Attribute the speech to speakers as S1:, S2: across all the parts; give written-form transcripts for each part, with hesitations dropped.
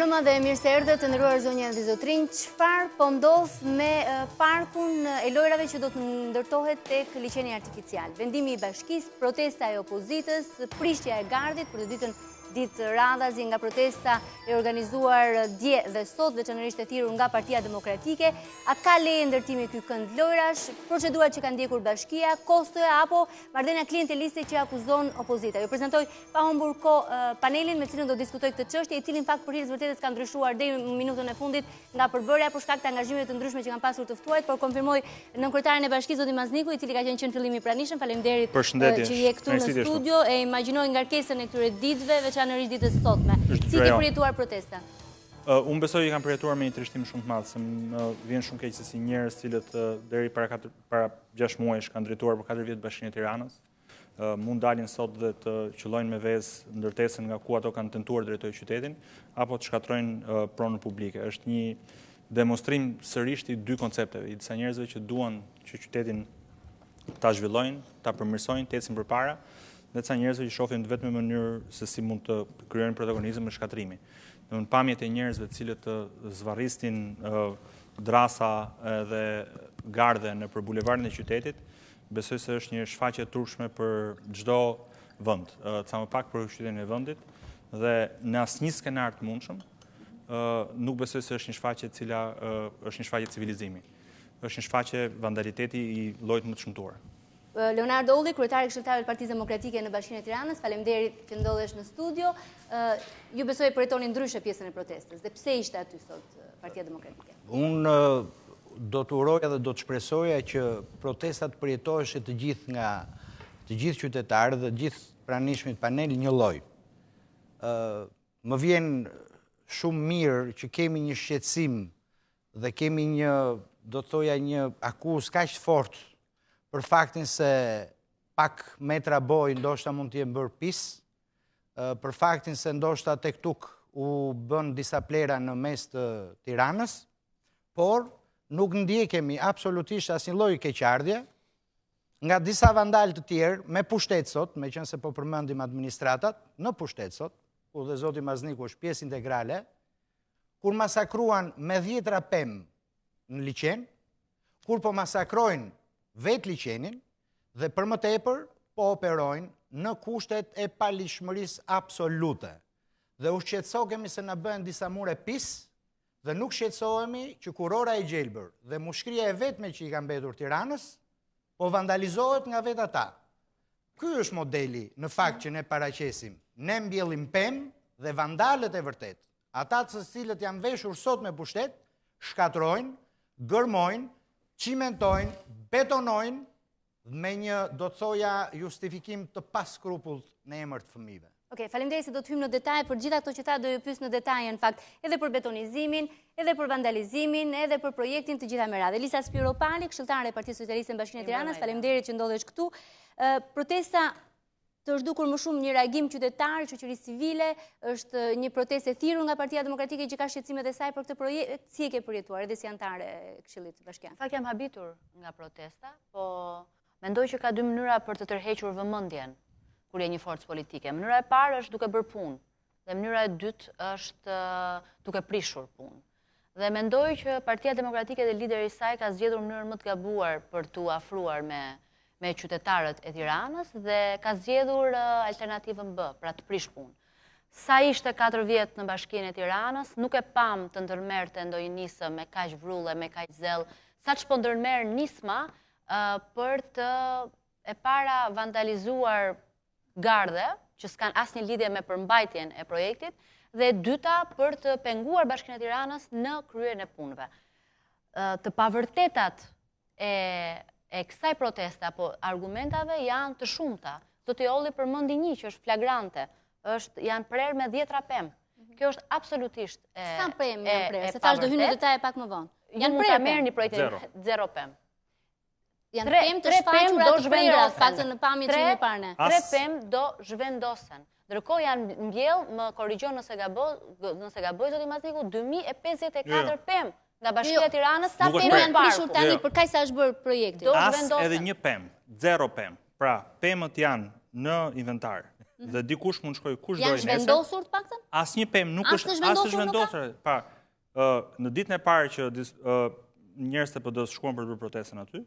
S1: Mirëmbrëma dhe mirë se erdhët të nderuar zonja dhe zotërinj. Çfarë po ndodh me parkun e lojrave që do të ndërtohet tek liqeni artificial? Vendimi i bashkisë, protesta e opozitës, prishja e gardhit për të dytën ditë radhazi nga protesta e organizuar dje dhe sot, veçanërisht e thirrur nga Partia Demokratike. A ka leje ndërtimi ky kënd lojrash, procedurat që ka ndjekur bashkia, kostoja apo marrëdhënia klienteliste që akuzon opozita? Ju prezantoj Pa humbur kohë panelin me cilin do diskutoj këtë çështje, i cili në fakt për hir të vërtetës ka ndryshuar deri në minutën e fundit nga përbërja për shkak të angazhimeve të ndryshme që kanë pasur të ftuarit, por konfirmoj nënkryetarin e bashkisë zotin Mazniku, i cili ka qenë që në fillim i pranishëm. Faleminderit që je këtu në studio e imagjinoj ngarkesën e këtyre ditëve, veçanërisht ditës së sotme. Si ke përjetuar protestën?
S2: Unë besoj i kam përjetuar me një trishtim shumë të madh, se më vjen shumë keq se si njerëz të cilët deri para para 6 muajsh kanë drejtuar për 4 vjet Bashkinë e Tiranës, mund dalin sot dhe të qëllojnë me vezë ndërtesën nga ku ato kanë tentuar të drejtojnë qytetin, apo të shkatërrojnë pronën publike. Është një demonstrim sërisht i dy koncepteve, i disa njerëzve që duan që qytetin ta zhvillojnë, ta përmirësojnë, të ecin përpara, dhe disa njerëzve që shohin të vetmen mënyrë se si mund të krijojnë protagonizëm është shkatërrimi. Në pamjet e njerëzve të cilët zvarrisnin dërrasa dhe gardhe nëpër bulevardin e qytetit, Besoj se është një shfaqje e turpshme për çdo vend, ca më pak për qytetin e vendit dhe në asnjë skenar të mundshëm nuk besoj se është një shfaqje e cila është një shfaqje civilizimi. Është një shfaqje vandaliteti i llojit më të shëmtuar.
S1: Leonardo Olli, kryetar i Këshilltarëve të Partisë Demokratike në Bashkinë e Tiranës, faleminderit që ndodhesh në studio. Ju besoj e përjetoni ndryshe pjesën e protestës dhe pse ishte aty sot Partia Demokratike?
S3: Unë do të uroja dhe do të shpresoja që protestat të përjetoheshin të gjithë nga të gjithë qytetarët dhe të gjithë pranishmit panel njëlloj. Më vjen shumë mirë që kemi një shqetësim dhe kemi një, do të thoja, një akuzë kaq të fortë për faktin se pak metra bojë ndoshta mund të jenë bërë pis, për faktin se ndoshta tek tuk u bënë disa plehra në mes të Tiranës, por nuk ndjekemi absolutisht asnjë lloj keqardhje nga disa vandalë të tjerë me pushtet sot, meqenëse po përmendim administratat, në pushtet sot, ku dhe zoti Mazniku është pjesë integrale, kur masakruan me dhjetra pemë në liqen, kur po masakrojnë vetë liqenin, dhe për më tepër po operojnë në kushtet e paligjshmërisë absolute. Dhe u shqetësokemi se na bëhen disa mure pis dhe nuk shqetësohemi që kurora e gjelbër dhe mushkria e vetme që i ka mbetur Tiranës po vandalizohet nga vetë ata. Ky është modeli në fakt që ne paraqesim. Ne mbjellim pemë dhe vandalët e vërtetë, ata të cilët janë veshur sot me pushtet, shkatërrojnë, gërmojnë, çimentojnë, betonojnë me një, do të thoja, justifikim të paskrupullt në emër të
S1: fëmijëve. Okej, faleminderit se do të hyjmë në detaje për gjitha këto që tha do ju pyes në detaje në fakt, edhe për betonizimin, edhe për vandalizimin, edhe për projektin të gjitha me radhë. Elisa Spiropali, këshilltare e Partisë Socialiste në Bashkinë e Tiranës, faleminderit që ndodhesh këtu. Protesta të është dukur më shumë një reagim qytetar, shoqërisë civile, është një protestë e thirrur nga Partia Demokratike që ka shqetësimet e saj për këtë projekt, si e ke përjetuar edhe si anëtare e Këshillit
S4: Bashkiak? Në fakt jam habitur nga protesta, po mendoj që ka dy mënyra për të tërhequr vëmendjen kur je një forcë politike. Mënyra e parë është duke bërë punë dhe mënyra e dytë është duke prishur punë. Dhe mendoj që Partia Demokratike dhe lideri i saj ka zgjedhur mënyrën më të gabuar për t'u afruar me me qytetarët e Tiranës dhe ka zgjedhur alternativën B, pra të prish punë. Sa ishte 4 vjet në Bashkinë e Tiranës, nuk e pamë të ndërmerrte ndonjë nismë me kaq vrull e me kaq zell, sa ç'po ndërmerr nisma për të e para vandalizuar gardhe, që s'kanë asnjë lidhje me përmbajtjen e projektit, dhe e dyta për të penguar Bashkinë e Tiranës në kryerjen e punëve. Të pavërtetat e e kësaj proteste apo argumentave janë të shumta. Zoti Olli përmendi një që është flagrante, është janë prerë me dhjetra pemë. Mhm. Kjo është absolutisht e
S1: Sa pemë janë prerë? Se thashë do hyj në detaje pak më vonë.
S4: Janë prerë. Merrni projektin zero pemë.
S1: Janë pemë të shfaqura të prera, paktën në pamje që kemi parë ne.
S4: Tre pemë do zhvendosen. Ndërkohë janë mbjellë, më korrigjo nëse gaboj, nëse gaboj zoti Mazniku, 2054 jo, jo. pemë nga Bashkia e Tiranës
S1: sa pemë janë prishur tani jo. për kaq sa është bërë projekti.
S2: As edhe një pemë, zero pemë. Pra, pemët janë në inventar. Mhm. Dhe dikush mund të shkojë kush do nesër.
S1: Janë zhvendosur të paktën?
S2: Asnjë pemë nuk është as zhvendosur. Pa, në ditën e parë që njerëzit e PD-së shkuan për të bërë protestën aty,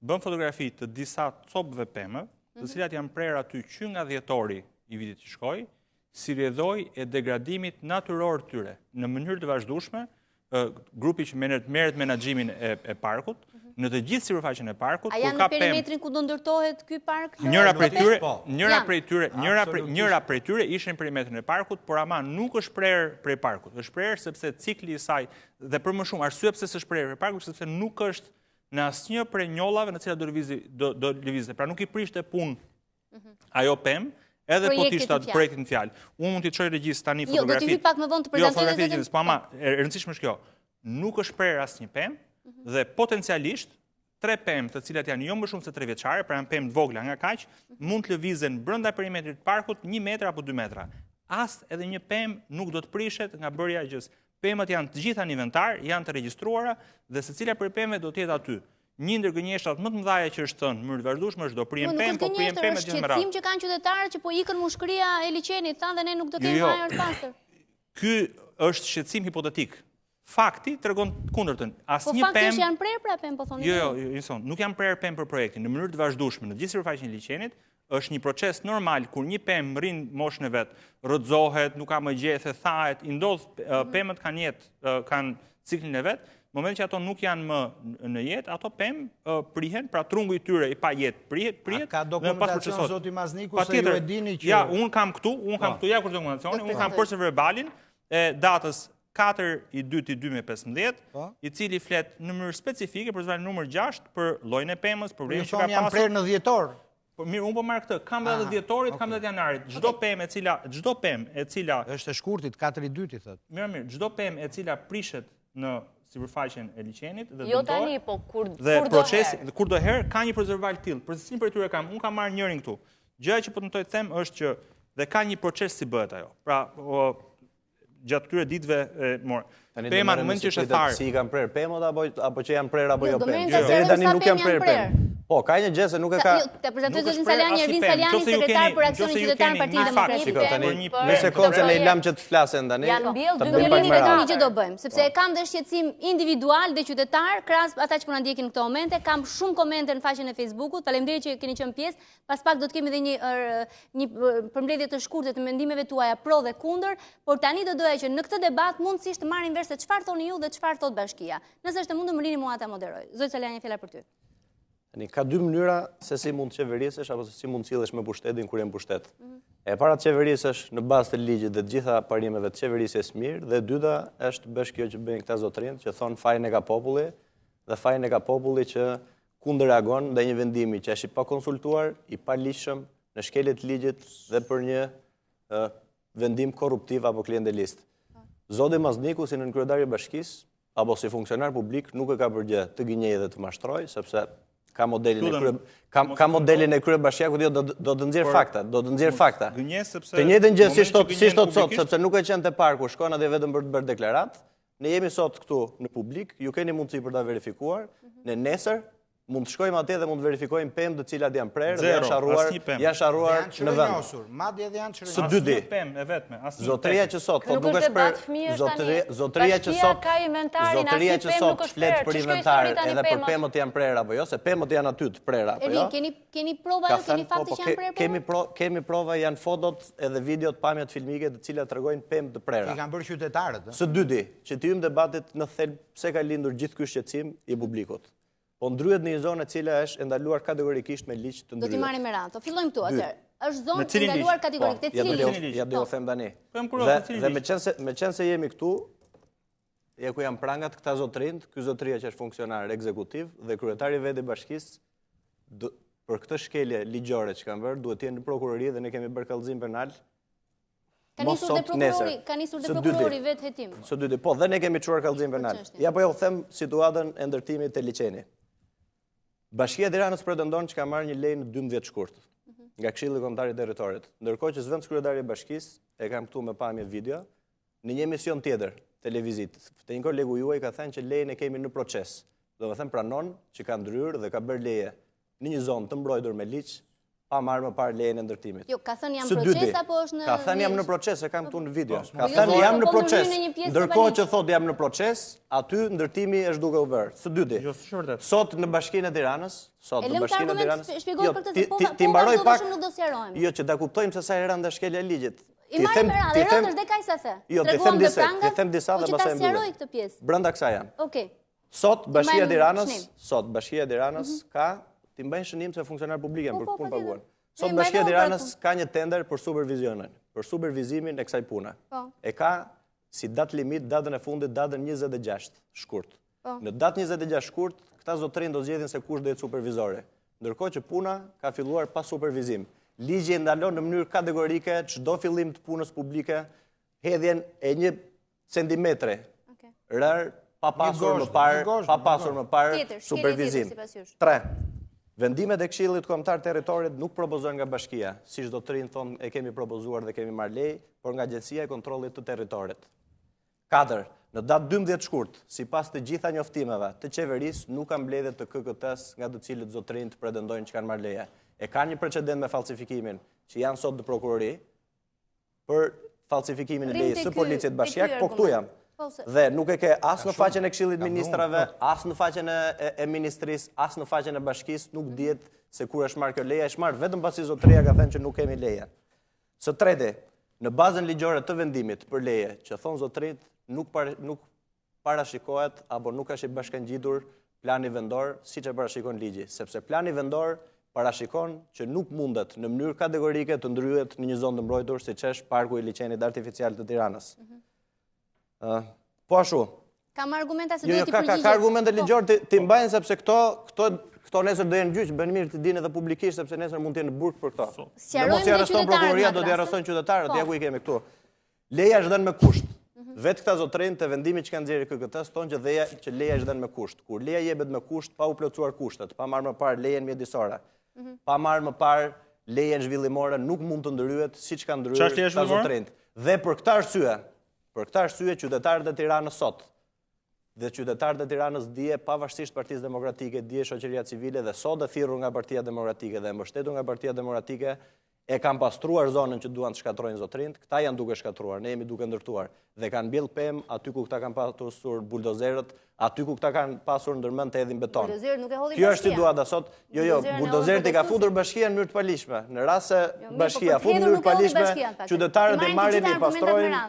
S2: bënë fotografi të disa copëve pemëve, të mhm. cilat janë prerë aty që nga dhjetori i vitit që shkoi, si rrjedhojë e degradimit natyror të tyre. Në mënyrë të vazhdueshme, grupi që merret merret menaxhimin e, e parkut, mhm. në të gjithë sipërfaqen e parkut,
S1: A janë në perimetrin ku do ndërtohet ky park?
S2: Njëra prej tyre, po. njëra prej tyre, njëra prej njëra prej tyre ishte në perimetrin e parkut, por ama nuk është prerë prej parkut. Është prerë sepse cikli i saj dhe për më shumë arsye pse s'është prerë prej parkut, sepse nuk është në asnjë prej njollave në të cilat do lëvizi do do lëvizte. Pra nuk i prishte punë mhm. ajo pemë, edhe po të ishte projektit në fjalë. Unë mund t'i çoj regjisë tani
S1: fotografitë. Jo, do t'i hyj pak më vonë të jo, prezantoj
S2: edhe vetëm. Po ama e rëndësishme është kjo. Nuk është prerë asnjë pemë mhm. dhe potencialisht tre pemë të cilat janë jo më shumë se 3 vjeçare, pra janë pemë të vogla nga kaq, mhm. mund të lëvizen brenda perimetrit të parkut 1 metër apo 2 metra. As edhe një pemë nuk do të prishet nga bërja e gjësë. Pemët janë të gjitha në inventar, janë të regjistruara dhe secila prej pemëve do të jetë aty. Një ndër gënjeshtrat më të mëdha që është thënë në mënyrë të vazhdueshme është do prihen
S1: po,
S2: pemë, po prihen
S1: pemë të gjitha me radhë. Është shqetësim që kanë qytetarët që po ikën mushkëria e liqenit, thanë dhe ne nuk do kemi jo, jo. ajër të pastër.
S2: Ky është shqetësim hipotetik. Fakti tregon të kundërtën.
S1: Asnjë pemë Po fakti është janë prerë pra pemë, po thoni.
S2: Jo, jo, jo, jo, nuk janë prerë pemë për projektin. Në mënyrë të vazhdueshme, në gjithë sipërfaqen e liqenit, është një proces normal kur një pemë mbërrin moshën e vet, rrëzohet, nuk ka më gjethe, thahet, i ndodh mhm. pemët kanë jetë, kanë ciklin e vet, në momentin që ato nuk janë më në jetë, ato pemë prihen, pra trungu i tyre i pajetë prihet, prihet.
S3: A ka dokumentacion zoti Mazniku se ju e dini
S2: që Ja, unë kam këtu, unë kam po. këtu, ja ku është dokumentacioni, unë kam procesverbalin e datës 4 i 2 i 2015, po. i cili flet në mënyrë specifike për procesverbalin numër 6 për llojin e pemës,
S3: problemin që ka pasur. Janë prerë në dhjetor.
S2: Po mirë, unë po marr këtë, kam dhe dhjetorit, kam dhe janarit. Çdo pemë e cila, çdo pemë e cila
S3: është e shkurtit, 4 i 2 thotë.
S2: Mirë, mirë, çdo pemë e cila prishet në sipërfaqen e liqenit
S4: dhe Jo tani, po kur
S2: dhe procesi, dhe kurdoherë ka një procesverbal të tillë. Për secilin prej tyre kam, unë kam marrë njërin këtu. Gjëja që po tentoj të them është që dhe ka një proces si bëhet ajo. Pra, o, gjatë këtyre ditëve e
S5: morë. Pema në moment që është e tharë. Si i kanë prerë pemët apo apo që janë prerë apo
S1: jo,
S5: jo pemë.
S1: Jo,
S5: deri tani nuk janë prerë pemë. Po, ka një gjë se nuk e ka.
S1: Jo, ta prezantoj zotin Salianji, Ervin Salianji, sekretar për aksionin qytetar në Partinë Demokratike.
S5: Tani, në sekondë se ne i lamë që të flasin tani.
S4: Janë mbjellë
S1: dy mijë vetëm një gjë do bëjmë, sepse e kam dhe shqetësim individual dhe qytetar, krahas ata që po na ndjekin në këto momente, kam shumë komente në faqen e Facebookut. Faleminderit që keni qenë pjesë. Pas pak do të kemi dhe një një përmbledhje të shkurtër të mendimeve tuaja pro dhe kundër, por tani do doja që në këtë debat mundësisht të marrim vesh se çfarë thoni ju dhe çfarë thotë bashkia. Nëse është e mundur më lini mua ta moderoj. Zoti Salianji fjala për
S5: ty. Tani ka dy mënyra se si mund të qeverisësh apo se si mund të sillesh me pushtetin kur je në pushtet. Mm -hmm. E para të qeverisësh në bazë të ligjit dhe të gjitha parimeve të qeverisjes mirë dhe e dyta është të bësh kjo që bëjnë këta zotërinjtë që thonë fajin e ka populli dhe fajin e ka populli që kundërreagon ndaj një vendimi që është i pakonsultuar, i paligjshëm, në shkelje të ligjit dhe për një vendim korruptiv apo klientelist. Zoti Mazniku si nënkryetar i bashkisë apo si funksionar publik nuk e ka për gjë të gënjejë dhe të mashtrojë, sepse ka modelin e krye ka ka modelin e kryebashkiakut jo do do të nxjerr fakta, do të nxjerr fakta.
S2: Gënje sepse
S5: të njëjtën gjë si thotë si thotë sot, sepse nuk ka qenë te parku, shkon atje vetëm për të bërë deklaratë, Ne jemi sot këtu në publik, ju keni mundësi për ta verifikuar. Mhm. Ne nesër mund të shkojmë atje dhe mund të verifikojmë pemë të cilat janë prerë dhe janë sharruar, janë sharruar në
S3: vend. Madje edhe janë
S5: çrrënjosur. Së dyti,
S2: pemë e vetme,
S5: asnjë. Zotëria që sot po nuk është
S4: për
S5: zotëria që sot zotëria që sot flet për inventar edhe për pemët janë prerë apo jo, se pemët janë aty të prera apo jo.
S1: Keni Keni prova ju, keni
S5: po, fakte po, që janë prerë Kemi, pro, kemi prova, janë fotot edhe videot, pamjet filmike të cilat tregojnë pemë të prera.
S3: I kanë bërë qytetarët.
S5: Së dyti, që t'i hyjmë debatit në thelb pse ka lindur gjithë ky shqetësim i publikut. Po ndryhet në një zonë e cila është e ndaluar kategorikisht me ligj
S1: të ndryhet. Do t'i marrim me radhë. Po fillojmë këtu atëherë. Është zonë e ndaluar kategorikisht.
S5: Te cili ligj? Ja do ju them tani. Po dhe, dhe meqenëse, meqenëse jemi këtu, Ja ku janë prangat këta zotërinjtë, ky zotëria që është funksionar ekzekutiv dhe kryetari vetë i bashkisë për këtë shkelje ligjore që kanë bërë, duhet të jenë në prokurori dhe ne kemi bërë kallëzim
S1: penal. Ka nisur dhe prokurori, ka nisur dhe prokurori vetë hetim.
S5: Së dyti, po, dhe ne kemi çuar kallëzim penal. Ja po ju them situatën e ndërtimit te liqeni. Bashkia e Tiranës pretendon që ka marrë një leje në 12 shkurt mhm. nga Këshilli Kombëtar i Territorit. Ndërkohë që zëvendëskryetari i bashkisë, e kam këtu me pamje video, Në një emision tjetër televiziv, te një kolegu juaj ka thënë që lejen e kemi në proces. Domethënë pranon që ka ndryrë dhe ka bërë leje në një zonë të mbrojtur me ligj. Pa marrë më parë lejen e ndërtimit.
S1: Jo, ka thënë jam në proces apo është në
S5: Ka thënë jam në proces, e kam këtu në video. Po, ka thënë jam në proces. Ndërkohë që thotë jam në proces, aty ndërtimi është duke u bërë. Së dyti.
S2: Jo, s'është vërtet.
S5: Sot në Bashkinë e Tiranës, sot në Bashkinë e Tiranës.
S1: Jo, ti po ti
S5: mbaroj pak. Jo, që ta kuptojmë se sa e rëndë është shkelja e ligjit.
S1: I marrim me radhë, e rëndë është dhe kaq sa the.
S5: Jo, t'i them disa, t'i them disa
S1: po
S5: dhe pastaj
S1: mbyllem. Po që ta sqaroj këtë pjesë.
S5: Brenda kësaj jam.
S1: Okej.
S5: Sot Bashkia e Tiranës, sot Bashkia e Tiranës mhm. ka t'i mbajnë shënim se funksionar publik janë po, për po, punë paguhen. Sot Bashkia e Tiranës ka një tender për supervizionin, për supervizimin e kësaj pune.
S1: Po.
S5: E ka si datë limit datën e fundit, datën 26 shkurt. Në datë 26 shkurt, këta zotërinj do zgjedhin se kush do jetë supervizori. Ndërkohë që puna ka filluar pa supervizim. Ligji e ndalon në mënyrë kategorike çdo fillim të punës publike, hedhjen e një centimetre rërë pa pasur më parë, pa pasur më parë supervizim. 3. Vendimet e Këshillit Kombëtar të Territorit nuk propozohen nga bashkia, siç zotërinjtë thonë e kemi propozuar dhe kemi marrë leje, por nga Agjencia e Kontrollit të Territorit. 4. Në datë 12 shkurt, sipas të gjitha njoftimeve të qeverisë, nuk ka mbledhje të KKT-së nga të cilët zotërinjtë pretendojnë që kanë marrë leje. E kanë një precedent me falsifikimin, që janë sot në prokurori, për falsifikimin e lejes së policit bashkiak, po këtu jam.
S1: Po,
S5: Dhe nuk e ke as në faqen e Këshillit të Ministrave, po. as në faqen e ministrisë, as në faqen e bashkisë, nuk mhm. dihet se kur është marrë kjo leje, është marrë vetëm pasi zotëria ka thënë që nuk kemi leje. Së treti, në bazën ligjore të vendimit për leje, që thonë zotërinjtë, nuk nuk parashikohet apo nuk është i bashkangjitur plani vendor siç e parashikon ligji, sepse plani vendor parashikon që nuk mundet në mënyrë kategorike të ndërhyhet në një zonë të mbrojtur siç është parku i liqenit artificial të Tiranës. Mm -hmm. Po ashtu.
S1: Kam argumenta se
S5: jo,
S1: duhet
S5: jo,
S1: t'i përgjigjet.
S5: Ka, ka argumente po. ligjore t'i, t'i mbajnë sepse këto, këto këto nesër do jenë në gjyq, bën mirë t'i dinë edhe publikisht sepse nesër mund të jenë në burg për këto.
S1: Në mos i
S5: arreston prokuroria, do t'i arrestojnë qytetarët, po. ja ku i kemi këtu. Leja është dhënë me kusht. Mhm. Vetë këta zotërinj te vendimi që kanë nxjerrë KKT thonë që leja që leja është dhënë me kusht. Kur leja jepet me kusht pa u plotësuar kushtet, pa marrë më parë lejen mjedisore, mhm. pa marrë më parë lejen zhvillimore, nuk mund të ndërhyhet siç kanë ndërhyrë këta zotërinjtë. Dhe për këtë arsye, për këtë arsye qytetarët e Tiranës sot dhe qytetarët e Tiranës dje pavarësisht Partisë Demokratike, dje shoqëria civile dhe sot e thirrur nga Partia Demokratike dhe e mbështetur nga Partia Demokratike, E kanë pastruar zonën që duan të shkatërrojnë zotërinjtë, këta janë duke shkatërruar, ne jemi duke ndërtuar. Dhe kanë mbjellë pemë aty ku këta kanë pasur buldozerët, aty ku këta kanë pasur ndërmend të hedhin
S1: beton. Buldozerët nuk e
S5: hodhi bashkia. Kjo është situata sot. Jo, jo, buldozerët i ka futur bashkia në mënyrë të paligjshme. Në rast se jo, po bashkia fut në mënyrë të paligjshme, qytetarët e marrin, i pastrojnë,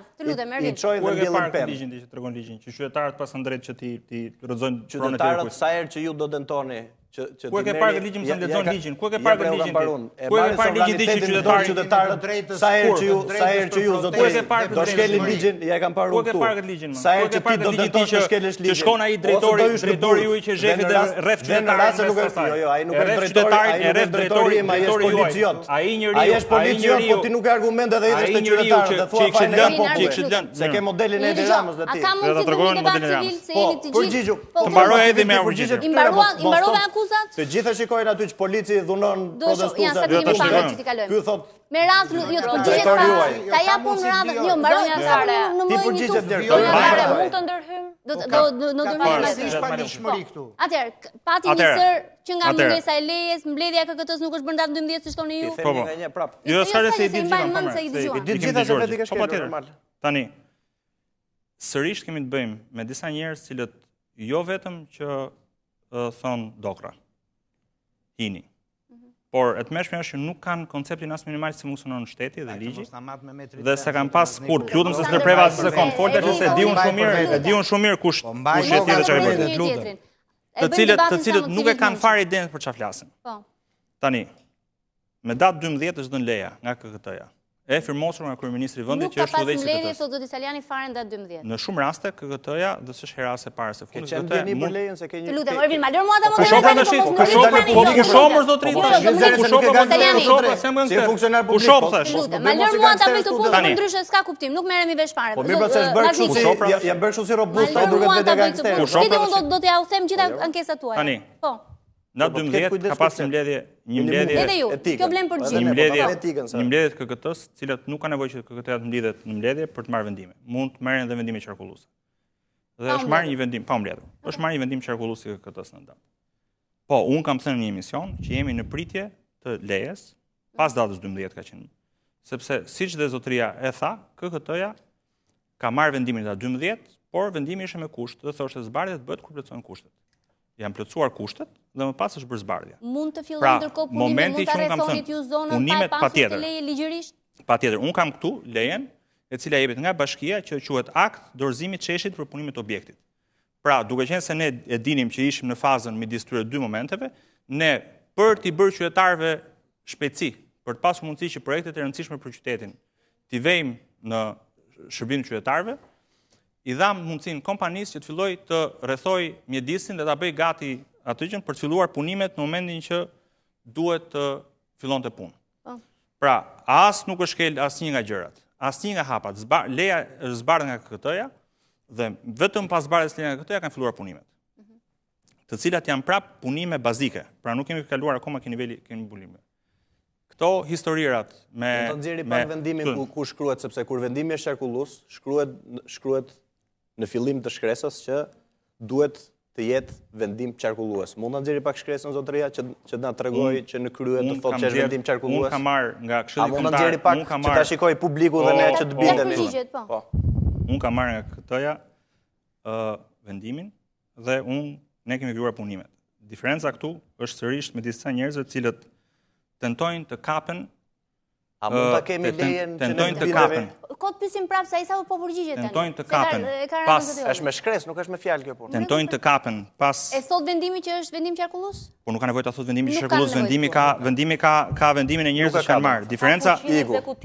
S5: i çojnë dhe mbjellin
S2: pemë. Ligjin që tregon ligjin, që qytetarët paskan drejtë që t'i t'i rrëzojnë
S5: pronën e tyre. Qytetarët sa herë që ju do tentoni
S2: që që Ku e ke parë ligjin më lexon ligjin? Ku e ke parë ligjin ti? Ku e ke parë ligjin ti që
S5: qytetarët qytetarët sa herë që ju sa herë që ju zotëri do shkelni ligjin, ja e kam parë
S2: unë këtu. Ku e ke parë këtë ligjin?
S5: Sa herë që ti do të të shkelësh ligjin.
S2: Që shkon ai drejtori, drejtori juaj që shefi dhe rreh
S5: qytetarët. Në rast se nuk e jo, jo, ai nuk është drejtori, ai nuk është drejtori, ai është polici jot.
S2: Ai njeriu,
S5: ai është polici jot, po ti nuk e argument edhe i është qytetarët dhe thua fajin e popullit. Se ke modelin e Edi Ramës dhe
S1: ti. A ka mundësi të bëjmë debat civil se jeni
S5: të gjithë? Përgjigju.
S2: Po, të mbaroj edhe me përgjigjet.
S1: I mbaruan, i mbarove akuzat?
S5: Të gjithë e shikojnë aty që polici dhunon
S1: protestuesit. Jo, të shikojmë.
S5: Ky thotë
S1: Me radhë, jo të përgjigjet pa. Ta jap unë radhën, jo mbaroj, sa unë në
S5: më një
S1: tufë.
S4: Mund të ndërhyjmë?
S1: Do do do do ndërhyjmë.
S3: Ka si paligjshmëri këtu.
S1: Atëherë, pati një sërë që nga mungesa e lejes, mbledhja e KKT-s nuk është bërë datë 12 siç thoni ju.
S2: Po, po. Jo, s'ka se i di të gjitha.
S5: I di të gjitha se vetë i ka shkelur normal.
S2: Tani, sërish kemi të bëjmë me disa njerëz të cilët jo vetëm që thonë dokrra. Hini. Mhm. Por e tmerrshmja është që nuk kanë konceptin as minimal se funksionon shteti dhe ligji. Dhe s'e kanë pas kurrë, të lutem se s'ndërpreva asnjë sekond. Fol tash se di unë shumë mirë, e di unë shumë mirë kush po, kush je ti dhe çfarë bën. Të cilët të cilët nuk e kanë fare idenë për çfarë flasin.
S1: Po.
S2: Tani, Me datë 12 është dhënë leja nga KKT-ja, e firmosur nga kryeministri i vendit
S1: që është udhëheqës i KKT-së. Nuk ka pas mbledhje thotë zoti Salianji fare në datë
S2: 12. Në shumë raste KKT-ja, dhe s'është hera as e parë as e
S5: fundit, KKT-ja mund lejen se
S1: ke një Të lutem, Ervin, ma lër mua ta
S2: po mos e tash, po kusho po po kusho mor zotëri tash, kusho po kusho po se më
S5: Si funksionar publik.
S2: Kusho po
S1: thash. Të lutem, ma lër mua ta bëj këtë punë, ndryshe s'ka kuptim, nuk merremi vesh fare.
S5: Po mirë, pse është bërë kështu si janë bërë kështu si robusta,
S1: duket vetë gangster. Kusho pra unë do t'jua them gjitha jo. ankesat tuaja.
S2: Tani. Po. Në datë 12 ka pas një mbledhje, një mbledhje
S1: Edhe ju, kjo vlen për
S2: gjithë. Një mbledhje, një mbledhje të KKT-së, të cilat nuk ka nevojë që KKT-ja të mblidhet në mbledhje për të marrë vendime. Mund të merren edhe vendime qarkulluese. Dhe është marrë një vendim, pa mbledhur. Është marrë një vendim qarkullues i KKT-së në datë. Po, unë kam thënë në një emision që jemi në pritje të lejes. Pas datës 12 ka qenë. Sepse siç dhe zotëria e tha, KKT-ja ka marrë vendimin datë 12, por vendimi ishte me kusht dhe thoshte zbardhja të bëhet kur plotësohen kushtet. Janë plotësuar kushtet dhe më pas është bërë
S1: zbardhja. Mund të fillojnë pra, ndërkohë punimet, mund ta rrethonit ju zonën pa e pasur këtë leje ligjërisht?
S2: Patjetër, unë kam këtu lejen e cila jepet nga bashkia që quhet akt dorëzimi i sheshit për punimet e objektit. Pra, duke qenë se ne e dinim që ishim në fazën midis këtyre dy momenteve, ne për t'i bërë qytetarëve shpejtësi, për të pasur mundësi që projektet e rëndësishme për qytetin t'i vejmë në shërbim të qytetarëve, i dhamë mundësinë kompanisë që të fillojë të rrethojë mjedisin dhe ta bëjë gati atë gjën për të filluar punimet në momentin që duhet të fillonte punë. Po. Pra, as nuk është shkel asnjë nga gjërat, asnjë nga hapat. Zba, leja është zbardhur nga KKT-ja dhe vetëm pas zbardhjes së lejes nga KKT-ja kanë filluar punimet. Mhm. Të cilat janë prap punime bazike. Pra nuk kemi kaluar akoma ke niveli ke mbulime. Këto historirat me
S5: Do të nxjerri pak vendimin ku ku shkruhet sepse kur vendimi është qarkullues, shkruhet shkruhet në fillim të shkresës që duhet të jetë vendim qarkullues. Mund ta nxjerri pak shkresën zotëria që që të na tregojë që në krye të thotë që është vendim qarkullues.
S2: Unë kam marrë nga Këshilli Kombëtar. A mund ta nxjerri
S5: pak që ta shikojë publiku dhe ne që të po,
S1: bindemi. Po.
S2: po. Unë kam marrë nga KKT-ja ë vendimin dhe unë ne kemi vijuar punimet. Diferenca këtu është sërish me disa njerëzve të cilët tentojnë të kapen
S5: A mund ta kemi lejen që ne
S2: të kapen?
S1: Kot pyesim prapë se ai sapo po përgjigjet
S2: tani. Tentojnë të kapen.
S5: Pas është me shkresë, nuk është me fjalë kjo
S2: punë. Tentojnë të kapen pas
S1: E thot vendimi që është vendim qarkullues?
S2: Po nuk ka nevojë ta thotë vendimi që qarkullues, vendimi ka vendimi ka ka vendimin e njerëzve që kanë marrë. Diferenca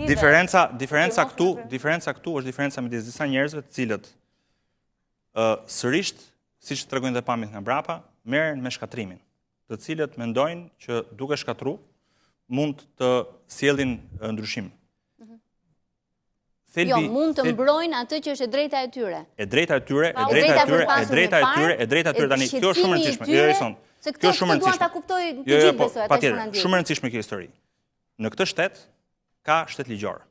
S2: diferenca diferenca këtu, diferenca këtu është diferenca midis disa njerëzve të cilët ë sërisht siç tregojnë dhe pamjet nga mbrapa, merren me shkatërrimin. të cilët mendojnë që duke shkatërru mund të sjellin ndryshim.
S1: Mhm. Thelbi, jo, mund të mbrojnë atë që është e drejta e tyre.
S2: E drejta e tyre, e drejta e tyre, e drejta e tyre, e drejta e tyre tani, kjo është shumë e rëndësishme. Jo, jo,
S1: Se kjo është shumë e rëndësishme. Ta kuptoj të jo, jo, gjithë po, besoj ata që na
S2: ndjekin. Shumë e rëndësishme kjo histori. Në këtë shtet ka shtet ligjor.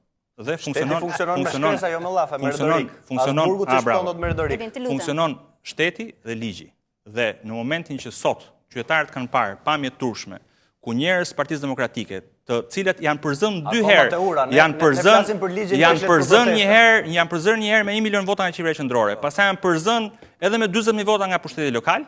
S2: Dhe funksionon
S5: funksionon me shkresa, jo me llafe,
S2: me retorikë. Funksionon, funksionon, funksionon shteti dhe ligji. Dhe në momentin që sot qytetarët kanë parë pamje të turpshme, ku njerëz të Partisë Demokratike, të cilët janë përzënë dy herë, janë përzënë janë përzënë një herë, janë përzënë një herë me 1 milion vota nga qeveria qendrore, pastaj janë përzënë edhe me 40000 vota nga pushteti lokal,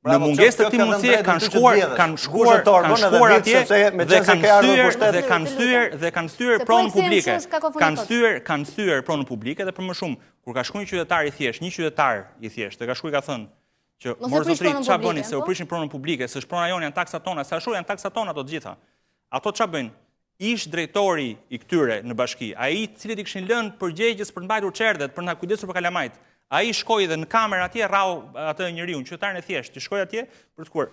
S2: në mungesë të këtij mundësie kanë shkuar, kanë shkuar, kanë shkuar atje dhe kanë thyer dhe kanë thyer dhe kanë thyer pronën publike. Kanë thyer, kanë thyer pronën publike dhe për më shumë, kur ka shkuar një qytetar i thjeshtë, një qytetar i thjeshtë, dhe ka shkuar i ka thënë, Që mor zotëri, ça bëni se u prishni pronën publike, se është prona jonë, janë taksat tona, sa ashtu janë taksat tona ato të gjitha. Ato ça bëjnë? Ish drejtori i këtyre në bashki, ai të cilit i kishin lënë përgjegjës për të mbajtur çerdhet, për të kujdesur për kalamajt, ai shkoi dhe në kamerë atje rrahu atë njeriun, qytetarin e thjeshtë, që shkoi atje për të shkuar.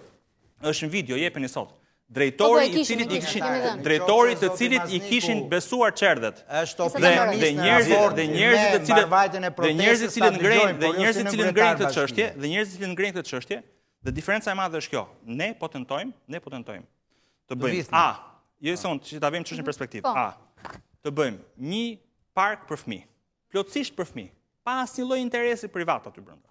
S2: Është në video, jepeni sot. Drejtori po, po, i cilit i kishin drejtori të cilit i kishin besuar çerdhet.
S3: Është opinionist
S2: dhe njerëzit dhe njerëzit të cilët dhe njerëzit të cilët ngrejnë dhe jo njerëzit të cilët ngrejnë këtë çështje dhe njerëzit të cilët ngrejnë këtë çështje dhe diferenca e madhe është kjo. Ne po tentojmë, ne po tentojmë të bëjmë A, jo son që ta vëmë çështjen në perspektivë. Po. A, të bëjmë një park për fëmijë, plotësisht për fëmijë, pa asnjë lloj interesi privat aty brenda.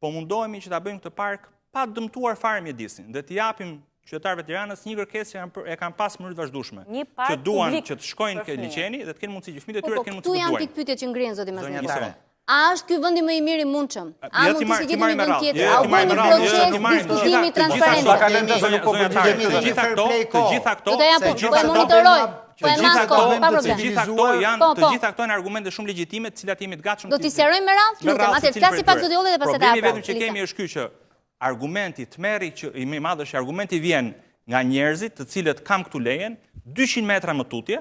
S2: Po mundohemi që ta bëjmë këtë park pa dëmtuar fare mjedisin dhe t'i japim qytetarëve të Tiranës një kërkesë që janë e kanë pas në mënyrë të vazhdueshme, që duan që të shkojnë ke liqeni dhe të kenë mundësi që fëmijët e po, tyre
S1: po,
S2: të kenë mundësi të
S1: luajnë. Këtu janë pikëpyetjet që ngrihen zoti Mazniku. A është ky vendi më i mirë i mundshëm? A mund të ishte gjetur një vend tjetër? A u bë një proces diskutimi transparent?
S2: Të gjitha këto, të gjitha këto,
S1: do ta jap, po e monitoroj. Po e mas kohë, pa
S2: problem. Të gjitha këto janë, po, të po. gjitha këto janë argumente shumë legjitime, të cilat jemi të gatshëm
S1: Do t'i sqarojmë me radhë, lutem. Atëherë flasi pak zoti Olli dhe pastaj ta
S2: Problemi vetëm që kemi është ky që argumenti tmerri që i më i madh është që argumenti vjen nga njerëzit të cilët kam këtu lejen 200 metra më tutje,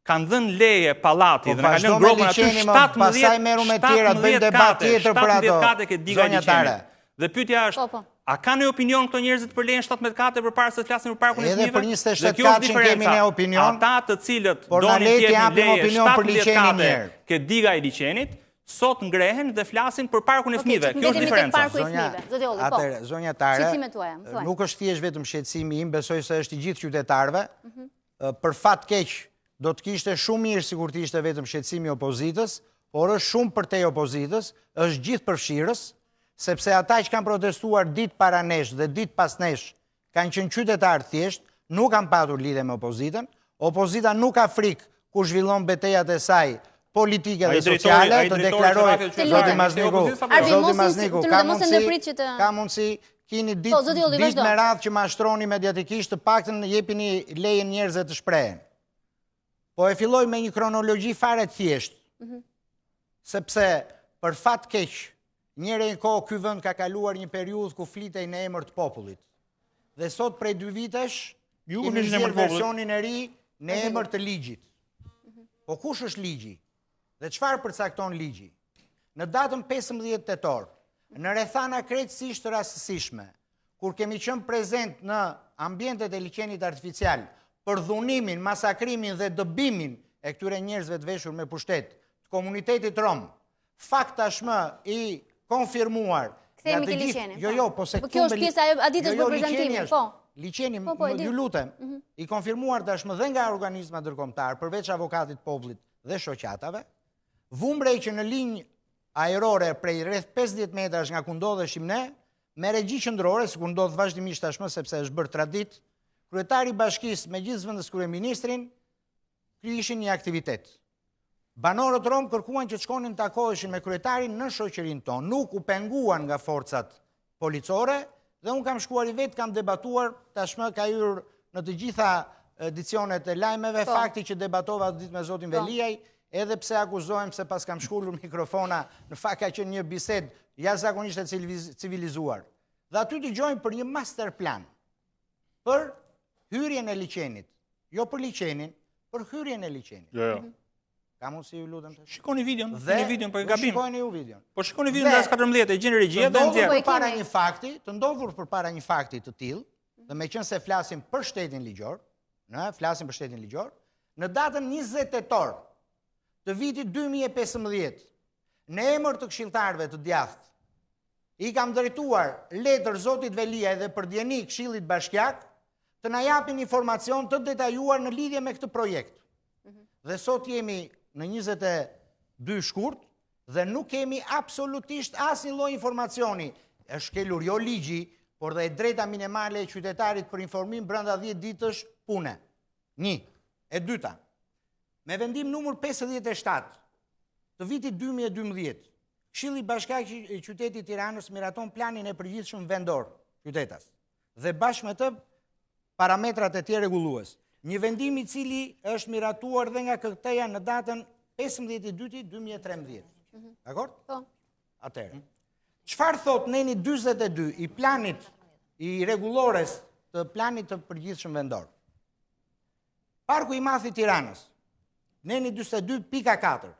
S2: kanë dhënë leje pallati po, dhe kanë lënë gropën aty 17
S3: pastaj merru me tjera, bëjmë debat tjetër për ato.
S2: 17 kate ke diga e liqenit. Dhe pyetja është, po, po. a kanë një opinion këto njerëzit për lejen 17 kate përpara se të flasin për parkun e
S3: fëmijëve? Edhe për 27 katëshin kemi ne opinion.
S2: Ata të cilët donin të jepnin leje 17 kate ke diga e liqenit, sot ngrehen dhe flasin për parkun e fëmijëve. Kjo është diferenca.
S3: Zonja, po. atëherë, zonja Tare, nuk është thjesht vetëm shqetësimi im, besoj se është i gjithë qytetarëve. Mhm. Për fat keq, do të kishte shumë mirë sikur të ishte vetëm shqetësimi i opozitës, por është shumë përtej opozitës, është gjithëpërfshirës, sepse ata që kanë protestuar ditë para nesh dhe ditë pas nesh kanë qenë qytetarë të thjeshtë, nuk kanë patur lidhje me opozitën, Opozita nuk ka frikë kur zhvillon betejat e saj politike dhe sociale, të deklarojë zoti Mazniku, zoti Mazniku, ka mundësi, ka mundësi, kini ditë, po, ditë me radhë që mashtroni mediatikisht, të paktën jepini lejen njerëzve të shprehen. Po e filloj me një kronologji fare të thjeshtë, mhm. sepse për fat keq, njëherë e një kohë ky vend ka kaluar një periudhë ku flitej në emër të popullit. Dhe sot prej dy vitesh, ju kemi nxjerrë versionin e ri në emër të ligjit. Mhm. Po kush është ligji? Dhe çfarë përcakton ligji? Në datën 15 tetor, në rrethana krejtësisht të rastësishme, kur kemi qenë prezent në ambientet e liqenit artificial për dhunimin, masakrimin dhe dëbimin e këtyre njerëzve të veshur me pushtet, të komunitetit rom, fakt tashmë i konfirmuar
S1: nga të gjithë.
S3: Jo, jo, po se
S1: po këtu kjo është pjesa e atë ditës jo, jo, për prezantimin, po.
S3: Liqeni, po, po, ju lutem, mhm. i konfirmuar tashmë dhe nga organizma ndërkombëtarë, përveç avokatit të popullit dhe shoqatave, vumë re që në linjë ajrore prej rreth 50 metrash nga ku ndodheshim ne, me regji qendrore, sikur ndodh vazhdimisht tashmë sepse është bërë traditë, kryetari i bashkisë me gjithë zëvendëskryeministrin kishin një aktivitet. Banorët romë kërkuan që të shkonin të takoheshin me kryetarin në shoqërinë tonë. Nuk u penguan nga forcat policore dhe unë kam shkuar i vetë, kam debatuar, tashmë ka hyrë në të gjitha edicionet e lajmeve, po. fakti që debatova atë ditë me zotin po. Veliaj, edhe pse akuzohem se paskam shkulur mikrofona, në fakt ka qenë një bisedë jashtëzakonisht e civilizuar. Dhe aty dëgjojmë për një master plan, për hyrjen e liqenit, jo për liqenin, për hyrjen e liqenit.
S2: Jo, jo.
S3: Ka mundësi ju lutem
S2: të Shikoni videon, shikoni videon, po e gabim.
S3: Shikoni ju videon.
S2: Po shikoni videon datës 14, e gjen regjia
S3: dhe nxjerr. Të ndodhur përpara një fakti, të ndodhur përpara një fakti të tillë, dhe meqenëse flasim për shtetin ligjor, në flasim për shtetin ligjor, në datën 20 tetor të vitit 2015, në emër të këshilltarëve të djathtë, i kam drejtuar letër zotit Veliaj dhe për dijeni këshillit bashkiak të na japin informacion të detajuar në lidhje me këtë projekt. Mhm. Dhe sot jemi në 22 shkurt dhe nuk kemi absolutisht asnjë lloj informacioni. Është shkelur jo ligji, por dhe e drejta minimale e qytetarit për informim brenda 10 ditësh pune. Një. E dyta, me vendim numër 57 të vitit 2012, Këshilli Bashkiak i Qytetit Tiranës miraton planin e përgjithshëm vendor qytetas dhe bashkë me të parametrat e tjerë rregullues. Një vendim i cili është miratuar dhe nga KKT-ja në datën 15.2.2013. Mhm. Dakord?
S1: Po.
S3: Atëherë. Çfarë thotë neni 42 i planit i rregullores të planit të përgjithshëm vendor? Parku i Madh i Tiranës, neni 42.4.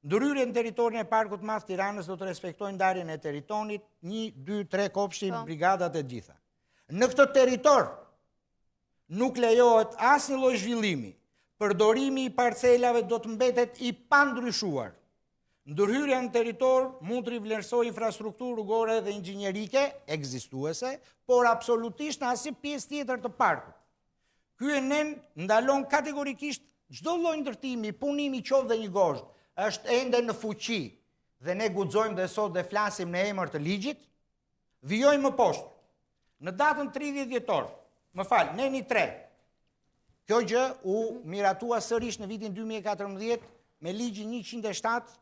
S3: Ndërhyrjet në territorin e Parkut të Madh të Tiranës do të respektojnë ndarjen e territorit 1, 2, 3 kopshti, po. brigadat e gjitha. Në këtë territor nuk lejohet asnjë lloj zhvillimi. Përdorimi i parcelave do të mbetet i pandryshuar. Ndërhyrja në territor mund të rivlerësojë infrastrukturë rrugore dhe inxhinierike ekzistuese, por absolutisht në asnjë pjesë tjetër të parkut. Ky nen ndalon kategorikisht çdo lloj ndërtimi, punimi qoftë dhe një gozhdë, është ende në fuqi dhe ne guxojmë dhe sot dhe flasim në emër të ligjit. Vijojmë më poshtë. Në datën 30 dhjetor, më fal, neni 3. Kjo gjë u miratua sërish në vitin 2014 me ligjin 107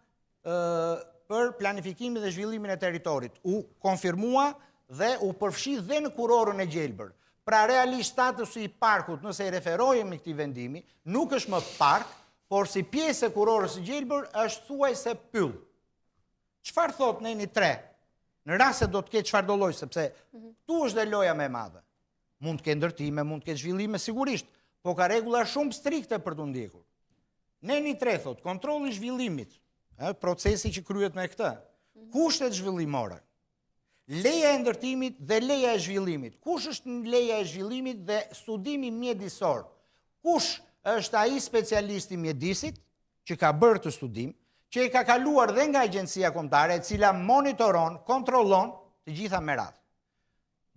S3: për planifikimin dhe zhvillimin e territorit. U konfirmua dhe u përfshi dhe në kurorën e gjelbër. Pra realisht statusi i parkut, nëse i referohemi këtij vendimi, nuk është më park, por si pjesë e kurorës së gjelbër është thuajse pyll. Çfarë thotë neni 3? Në rast se do të ketë çfarëdo lloj, sepse mhm. këtu është dhe loja më e madhe. Mund të ketë ndërtime, mund të ketë zhvillime sigurisht, po ka rregulla shumë strikte për t'u ndjekur. Neni 3 thotë, kontrolli i zhvillimit, ë, procesi që kryhet me këtë, mhm. kushtet zhvillimore, leja e ndërtimit dhe leja e zhvillimit. Kush është leja e zhvillimit dhe studimi mjedisor? Kush është ai specialist i mjedisit që ka bërë këtë studim, që e ka kaluar dhe nga Agjencia Kombëtare, e cila monitoron, kontrollon të gjitha me radhë.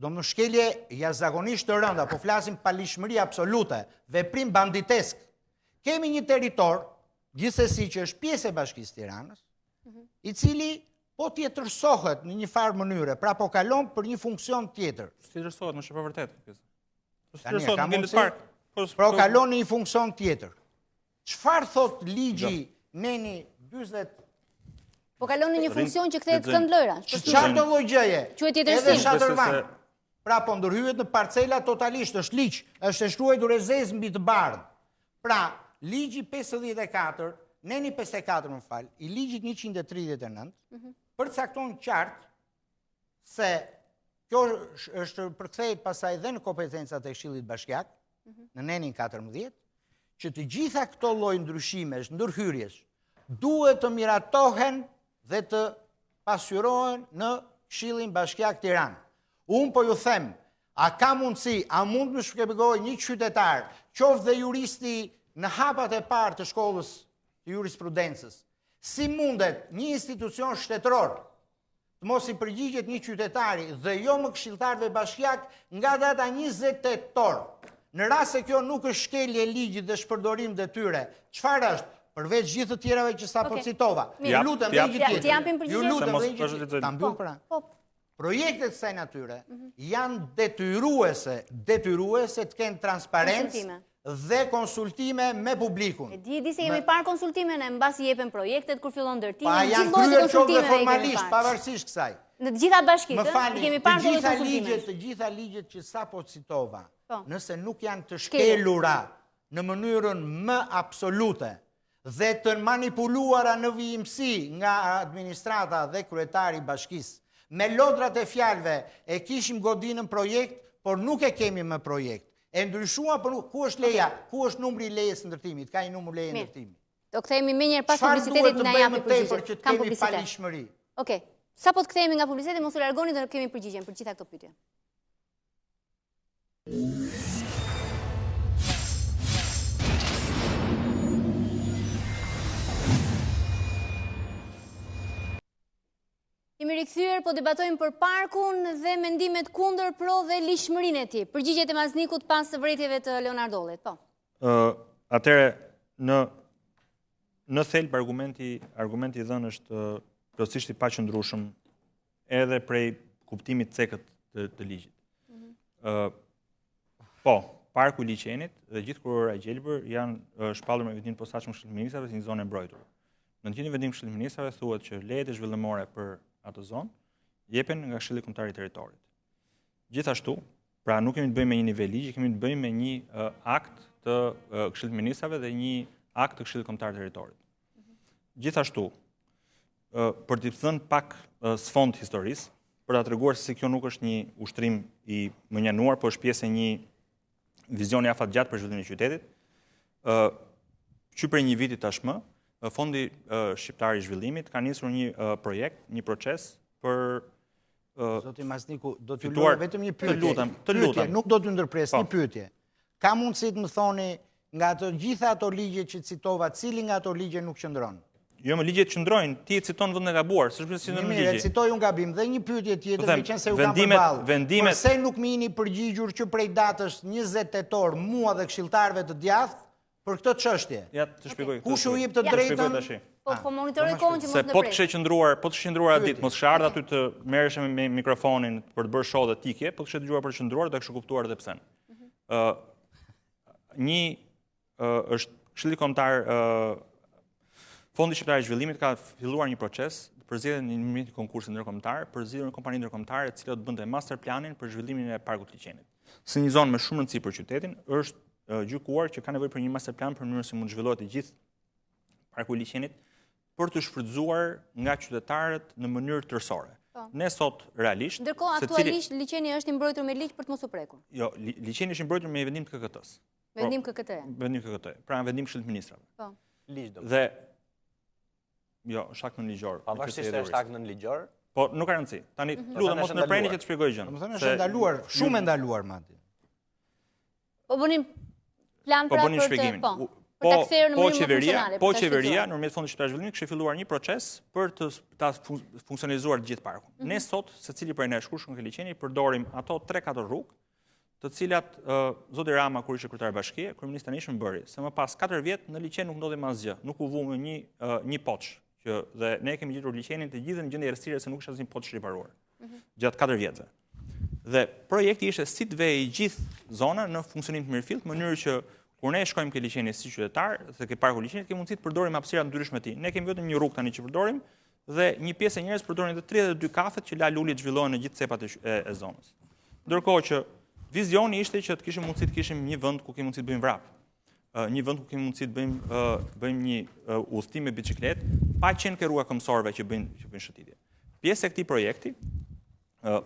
S3: Domethënë shkelje jashtëzakonisht të rënda, po flasim paligjshmëri absolute, veprim banditesk. Kemi një territor, gjithsesi që është pjesë e Bashkisë Tiranës, mhm. i cili po tjetërsohet në një farë mënyre, pra po kalon për një funksion
S2: tjetër. Tjetërsohet, më është e pavërtetë. Po tjetërsohet, nuk kemi park.
S3: Po, Pra po, kalon në një funksion tjetër. Çfarë thotë ligji neni 40
S1: Po kalon në një funksion që kthehet kënd
S3: lojrash. Çfarë do lloj gjëje?
S1: Quhet tjetërsim.
S3: Edhe shatërvan. Pra po ndërhyhet në parcela totalisht, është ligj, është e shkruajtur e zezë mbi të bardhë. Pra, ligji 54, neni 54 më fal, i ligjit 139, mhm. përcakton qartë se kjo është përkthehet pastaj dhe në kompetencat e Këshillit Bashkiak, mhm. në nenin 14, që të gjitha këto lloj ndryshimesh, ndërhyrjesh, duhet të miratohen dhe të pasqyrohen në Këshillin Bashkiak Tiranë. Unë po ju them, a ka mundësi, a mund të më shpjegojë një qytetar, qoftë dhe juristi në hapat e parë të shkollës të jurisprudencës, si mundet një institucion shtetëror të mos i përgjigjet një qytetari dhe jo më këshilltarëve bashkiakë nga data 20 tetor. Në rast se kjo nuk është shkelje e ligjit dhe shpërdorim detyre, çfarë është? Përveç gjithë të tjerave që sapo citova. Ju lutem dhe një tjetër. Ju lutem dhe një tjetër. Ta mbyll po, pra. Po. Projektet e kësaj natyre mhm. janë detyruese, detyruese të kenë transparencë dhe konsultime me
S1: publikun. E di, e di se kemi parë konsultime ne, mbasi jepen projektet, kur fillon ndërtimi,
S3: pa, janë kryer qoftë dhe formalisht, pavarësisht kësaj.
S1: Në të gjitha bashkitë, i kemi parë këto konsultime.
S3: Të gjitha ligjet që sapo citova, po. nëse nuk janë të shkelura në mënyrën më absolute dhe të manipuluara në vijimësi nga administrata dhe kryetari i bashkisë, me lodrat e fjalëve e kishim godinën projekt, por nuk e kemi më projekt. E ndryshuam, por ku është leja? Ku është numri i lejes së ndërtimit? Ka një numër leje ndërtimi.
S1: Do kthehemi menjëherë pas publicitetit na japi përgjigje.
S3: Çfarë duhet të bëjmë më tepër që të kemi paligjshmëri?
S1: Okej. Sapo të kthehemi nga publiciteti, mos u largoni do kemi përgjigjen për gjitha këto pyetje. Jemi rikthyer, po debatojmë për parkun dhe mendimet kundër, pro dhe ligjshmërinë e tij. Përgjigjet e Maznikut pas vërejtjeve të Leonard Ollit, po.
S2: Atëherë, në, në thelb argumenti, argumenti i dhënë është plotësisht i paqëndrueshëm edhe prej kuptimit të cekët të, të ligjit. Mm -hmm. po, parku i liqenit dhe gjithë kurora e gjelbër janë shpallur me vendim të posaçëm të Këshillit të Ministrave si një zonë e mbrojtur. Në të njëjtin vendim të Këshillit të Ministrave thuhet që lejet e zhvillimore për atë zonë jepen nga Këshilli Kombëtar i Territorit. Gjithashtu, pra nuk kemi të bëjmë me një nivel ligji, kemi të bëjmë me një uh, akt të uh, Këshillit të Ministrave dhe një akt të Këshillit Kombëtar të Territorit. Gjithashtu, për t'i dhënë pak sfond historisë, për ta treguar se si kjo nuk është një ushtrim i mënjanuar, por është pjesë e një vizioni afatgjatë për zhvillimin e qytetit. Ë që prej një viti tashmë, Fondi Shqiptar i Zhvillimit ka nisur një projekt, një proces për
S3: Zoti Mazniku, do t'ju lutem vetëm një pyetje.
S2: Të lutem, të lutem.
S3: Nuk do t'ju ndërpres po. një pyetje. Ka mundësi të më thoni nga të gjitha ato ligje që citova, cili nga ato ligje nuk
S2: qëndron? Jo, më ligjet qëndrojnë, ti e citon vend e gabuar, s'është mirë si në
S3: ligje. Mirë, e citoj unë gabim, dhe një pyetje tjetër, po meqenëse ju kam përballë.
S2: Vendimet...
S3: Përse nuk më jeni përgjigjur që prej datës 20 tetor, mua dhe këshilltarëve të djathtë, për këtë
S2: çështje. Ja, të shpjegoj.
S3: Kush ju jep të drejtën?
S1: Po, po monitoroj kohën që mos
S2: ndërpres. Se po të kishe qëndruar, po të kishe qëndruar atë ditë, mos kishe ardhur aty të merreshe me mikrofonin për të bërë show dhe të ikje, po të kishe dëgjuar për të qëndruar, do ta kishe kuptuar edhe pse. Mhm. Ë një është Këshilli Kombëtar ë Fondi Shqiptar i Zhvillimit ka filluar një proces për zgjedhjen e një konkursi ndërkombëtar, për zgjedhjen e një kompanie ndërkombëtare e cila do të bënte master planin për zhvillimin e parkut të liqenit. Si një zonë me shumë rëndësi për qytetin, është gjykuar që ka nevojë për një master plan për mënyrën si mund të zhvillohet i gjithë parku i liqenit për t'u shfrytëzuar nga qytetarët në mënyrë tërësore. Po. Ne sot realisht
S1: Ndërkohë aktualisht liqeni është i mbrojtur me ligj për të mos u prekur.
S2: Jo, liqeni është i mbrojtur me një vendim të
S1: KKT-së. Po, vendim KKT.
S2: Vendim KKT. Pra vendim Këshillit të Ministrave.
S1: Po.
S5: Ligj
S2: do. Dhe Jo, është akt nënligjor.
S5: Pavarësisht se është akt nënligjor?
S2: Po, nuk ka rëndësi. Tani, mhm. lutem, mos ndërpreni që të shpjegoj
S3: gjënë. Domethënë është ndaluar, shumë e ndaluar madje.
S1: Po bënim plan
S2: po pra për të, po,
S1: për ta kthyer në po mënyrë më funksionale.
S2: Po qeveria, nëpërmjet Fondit Shqiptar të Zhvillimit, kishte filluar një proces për të ta funksionalizuar të gjithë parkun. Mhm. Ne sot, secili prej nesh kur shkon ke liqeni, përdorim ato 3-4 rrugë të cilat zoti Rama kur ishte kryetar bashkie, kryeministri i tanishëm bëri, se më pas 4 vjet në liqen nuk ndodhi më asgjë, nuk u vu më një një poç që dhe ne kemi gjetur liqenin të gjithë në gjendje errësire se nuk ishte asnjë poç riparuar. Mm -hmm. Gjatë 4 vjetëve. Dhe projekti ishte si të vejë i gjithë zona në funksionim të mirëfilltë, në mënyrë që kur ne shkojmë ke liqeni si qytetar, dhe ke parku i liqenit, kemi mundësi të përdorim hapësira të ndryshme të tij. Ne kemi vetëm një rrugë tani që përdorim dhe një pjesë e njerëz përdorin edhe 32 kafet që la Luli të zhvillohen në gjithë cepat e, e, e zonës. Ndërkohë që vizioni ishte që të kishim mundësi të kishim një vend ku kemi mundësi të bëjmë vrap. Një vend ku kemi mundësi të bëjmë bëjmë një udhëtim me biçikletë pa qenë ke rruga e këmbësorëve që bëjnë që bëjnë shëtitje. Pjesë e këtij projekti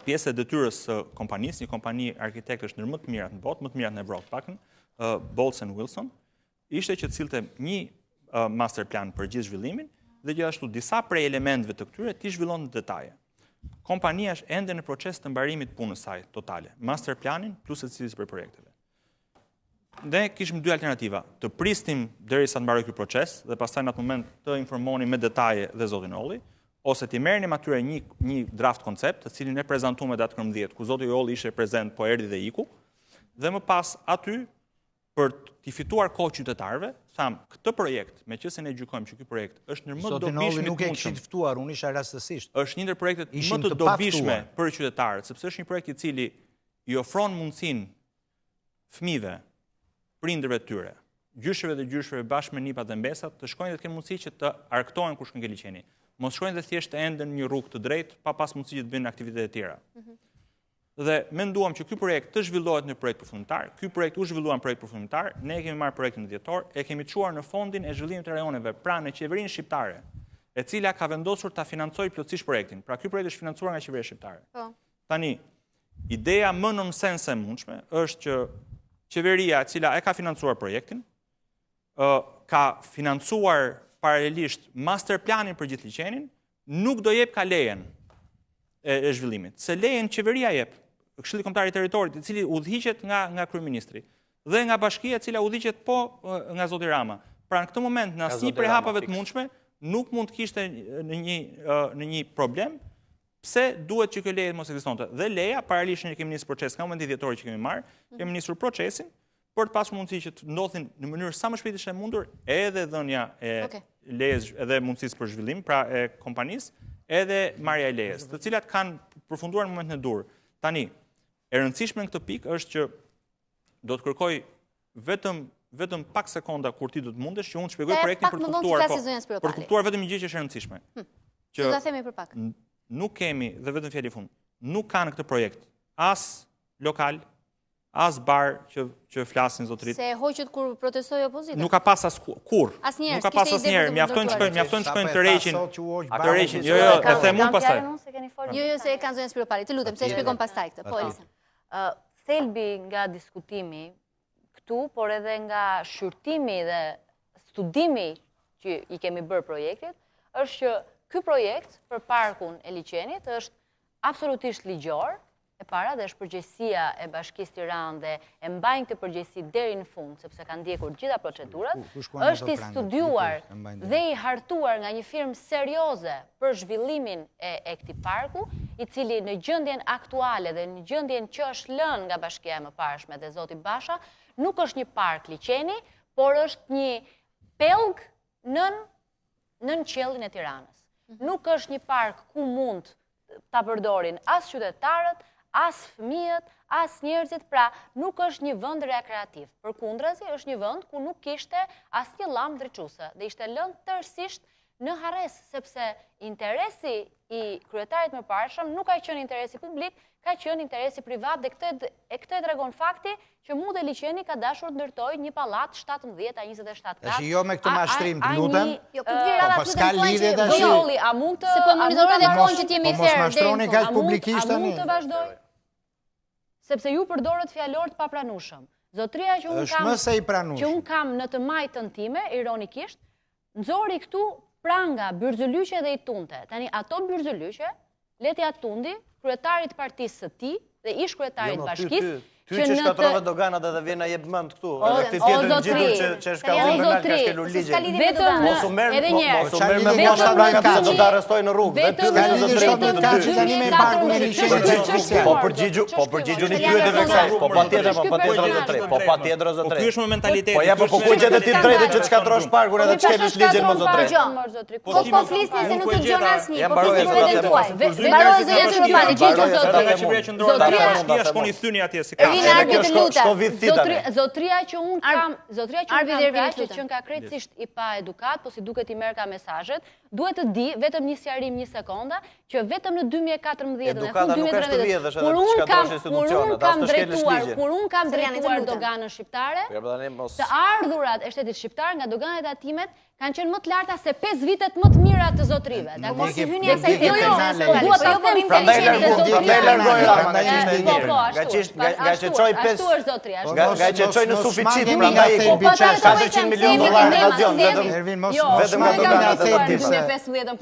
S2: pjesë e detyrës së kompanisë, një kompani arkitektësh ndër më të mirat në botë, më të mirat në Evropë të paktën, Bowles and Wilson, ishte që të sillte një master plan për gjithë zhvillimin dhe gjithashtu disa prej elementëve të këtyre t'i zhvillon në detaje. Kompania është ende në proces të mbarimit punës saj totale, master planin plus secilës prej projekteve. Ne kishim dy alternativa, të prisnim derisa të mbarojë ky proces dhe pastaj në atë moment të informonim me detaje dhe zotin Olli, ose t'i merrnim atyre një një draft koncept, të cilin e prezantuam me datë 14, ku zoti Olli ishte prezent, po erdhi dhe iku, dhe më pas aty për t'i fituar kohë qytetarëve, thamë, këtë projekt, meqenëse ne gjykojmë që ky projekt është ndër më të
S3: dobishmit Zotin Olli nuk e kishit ftuar, unë isha rastësisht.
S2: Është një ndër projektet më të dobishme për qytetarët, sepse është një projekt i cili i ofron mundësinë fëmijëve, prindërve të tyre, gjyshërve dhe gjysheve bashkë me nipat dhe mbesat, të shkojnë dhe të kenë mundësi që të argëtohen kur shkojnë ke liqeni. Mos shkojnë dhe thjesht të enden një rrugë të drejtë, pa pas mundësi që të bëjnë aktivitete të tjera. Mhm. Dhe menduam që ky projekt të zhvillohet në projekt përfundimtar. Ky projekt u zhvillua në projekt përfundimtar. Ne e kemi marrë projektin në dhjetor, e kemi çuar në fondin e zhvillimit të rajoneve, pra në qeverinë shqiptare, e cila ka vendosur ta financojë plotësisht projektin. Pra ky projekt është financuar nga qeveria shqiptare. Po. Tani, ideja më nonsense e mundshme është që qeveria e cila e ka financuar projektin, ë ka financuar paralelisht master planin për gjithë liqenin, nuk do jepka lejen e, e zhvillimit. Se lejen qeveria jep, Këshilli Kombëtar i Territorit, i cili udhëhiqet nga nga kryeministri dhe nga bashkia e cila udhëhiqet po nga zoti Rama. Pra në këtë moment në asnjë prej hapave të mundshme nuk mund të kishte në një në një problem Pse duhet që kjo leje të mos ekzistonte? Dhe leja, paralelisht ne kemi nisur proces nga momenti i dhjetorit që kemi marrë, mhm. kemi nisur procesin për të pasur mundësi që të ndodhin në mënyrë sa më shpejt është e mundur edhe dhënia e okay. lejes edhe mundësisë për zhvillim, pra e kompanisë, edhe marrja e lejes, të cilat kanë përfunduar në momentin e duhur. Tani, e rëndësishme në këtë pikë është që do të kërkoj vetëm vetëm pak sekonda kur ti do të mundesh që unë të shpjegoj projektin për të kuptuar po, për të kuptuar vetëm një gjë që është e rëndësishme.
S1: Hm. Që do ta themi për pak.
S2: Nuk kemi dhe vetëm fjali fund. Nuk ka në këtë projekt as lokal, as bar që që flasin
S1: zotërit. Se e hoqët kur protestoi
S2: opozita. Nuk ka pas as kurrë.
S1: Asnjëherë.
S2: Nuk ka pas asnjëherë. Mjafton të shkojnë, mjafton të shkojnë të tërheqin. Tërheqin. Jo, jo, e them unë pastaj.
S1: Jo, jo, se e kanë zonja Spiropali. Të lutem, se e shpjegon pastaj këtë. Po, Elisa.
S4: Thelbi nga diskutimi këtu, por edhe nga shqyrtimi dhe studimi që i kemi bërë projektit, është që ky projekt për parkun e liqenit është absolutisht ligjor, e para dhe është përgjegjësia e Bashkisë Tiranë dhe e mbajnë këtë përgjegjësi deri në fund, sepse kanë ndjekur të gjitha procedurat, është i studiuar dhe i hartuar nga një firmë serioze për zhvillimin e e këtij parku, i cili në gjendjen aktuale dhe në gjendjen që është lënë nga bashkia e mëparshme dhe zoti Basha, nuk është një park liqeni, por është një pellg nën nën qiellin e Tiranës. Mhm. Nuk është një park ku mund ta përdorin as qytetarët, as fëmijët, as njerëzit, pra nuk është një vend rekreativ. Përkundrazi është një vend ku nuk kishte asnjë llambë ndriçuese dhe ishte lënë tërësisht në harresë, sepse interesi i kryetarit të mëparshëm nuk ka qenë interesi publik, ka qenë interesi privat dhe këtë e këtë e tregon fakti që mu te liqeni ka dashur të ndërtojë një pallat 17 a 27
S3: kat. Tash jo me këtë mashtrim, të lutem.
S1: Jo, kur vjen radha
S3: po, po s'ka lidhje tash.
S4: Jo, a mund të
S1: Se po monitoroj dhe kohën që të jemi
S3: po fair. Po mos mashtroni kaq publikisht
S4: tani. A mund të vazhdoj? Sepse ju përdorët fjalor të papranueshëm. Zotria që unë kam
S3: që
S4: unë kam në të majtën time, ironikisht, Nxori këtu pranga, byzylyqe dhe i tundte. Tani ato byzylyqe le t'ia tundi kryetarit të partisë së tij dhe ish kryetarit të jo, bashkisë.
S5: Ty që shkatërrove doganat edhe vjen na jep mend këtu, edhe këtij tjetrit ngjitur që që është kallëzim penal ka shkelur ligjin.
S4: Vetëm
S5: mos u merr edhe një herë. Mos u merr me mua me prangat se do të arrestoj në rrugë. Dhe ty
S3: dhe zotëri të dy. Tani me parkun e liqenit.
S5: Po përgjigju, po përgjigju një pyetje kësaj. Po patjetër, po patjetër zotëri. Po patjetër zotëri.
S2: Po ky është më mentaliteti.
S5: Po ja po po ku gjetë ti drejtën që të shkatërrosh parkun edhe të shkelësh ligjin mo zotëri.
S1: Po po flisni se nuk ju dëgjon asnjë, po flisni për veten tuaj. Mbaroi zonja Spiropali, gjigju
S2: zotëri. Nga qeveria qendrore, bashkia shkoni thyni atje si
S1: ka. Ervin Arbi të
S4: lutem. Zotëria që unë kam, zotëria që unë kam që qenka krejtësisht i pa edukat, po si duket i merrka mesazhet, duhet të di vetëm një sqarim një sekonda që vetëm në 2014 dhe fund 2013 kur unë kam kur unë kam drejtuar, kur unë kam drejtuar doganën shqiptare, po të ardhurat e shtetit shqiptar nga doganat e tatimet kanë qenë më të larta se 5 vitet më të mira të zotërive.
S1: Dakor, mos i hyni asaj
S4: teme. Jo, jo, po dua ta them
S5: prandaj largoi, prandaj largoi Rama nga që ishte i
S4: po,
S5: mirë.
S4: Po,
S5: nga që ishte nga që çoi 5
S4: ashtu është zotëria.
S5: Nga nga që çoi në suficit, prandaj
S3: po,
S5: 400 milion dollar evazion vetëm.
S3: Ervin mos
S4: jo,
S5: vetëm nga doganat e
S4: tatimet.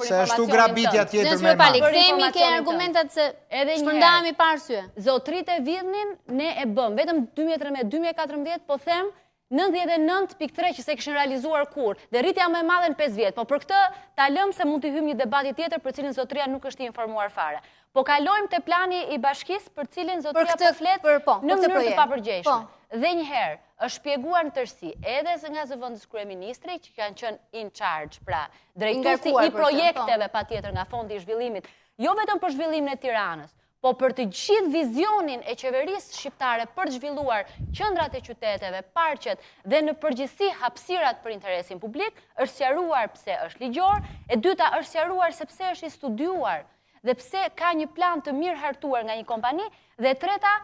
S3: Se ashtu grabitja tjetër
S1: më e madhe. Kthehemi ke argumentat se
S4: edhe
S1: shpërndahemi pa arsye.
S4: Zotëritë e vidhnin, ne e bëm vetëm 2013, 2014, po them 99.3 që s'e kishin realizuar kurrë, dhe rritja më e madhe në 5 vjet. Po për këtë ta lëmë se mund t'i hyjmë një debati tjetër për cilin zotëria nuk është i informuar fare. Po kalojmë te plani i bashkisë për cilin zotëria po flet
S1: për, po,
S4: në mënyrë të papërgjegjshme.
S1: Po.
S4: Dhe një herë, është shpjeguar në tërësi, edhe nga zëvendës kryeministri që kanë qenë in charge, pra drejtuesi i
S1: po.
S4: projekteve patjetër nga fondi i zhvillimit, jo vetëm për zhvillimin e Tiranës, po për të gjithë vizionin e qeverisë shqiptare për të zhvilluar qendrat e qyteteve, parqet dhe në përgjithësi hapësirat për interesin publik, është sqaruar pse është ligjor, e dyta është sqaruar se pse është i studiuar dhe pse ka një plan të mirë hartuar nga një kompani dhe e treta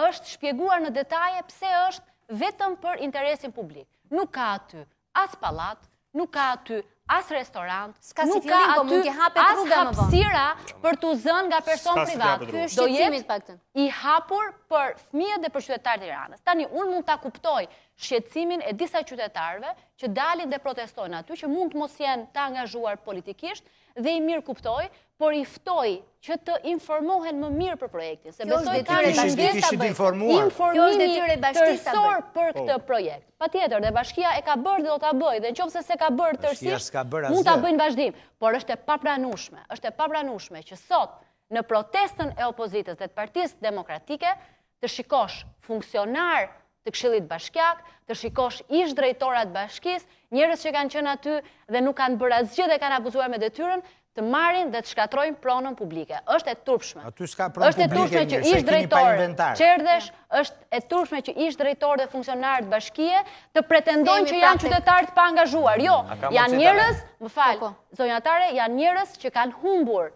S4: është shpjeguar në detaje pse është vetëm për interesin publik. Nuk ka aty as pallat, nuk ka aty as restorant, nuk ka
S1: po
S4: aty as hapësira për t'u zënë nga person privat.
S1: Do jetë
S4: i hapur për fëmijët dhe për qytetarët e Tiranës. Tani, unë mund ta kuptoj shqetësimin e disa qytetarëve që dalin dhe protestojnë aty, që mund të mos jenë të angazhuar politikisht, dhe i mirëkuptoj, por i ftoj që të informohen më mirë për projektin, se besoj ka një
S3: mungesë
S4: informimi tërësor për po. këtë projekt. Patjetër, dhe bashkia e ka bërë dhe do ta bëjë, dhe në qoftë se s'e ka bërë tërësisht, mund ta bëjë në vazhdim, por është e papranueshme, është e papranueshme që sot në protestën e opozitës dhe të Partisë Demokratike të shikosh funksionarë të Këshillit Bashkiak, të shikosh ish drejtora të bashkisë, njerëz që kanë qenë aty dhe nuk kanë bërë asgjë dhe kanë abuzuar me detyrën, të marrin dhe të shkatërrojnë pronën publike. Është e turpshme.
S3: Aty s'ka pronë
S4: Është e
S3: publike
S4: turpshme që
S3: mirë, se
S4: ish
S3: keni pa
S4: drejtor
S3: inventar.
S4: çerdhesh, është e turpshme që ish drejtor dhe funksionarë të bashkie të pretendojnë
S1: Themi
S4: që janë
S1: pra tek-
S4: qytetarë të paangazhuar. Jo,
S5: ka
S4: janë
S5: mundësi tani?
S4: njerëz, më fal,
S1: Po, po.
S4: zonja Tare, janë njerëz që kanë humbur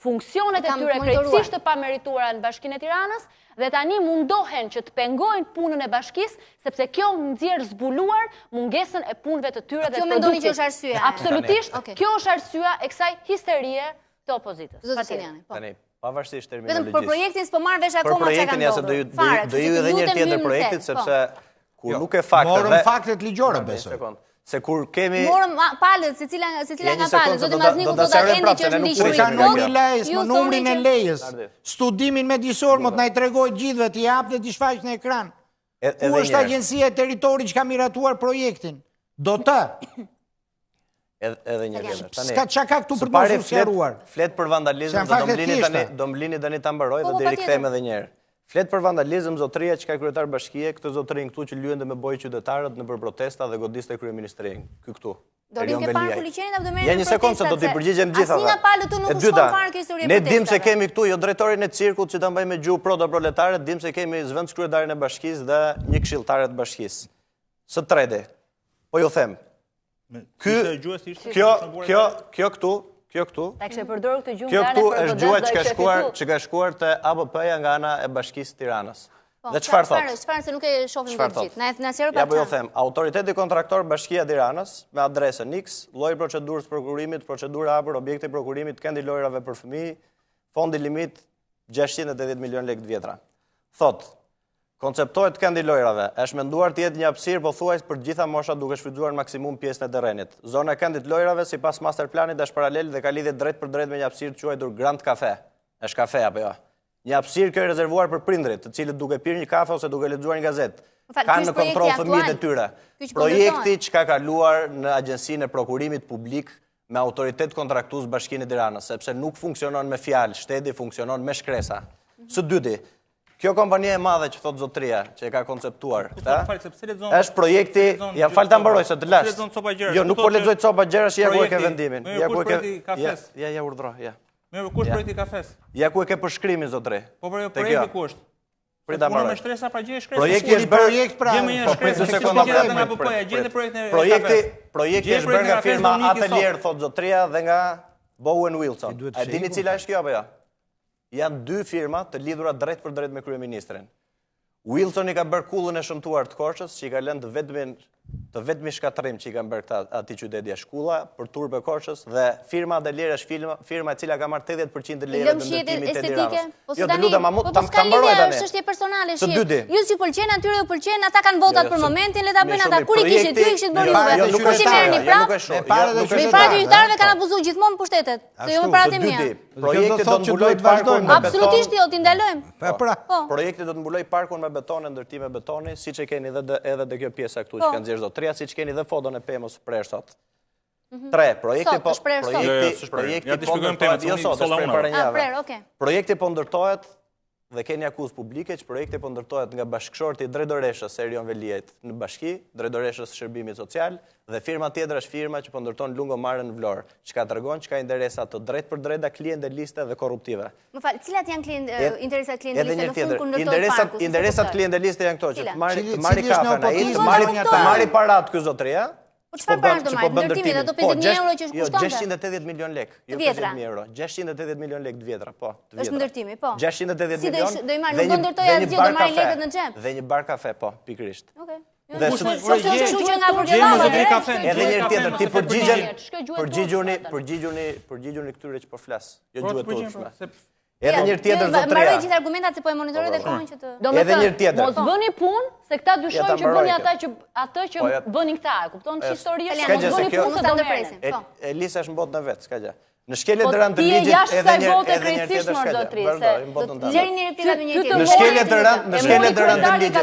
S4: funksionet e tyre krejtësisht të pamerituara në Bashkinë e Tiranës dhe tani mundohen që të pengojnë punën e bashkisë, sepse kjo nxjerr zbuluar mungesën e punëve të tyre dhe
S1: Kjo
S4: të
S1: mendoni që
S4: produktit.
S1: është arsyeja?
S4: Absolutisht, kjo është arsyeja e kësaj histerie të opozitës.
S1: Zoti Salianji, po.
S5: Tani, pavarësisht
S1: Vetëm
S5: terminologjisë.
S1: për projektin s'po marr vesh
S5: Për
S1: akoma çka ka
S5: projektin ja se do ju
S1: ndodhur.
S5: do ju edhe një herë tjetër projektit
S1: po.
S5: sepse kur nuk e fakte
S3: Morëm faktet ligjore besoj.
S5: Se kur kemi
S1: Morëm palët, secila secila nga palët, zoti Mazniku thotë Endi që është
S3: ligjor. Ka numrin e lejes, më numrin e lejes. Studimin mjedisor mo të na i tregojë gjithëve, t'i japë dhe t'i shfaqë në ekran. Ku është agjencia e territorit që ka miratuar projektin? Do të.
S5: Edhe një tjetër.
S3: Tani. S'ka çka ka këtu për të mos u sqaruar.
S5: Flet për vandalizëm, do më lini tani, do më lini tani ta mbaroj po, dhe po, do rikthehem edhe një herë. Flet për vandalizëm zotëria që ka kryetar bashkie, këtë zotërinë këtu që lyente me bojë qytetarët nëpër protesta dhe godiste kryeministrinë. Ky këtu.
S1: Do rrim ke parku i liqenit apo do merrem
S5: Ja një sekondë se do t'i përgjigjem gjitha.
S1: Asnjë nga palët nuk u shkon fare kjo histori e
S5: Ne dim se kemi këtu jo drejtorin e cirkut që ta mbajë me gjuhë proto proletare, dim se kemi zëvendëskryetarin e bashkisë dhe një këshilltare të bashkisë. Së treti, po ju them, Ky, kjo, kjo, kjo këtu, kjo këtu.
S4: Ta kishe përdorur këtë gjuhë
S5: Kjo këtu është gjuha që ka shkuar, që ka shkuar te ABP-ja nga ana e Bashkisë Tiranës.
S1: Po,
S5: Dhe çfarë thotë?
S1: Çfarë se nuk e shohim dot gjithë. Na na sqaro pak.
S5: Ja po ju them, autoriteti kontraktor Bashkia e Tiranës me adresën X, lloji i procedurës prokurimit, procedura e hapur, objekti i prokurimit, kendi i lojrave për fëmijë, fondi limit 680 milion lekë të vjetra. Thotë, Konceptohet këndi i lojrave. Është menduar të jetë një hapësirë pothuajse për të gjitha moshat duke shfrytëzuar në maksimum pjesën e terrenit. Zona e këndit të lojrave sipas master planit është paralel dhe ka lidhje drejtpërdrejt me një hapësirë të quajtur Grand Cafe. Është kafe apo jo? Një hapësirë kjo e rezervuar për prindërit, të cilët duke pirë një kafe ose duke lexuar një gazetë, kanë në kontroll fëmijët e tyre. Projekti që ka kaluar në Agjencinë e Prokurimit Publik me autoritet kontraktues Bashkinë e Tiranës, sepse nuk funksionon me fjalë, shteti funksionon me shkresa. Mhm. Së dyti, kjo kompani e madhe që thotë zotëria, që e ka konceptuar, është projekti, ja fal ta mbaroj se të lashë. Jo, nuk po lexoj copa gjërash, ja ku e ke vendimin. Ja ku e ke. Ja, ja urdhro, ja.
S2: Mirë, ku është projekti i kafes?
S5: Ja ku e ke përshkrimin zotëri.
S2: Po po, jo, projekti ku është?
S5: Prit ta
S2: mbaroj. Me shtresa pra gjej shkresa.
S5: Projekti është bërë
S3: projekt pra.
S2: Gjej më një po, shkresë. Po sekonda pra. Nga po-ja, gjej projektin e
S5: Projekti, projekti është bërë nga firma Atelier thotë zotëria dhe nga Bowen Wilson. A dini cila është kjo apo jo? Janë dy firma të lidhura drejtpërdrejt me kryeministrin. Wilson i ka bërë kullën e shëmtuar të Korçës, që i ka lënë të vetmin të vetmin shkatërrim që i kanë bërë këta atij qyteti është kulla për turp e Korçës dhe firma Atelier është firma, firma e cila ka marrë 80% të lejeve të ndërtimit të
S1: Tiranës. Po jo, të lutem, ma mund po, ta po, mbaroj tani. Është çështje personale
S5: Së dyti.
S1: Ju s'ju pëlqen atyre ju pëlqen, ata kanë votat jo, për momentin, le ta bëjnë ata. Kur i kishit ju i kishit bërë juve.
S5: Jo, nuk është
S1: merrni prapë. Me paratë e qytetarëve kanë abuzuar gjithmonë pushtetet. Se jo me paratë e mia.
S5: Projekti do të mbulojë parkun me beton.
S1: Absolutisht jo, t'i ndalojmë.
S3: Po pra.
S1: Po.
S5: Projekti do të mbulojë parkun me beton e ndërtime betoni, siç e keni edhe edhe te kjo pjesa këtu që po. ka nxjerrë zotëria, siç keni dhe foton e pemës së prerë sot.
S1: Mhm.
S5: Tre, projekti po projekti jo, jo, projekti po ndërtohet, jo sot, është prerë para një jave. Projekti po ndërtohet dhe keni akuzë publike që projekti po ndërtohet nga bashkëshorti i drejtoreshës së Erion Veliajt në bashki, drejtoreshës së shërbimit social dhe firma tjetër është firma që po ndërton Lungomaren në Vlorë, çka tregon që ka interesa të drejtpërdrejta klienteliste dhe
S1: korruptive. Më fal, cilat janë klient, interesat klienteliste në fund kur ndërtohet parku?
S5: Interesat klienteliste janë këto që të marrë të marrë kafen ai, të marrë të marrë paratë ky zotëria,
S1: Po çfarë parash do marrë? Ndërtimi ato 50000 po, euro që
S5: jo, kushtonte. Jo, 680 milion lek, jo 50000 euro. 680 milion lek të vjetra, po,
S1: të vjetra. Është ndërtimi, po.
S5: 680 milion.
S1: Si do i marrë? Nuk do ndërtojë asgjë, do marrë lekët në
S5: xhep. Dhe një bar kafe, po, pikërisht.
S1: Okej. Dhe së po është kështu që nga
S5: përgjellava. Edhe një herë tjetër, ti përgjigjen, përgjigjuni, përgjigjuni, përgjigjuni këtyre që po flas. Jo gjuhë të turpshme. Edhe një herë tjetër zotëria.
S1: Mbaroj gjithë argumentat se po e monitoroj dhe kohën që
S4: të. Do me thënë, mos bëni punë se këta dyshojnë që bëni ata që atë që po, bënin këta. E kupton që histori është mos bëni punë se do
S5: merrni. Po. Elisa është në botën e vet, s'ka gjë. Në shkelje të rëndë të ligjit
S4: edhe një edhe një tjetër s'ka gjë.
S5: Vazhdo, në botën
S1: tënde. Lërini replikat me një
S5: tjetër. Në shkelje të rëndë, në shkelje të rëndë të ligjit.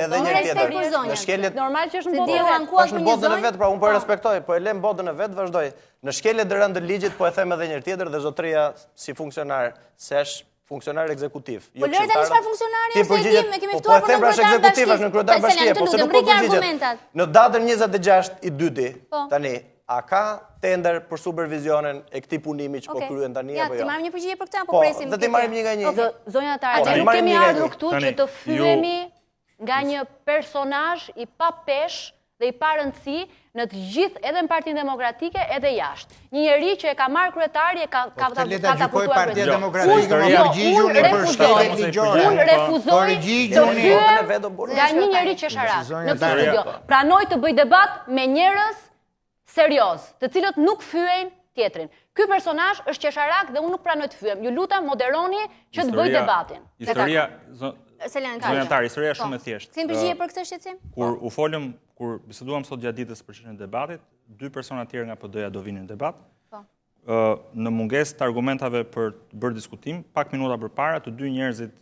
S5: Edhe një tjetër.
S1: Në
S5: shkelje
S4: normal që është në botën e vet.
S5: Është në botën e vet, pra unë po e respektoj, po e lëm botën e vet, vazhdoj. Në shkelje të rëndë të ligjit, po e them edhe një herë tjetër dhe zotëria si funksionar, se është funksionar ekzekutiv.
S1: Jo po lëre tani çfarë funksionari është e dim, e kemi po, ftuar po për
S5: nënkryetar bashkie. Ekzekutiv është nënkryetar bashkie, po se nuk po përgjigjet. Në datën 26 i dyti, po. tani, a ka tender për supervizionin e këtij punimi që po kryen tani apo jo?
S1: Ja, t'i marrim një përgjigje për këtë apo po, presim?
S5: Po, dhe t'i marrim një nga
S4: një. Zonja Tare, ne nuk kemi ardhur këtu që të fyhemi nga një personazh i papeshë dhe i parëndësi në të gjithë edhe në Partinë Demokratike edhe jashtë. Një njeri që e ka marrë kryetari e ka
S3: po,
S4: katapultuar
S3: Partia Demokratike, jo, përgjigjuni për shkeljet
S4: ligjore. Unë refuzoj të fyhem nga një njeri qesharak në këtë studio. Pranoj të bëj debat me njerëz seriozë, të cilët nuk fyejnë tjetrin. Ky personazh është qesharak dhe unë nuk pranoj të fyhem. Ju lutem moderoni që të bëj debatin.
S2: Historia, zonja Tari, historia është shumë e thjeshtë.
S1: Kthim përgjigje për këtë shqetësim?
S2: Kur u folëm, kur biseduam sot gjatë ditës për çështjen e debatit, dy persona të tjerë nga PD-ja do vinin në debat.
S1: Po.
S2: Në mungesë të argumentave për të bërë diskutim, pak minuta përpara të dy njerëzit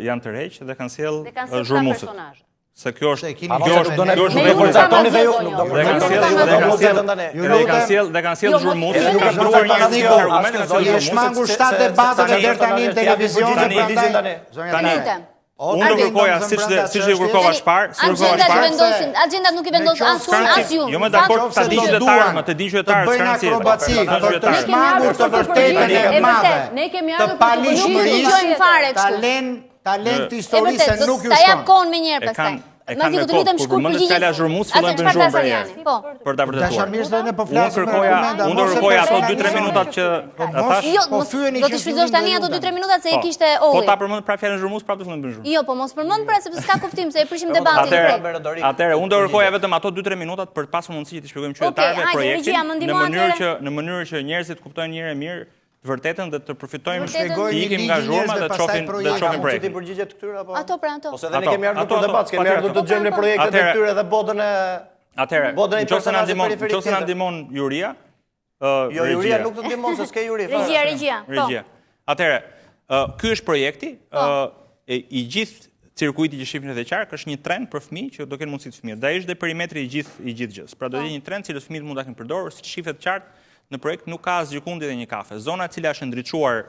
S2: janë tërheq dhe kanë sjellë zhurmuesit. Se kjo është kjo është
S5: do kjo është do përcaktoni dhe ju nuk do
S2: përcaktoni dhe kanë sjellë dhe kanë sjellë dhe kanë sjellë zhurmuesit nuk kanë ndruar një asnjë argument
S3: kanë sjellë shmangur shtatë debate deri tani në televizion
S2: prandaj tani Unë do kërkoja, siç dhe siç e kërkova më parë, siç kërkova
S1: më parë. Vendosin, agjendat nuk i vendos as unë, as ju.
S2: Jo më dakord, ta dinë qytetarët, më të dinë qytetarët,
S3: s'ka rëndësi. Akrobaci, për të shmangur të vërtetën e madhe.
S4: Ne kemi ardhur
S3: për të paligjshmërisë, ta lënë Ta lënë këtë histori se nuk ju
S1: shkon. Ta jap kohën menjëherë
S2: pastaj. E kanë me kohë, kur përmendet fjala zhurmues, fillojnë bëjnë zhurmë për herë.
S1: Po.
S2: Për ta vërtetuar.
S3: Dashamirës dhe ne po flasim
S2: me argumenta. Unë do kërkoja ato 2-3 minutat që
S1: po thash. Jo, po fyeni do të shfrytëzosh tani ato 2-3 minutat se e po. kishte
S2: Olli. Po ta përmend pra fjalën zhurmues, prapë do fillojnë bëjnë
S1: zhurmë. Jo, po mos përmend pra sepse s'ka kuptim se e prishim debatin.
S2: Atëherë, atëherë unë do kërkoja vetëm ato 2-3 minutat për të pasur mundësi që t'i shpjegojmë qytetarëve projektin në mënyrë që në mënyrë që njerëzit kuptojnë një herë e mirë të vërtetën dhe të përfitojmë të ikim nga zhurma dhe të shohim dhe të shohim
S5: projektin. Ti përgjigjet këtyre apo?
S1: Ato pra ato.
S5: Ose edhe ne kemi ardhur për debat, kemi ardhur të dëgjojmë në projektet e këtyre dhe botën e
S2: Atëherë, nëse na ndihmon, nëse na ndihmon juria,
S5: ë Jo, juria nuk të ndihmon se s'ke juri.
S1: Regjia, regjia.
S2: Po. Regjia. Atëherë, Ky është projekti, po. i gjithë cirkuiti që shihni rreth e qark është një tren për fëmijë që do kenë mundësi të fëmijët. Dhe ai është dhe perimetri i gjithë i gjithë gjësë. Pra do po. jetë një tren të cilët fëmijët mund ta kenë përdorur, siç shihet qartë në projekt nuk ka asgjëkundi dhe një kafe. Zona e cila është ndriçuar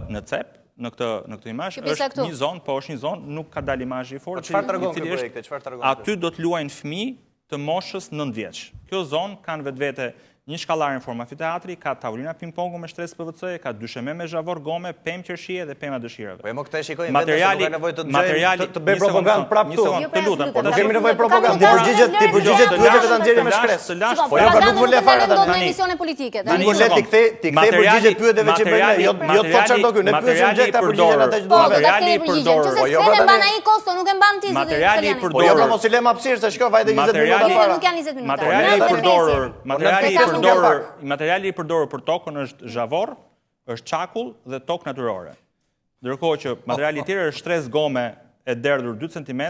S2: në cep, në këtë në këtë imazh është një zonë, po është një zonë, nuk ka dalë imazhi i fortë.
S5: Po çfarë tregon ky projekt? Çfarë tregon?
S2: Aty do të luajnë fëmijë të moshës 9 vjeç. Kjo zonë ka në vetvete një shkallare në formë amfiteatri, ka tavolina ping-pongu me shtresë PVC-je, ka dysheme me zhavor gome, pemë qershie dhe pema
S5: dëshirave. Po e mo këtë e shikojnë vetë se nuk ka nevojë të dëgjojmë të bëjmë propagandë prapë
S2: këtu. Jo, të lutem,
S5: por nuk kemi nevojë propagandë. Ti përgjigjet, ti përgjigjet pyetjeve ta nxjerrim me shkresë.
S1: Po jo, nuk më le fare tani. Në emisione politike
S5: tani. Nuk më le ti kthej, ti kthej përgjigjet pyetjeve që bëjmë, jo jo të thotë çfarë do ky, ne pyesim gjë ta përgjigjen atë që
S1: duam. Po, materiali i përdorur. Po jo, pra mban ai kosto, nuk e mban ti zoti.
S2: Materiali i përdorur. Po
S5: jo, pra mos i lëm hapësirë se shko vajte 20 minuta
S1: para. Nuk janë 20 minuta.
S2: Materiali i përdorur, materiali i përdorur, materiali i përdorur për tokën është zhavor, është çakull dhe tokë natyrore. Ndërkohë që materiali tjetër është shtresë gome e derdhur 2 cm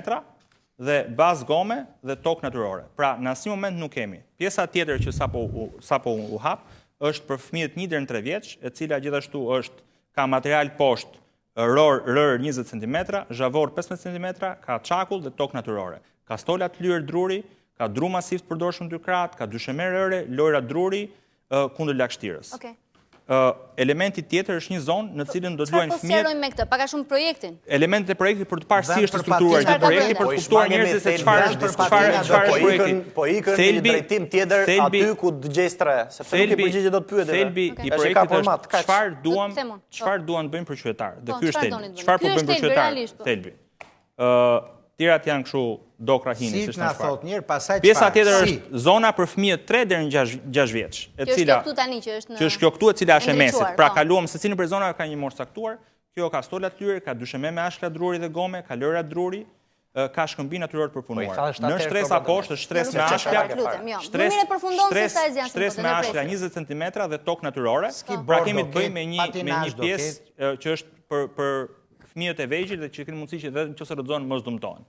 S2: dhe bazë gome dhe tokë natyrore. Pra, në asnjë moment nuk kemi. Pjesa tjetër që sapo u, sapo u hap është për fëmijët 1 deri në 3 vjeç, e cila gjithashtu është ka material poshtë ror rërë 20 cm, zhavor 15 cm, ka çakull dhe tokë natyrore. Ka stola të lyer druri, ka dru masiv të përdorshëm dy krahët, ka dysheme rëre, lojra druri, kundër lagështirës.
S1: Okej.
S2: Elementi tjetër është një zonë në cilën do të luajnë
S1: fëmijët. Çfarë po sqarojmë me këtë? Pak a shumë projektin.
S2: Elementet e projektit për të parë si është strukturuar gjithë projekti, për të kuptuar njerëzit se çfarë është çfarë çfarë është
S5: projekti. Po ikën në një drejtim tjetër aty ku të gjej strehë, sepse nuk i përgjigjet dot pyetjeve.
S2: Thelbi i projektit është çfarë duam, çfarë duam të bëjmë për qytetarët. Dhe po, ky është thelbi. Çfarë po bëjmë për qytetarët? Po. Thelbi. Ë tjerat janë kështu do krahini,
S3: si të thotë njërë, pasaj
S2: çfarë? Pjesa tjetër është zona për fëmijët 3 deri në 6 6 vjeç, e
S1: cila kjo këtu tani që është në
S2: që është kjo këtu e cila është e mesit. Pra po. kaluam secilin prej zonave ka një moshë caktuar. Kjo ka stola të lyer, ka dysheme me ashkla druri dhe gome, ka lojra druri, ka shkëmbin natyror të përpunuar. Po në shtresa poshtë është shtresë me ashkla,
S1: jo. Shtresë
S2: shtresë shtresë me ashkla 20 cm dhe tokë natyrore. Pra kemi të bëjmë me një me një pjesë që është për për fëmijët e vegjël dhe që kenë mundësi që dhe nëse rrëzohen mos dëmtohen.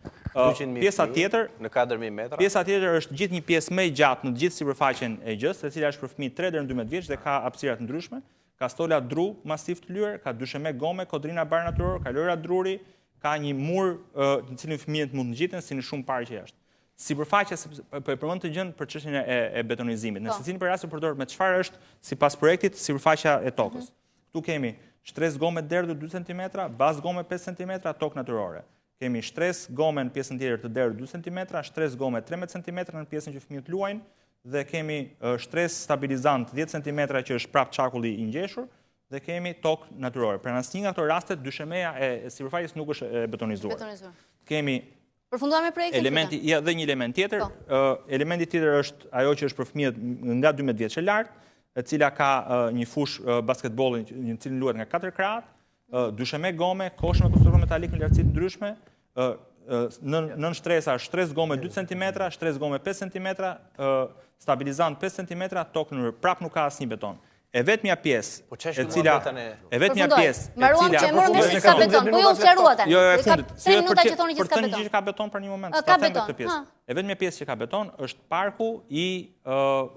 S2: Pjesa tjetër
S5: në 4000 metra.
S2: Pjesa tjetër është gjithë një pjesë më e gjatë në të gjithë sipërfaqen e gjësë, e cila është për fëmijë 3 deri në 12 vjeç dhe ka hapësira të ndryshme. Ka stola dru masiv të lyer, ka dysheme gome, kodrina bar natyror, ka lojra druri, ka një mur në cilin fëmijët mund të ngjiten si në shumë parqe jashtë. Sipërfaqja po e përmend këtë gjënë për çështjen e, e betonizimit. Në po. secilin prej rasteve përdoret me çfarë është sipas projektit sipërfaqja e tokës. Mm -hmm. Këtu kemi shtresë gome derdhur 2 cm, bazë gome 5 cm, tokë natyrore. Kemi shtresë gome në pjesën tjetër të derdhur 2 cm, shtresë gome 13 cm në pjesën që fëmijët luajnë dhe kemi shtresë stabilizant 10 cm që është prapë çakulli i ngjeshur dhe kemi tokë natyrore. Pra në asnjë nga këto raste dyshemeja e sipërfaqes nuk është e betonizuar. Kemi
S1: Përfunduam me projektin?
S2: Elementi, ja, dhe një element tjetër. Po. Elementi tjetër është ajo që është për fëmijët nga 12 vjeç e lart, e cila ka një fushë basketbolli në cilën luhet nga katër krahët, dysheme gome, kosh me konstruksion metalik në lartësi të ndryshme, në nën shtresa shtresë gome 2 cm, shtresë gome 5 cm, stabilizant 5 cm, tokë në prap nuk ka asnjë beton. E vetmja pjesë
S5: po
S2: e cila e vetmja pjesë
S1: e cila mbaruam që e morëm vesh s'ka beton. Po ju u sqarua tani.
S2: Jo, jo, e fundit.
S1: Tre minuta që thoni që s'ka beton.
S2: Për të që ka beton për një moment, ta them këtë pjesë. E vetmja pjesë që ka beton është parku i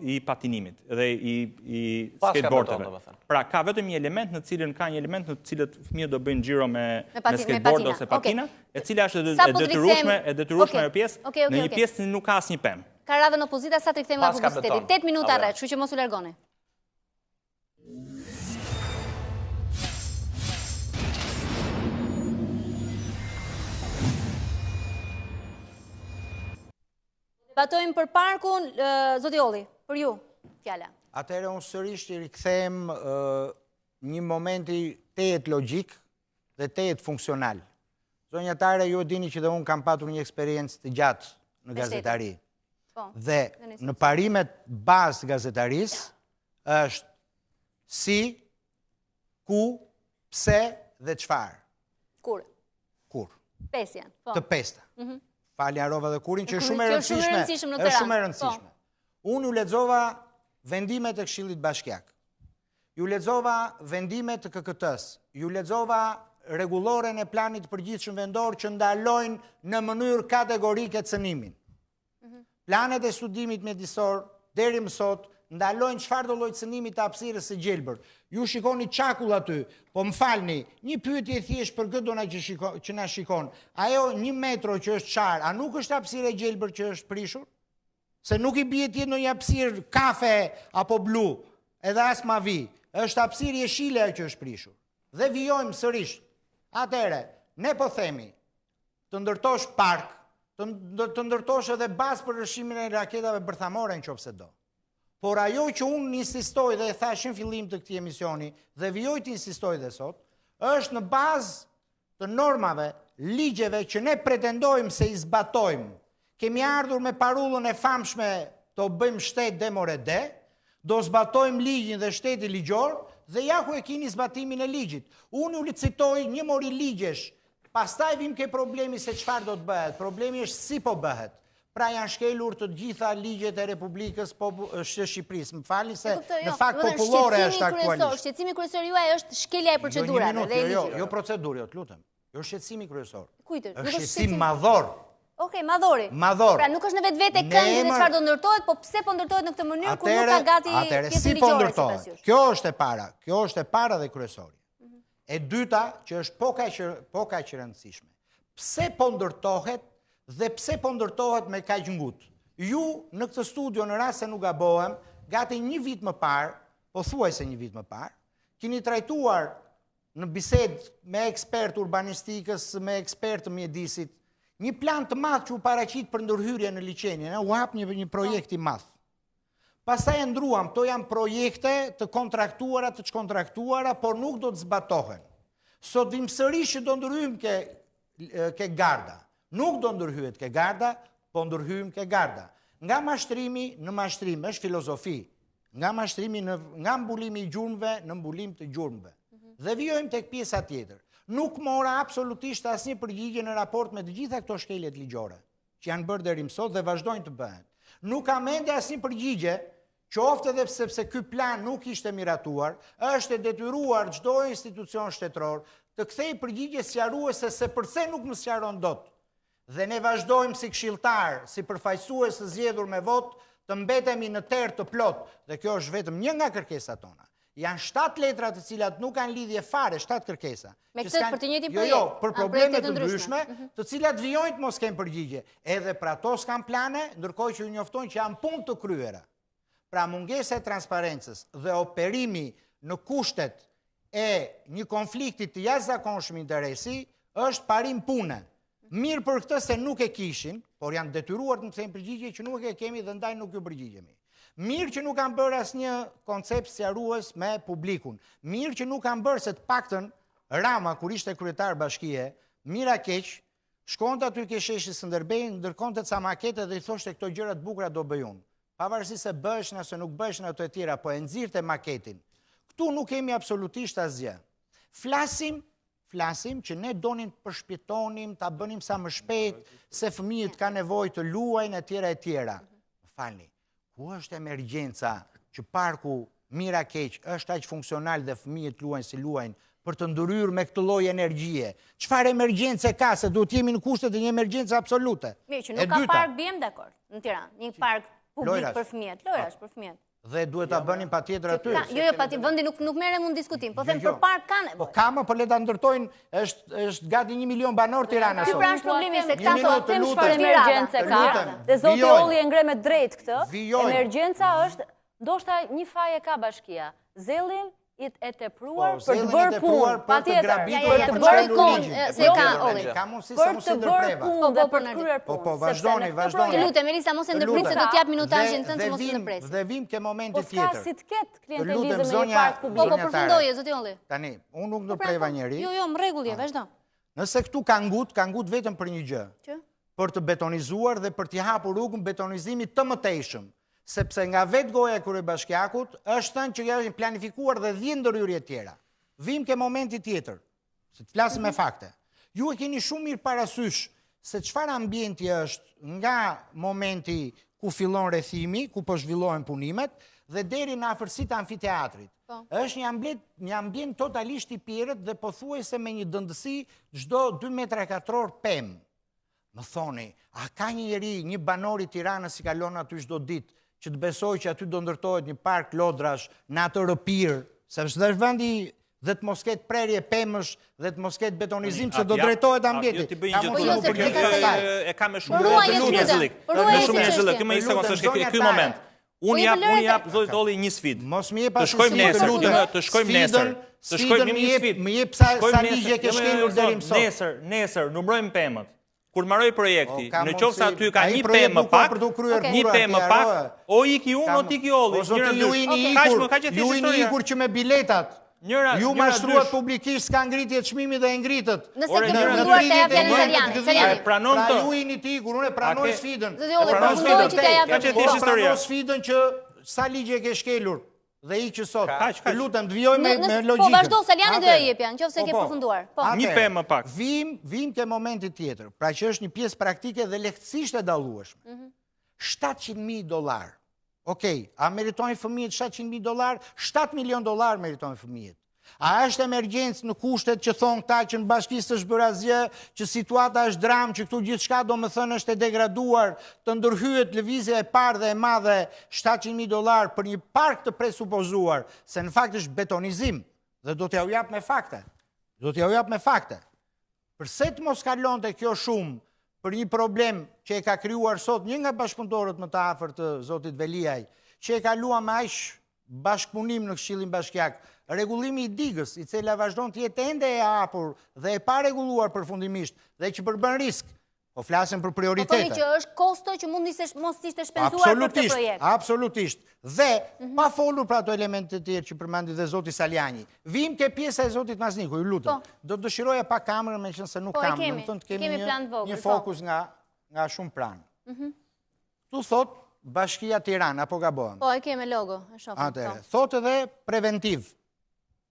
S2: i patinimit dhe i i skateboardeve. Pra ka vetëm një element në cilën ka një element në të cilët fëmijët do bëjnë xhiro me me skateboard ose patina, e cila është e detyrueshme, e detyrueshme ajo pjesë, në një pjesë nuk ka asnjë pemë.
S1: Ka radhën opozita sa të rikthehemi nga publiciteti. 8 minuta rresht, kështu që mos u largoni. Debatojmë për parkun, zoti Olli, për ju,
S3: fjala. Atëherë unë sërish i rikthehem një momenti tejet logjik dhe tejet funksional. Zonja Tare, ju e dini që dhe unë kam patur një eksperiencë të gjatë në gazetari. Po, dhe në parimet bazë të gazetarisë është si, ku, pse dhe çfarë.
S1: Kur.
S3: Kur.
S1: Pesë janë.
S3: Po. Të pesta. Mhm. Falni harrova dhe kurin që është shumë e rëndësishme. Është shumë e po. rëndësishme. Unë ju lexova vendimet e Këshillit Bashkiak. Ju lexova vendimet të KKT-së, ju lexova rregulloren e planit të përgjithshëm vendor që ndalojnë në mënyrë kategorike cënimin. Mhm. Planet e studimit mjedisor deri më sot ndalojnë çfarëdo lloj cënimi të hapësirës së gjelbër. Ju shikoni çakull aty, po më falni, një pyetje e thjeshtë për këdo na që shiko, që na shikon. Ajo një metro që është çarë, a nuk është hapësirë e gjelbër që është prishur? Se nuk i bie të jetë ndonjë hapësirë kafe apo blu, edhe as mavi. Është hapësirë jeshile ajo që është prishur. Dhe vijojmë sërish. Atëherë, ne po themi, të ndërtosh park, të, të ndërtosh edhe bazë për lëshimin e raketave bërthamore në qoftë se do. Por ajo që unë insistoj dhe e thashë në fillim të këtij emisioni dhe vijoj të insistoj dhe sot, është në bazë të normave, ligjeve që ne pretendojmë se i zbatojmë. Kemi ardhur me parullën e famshme të bëjmë shtet de more de, do zbatojmë ligjin dhe shteti ligjor, dhe ja ku e kini zbatimin e ligjit. Unë ju citoj një mori ligjesh, pastaj vim ke problemi se çfarë do të bëhet, problemi është si po bëhet. Pra janë shkelur të gjitha ligjet e Republikës së Shqipërisë. Më falni se në jo. fakt popullore është aktualisht.
S1: Shqetësimi kryesor juaj është shkelja e jo, procedurave
S3: dhe e jo, jo, jo procedurë, jo, të lutem. Jo shqetësimi kryesor. Kujt është? Është shqetësim madhor.
S1: Okej, madhori.
S3: Madhor.
S1: Pra nuk është në vetvete këndi dhe çfarë do ndërtohet, po pse po ndërtohet në këtë mënyrë kur nuk ka gati
S3: pjesën po ligjore sipas jush. Kjo është e para, kjo është e para dhe kryesore. Mhm. E dyta, që është po kaq po kaq e rëndësishme. Pse po ndërtohet dhe pse po ndërtohet me kaq ngut? Ju në këtë studio në rast se nuk gabohem, gati një vit më parë, pothuajse një vit më parë, keni trajtuar në bisedë me ekspertë urbanistikës, me ekspertë të mjedisit, një plan të madh që u paraqit për ndërhyrje në liqenin, u hap një, një projekt i madh. Pastaj e ndruam, këto janë projekte të kontraktuara, të çkontraktuara, por nuk do të zbatohen. Sot vim sërish që do ndërhyjmë ke, ke garda. Nuk do ndërhyhet ke garda, po ndërhyjmë ke garda. Nga mashtrimi në mashtrim, është filozofi. Nga mashtrimi në, nga mbulimi i gjurmëve në mbulim të gjurmëve. Mhm. Dhe vijojmë tek pjesa tjetër. Nuk mora absolutisht asnjë përgjigje në raport me të gjitha këto shkeljet ligjore. që janë bërë deri më sot dhe vazhdojnë të bëhen. Nuk kam ende asnjë përgjigje, qoftë edhe sepse ky plan nuk ishte miratuar, është e detyruar çdo institucion shtetëror të kthejë përgjigje sqaruese se përse nuk më sqaron dot. Dhe ne vazhdojmë si këshilltarë, si përfaqësues të zgjedhur me votë, të mbetemi në terr të plotë, dhe kjo është vetëm një nga kërkesat tona. Janë 7 letra të cilat nuk kanë lidhje fare, 7 kërkesa.
S1: Me këtë për të njëjtin
S3: jo, jo, projekt? Jo, për probleme të ndryshme, mhm. të cilat vijojnë të mos kenë përgjigje. Edhe për ato s'kanë plane, ndërkohë që ju njoftojnë që janë punë të kryera. Pra mungesa e transparencës dhe operimi në kushtet e një konflikti të jashtëzakonshëm interesi është parim pune. Mirë për këtë se nuk e kishin, por janë detyruar të më kthejnë përgjigje që nuk e kemi dhe ndaj nuk ju përgjigjemi. Mirë që nuk kanë bërë asnjë koncept sqarues me publikun. Mirë që nuk kanë bërë se të paktën Rama kur ishte kryetar bashkie, mirë a keq, shkonte aty ke sheshi Skënderbej, ndërtonte ca makete dhe i thoshte këto gjëra të bukura do bëj unë. Pavarësisht se bëheshin ose nuk bëheshin ato e tjera, po e nxirrte maketin. Këtu nuk kemi absolutisht asgjë. Flasim flasim që ne donim të përshpejtonim, ta bënim sa më shpejt, se fëmijët kanë nevojë të luajnë e tjera e tjera. Më falni, ku është emergjenca që parku mirë a keq është aq funksional dhe fëmijët luajnë si luajnë për të ndërhyrë me këtë lloj energjie? Çfarë emergjence ka se duhet të jemi në kushtet e një emergjence
S1: absolute? Mirë që nuk ka park biem dakord në Tiranë, një park publik për fëmijët, lojrash për
S3: fëmijët. Dhe duhet ta bënim patjetër
S1: aty. Jo, jo, pati vendi nuk nuk merrem në diskutim. Po them jo, jo. për park kanë
S3: nevojë. Po ka më, po le ta ndërtojnë, është është gati 1 milion banorë Tirana
S1: sot. Ky pra është problemi se këta
S4: thonë them çfarë emergjence ka. Dhe zoti Olli e ngre me drejt këtë. Emergjenca është ndoshta një faj e ka bashkia. Zellin e tepruar po, për të bërë punë,
S3: patjetër,
S1: për të bërë punë, se ka
S3: Olli. Ka mundësi se mos e ndërpreva.
S4: Për të bërë punë dhe për të kryer
S3: punë. Po, po, vazhdoni, vazhdoni.
S1: Të lutem, Elisa, mos e ndërprit se do t'jap minutazhin tënd, mos e ndërpres.
S3: Dhe vim ke momenti po, tjetër.
S4: Po s'ka si të ketë klientelizëm në një park
S1: publik. Po, po, përfundoje, zoti Olli.
S3: Tani, unë nuk po, pra, ndërpreva po. njeri.
S1: Jo, jo, në rregull je, vazhdo.
S3: Nëse këtu ka ngut, ka ngut vetëm për një gjë. Që? Për të betonizuar dhe për t'i hapur rrugën betonizimit të mëtejshëm. Sepse nga vetë goja e kryebashkiakut është thënë që janë planifikuar dhe 10 ndërhyrje tjera. Vim ke momenti tjetër, se të flasim me mhm. fakte. Ju e keni shumë mirë parasysh se çfarë ambienti është nga momenti ku fillon rrethimi, ku po zhvillohen punimet, dhe deri në afërsi të amfiteatrit. Po. është një ambient, një ambient totalisht i pjerrët dhe pothuajse me një dendësi çdo 2 metra katror pemë. Më thoni, a ka një njeri, një banor i Tiranës që kalon aty çdo ditë, që të besojë që aty do ndërtohet një park lodrash në atë rrëpirë, Sepse është vendi dhe të mos ketë prerje pemësh dhe të mos ketë betonizim, se do drejtohet ambienti.
S2: Jo, t'i bëj një gjë të tjetër, e ka me shumë njerëzillik. Me shumë njerëzillik, kjo më një sekondë, është ky moment. Unë jap, unë jap zotit Olli një sfidë.
S3: Mos më jep
S2: Të shkojmë nesër, të shkojmë nesër. Të shkojmë një sfidë.
S3: Më jep sa sa ligje ke shkelur deri më sot.
S2: Nesër, nesër numërojmë pemët. Kur mbaroi projekti, në qoftë se aty ka një pemë më pak, një pemë më pak, o iki unë, o të iki Olli,
S3: njëra dy. Kaq më kaq e thjeshtë historia. Ju jeni ikur që me biletat. Njëra, ju mashtruat publikisht s'ka ngritje çmimi dhe e
S1: ngritët. Nëse ke përfunduar të jap fjalën Salianjit. Salianji.
S2: Pranon
S3: pra ju jeni të ikur, unë e pranoj sfidën.
S1: Zoti Olli, përfundoi që t'ia jap.
S2: Kaq e thjeshtë historia.
S3: Pranoj sfidën që sa ligje ke shkelur dhe ik që sot. Të lutem, të vijoj me me logjikën.
S1: Po vazhdo Salianji do ia jepja, nëse po, ke po. përfunduar.
S2: Po. Një pemë më pak.
S3: Vim, vim te momenti tjetër, pra që është një pjesë praktike dhe lehtësisht e dallueshme. 700.000 mhm. dollar. Okej, a meritojnë fëmijët 700.000 dollar? 7 milion dollar meritojnë fëmijët. A është emergjencë në kushtet që thonë këta që në bashki s'është bërë asgjë, që situata është dramë, që këtu gjithçka domethënë është e degraduar, të ndërhyhet lëvizja e parë dhe e madhe 700.000 dollar për një park të presupozuar, se në fakt është betonizim dhe do t'jua jap me fakte. Do t'jua jap me fakte. Përse të mos kalonte kjo shumë për një problem që e ka krijuar sot një nga bashkëpunëtorët më të afërt të zotit Veliaj, që e kaluam me aq bashkëpunim në Këshillin Bashkiak, rregullimi i digës, i cila vazhdon të jetë ende e hapur dhe e parregulluar përfundimisht dhe që përbën risk. Po flasim për prioritete.
S1: Po thoni që është kosto që mund të mos ishte shpenzuar për këtë projekt.
S3: Absolutisht. Dhe mhm. pa folur për ato elemente të tjerë që përmendi dhe zoti Salianji. Vijmë ke pjesa e zotit Mazniku, ju lutem. Po. Do të dëshiroja pa kamerën meqenëse nuk po, kam, domethënë të kemi një, një po. fokus nga nga shumë pranë. Mhm. Këtu thotë Bashkia Tiranë, apo gabohem?
S1: Po, e kemi logo, e shohim.
S3: Atëherë, po. thotë edhe preventiv.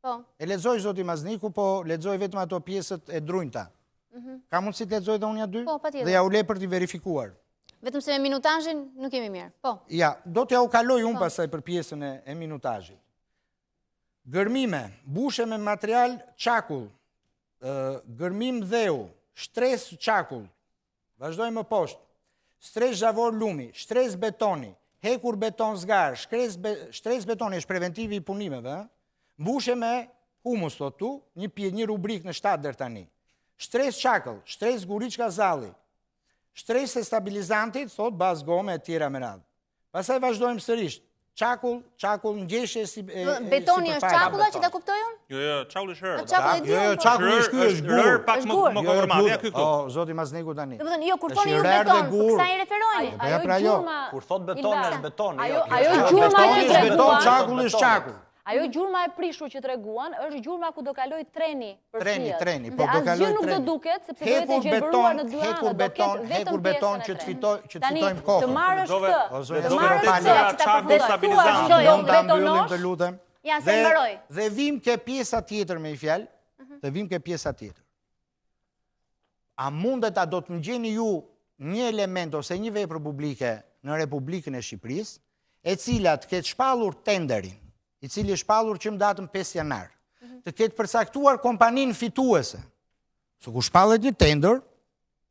S1: Po.
S3: E lexoi zoti Mazniku, po lexoi vetëm ato pjesët e drunjta. Mhm. Ka mundësi të lexoj dhe unë ja dy?
S1: Po, patjetër.
S3: Dhe jua lë për t'i verifikuar.
S1: Vetëm se me minutazhin nuk jemi mirë. Po.
S3: Ja, do t'jua kaloj unë po. pastaj për pjesën e, e minutazhit. Gërmime, mbushje me material çakull, gërmim dheu, shtresë çakull, Vazhdojmë më poshtë. Shtresë zhavor lumi, shtresë betoni, hekur beton zgarë, shtresë betoni është preventivi i punimeve, ëh. Mbushje me humus thotë këtu, një pje, një rubrikë në 7 deri tani. Shtresë çakëll, shtresë guriçka zalli. Shtresë e stabilizantit, thotë bazë gome e tjera me radhë. Pastaj vazhdojmë sërish. Çakull, çakull, ngjeshje si
S1: e Betoni është çakulla që ta kuptoj unë?
S2: Jo, jo, çakulli është
S1: rërë. Çakulli e
S3: di. Jo, jo, çakulli është ky, është gur.
S2: Rërë pak më më
S3: jo,
S2: jo, ja ky
S3: këtu. O, zoti Mazniku tani.
S1: Domethënë, jo, kur thoni ju beton, po kësaj i referoheni.
S4: Ajo
S3: pra jo.
S4: gjurma.
S5: Kur thot beton është beton,
S4: jo. Ajo gjurma
S3: që treguan. Beton, çakulli është çakull.
S4: Ajo gjurma e prishur që treguan është gjurma ku do kalojë treni
S3: për fëmijët. Treni, treni, po do kalojë treni.
S4: Asgjë nuk do duket sepse do jetë e gjelbëruar në dy
S3: anë, do ketë vetëm beton që të fitoj, që të fitojmë kohën.
S4: Të marrësh këtë, të marrësh këtë,
S2: që ta përfundoj.
S4: Do betonosh.
S3: Të lutem.
S1: Ja, se mbaroj.
S3: Dhe vim ke pjesa tjetër me një fjalë, mhm. dhe vim ke pjesa tjetër. A mundet a do të më gjeni ju një element ose një vepër publike në Republikën e Shqipërisë, e cila të ketë shpallur tenderin, i cili është shpallur që më datën 5 janar, mhm. të ketë përcaktuar kompaninë fituese. Se kur shpallet një tender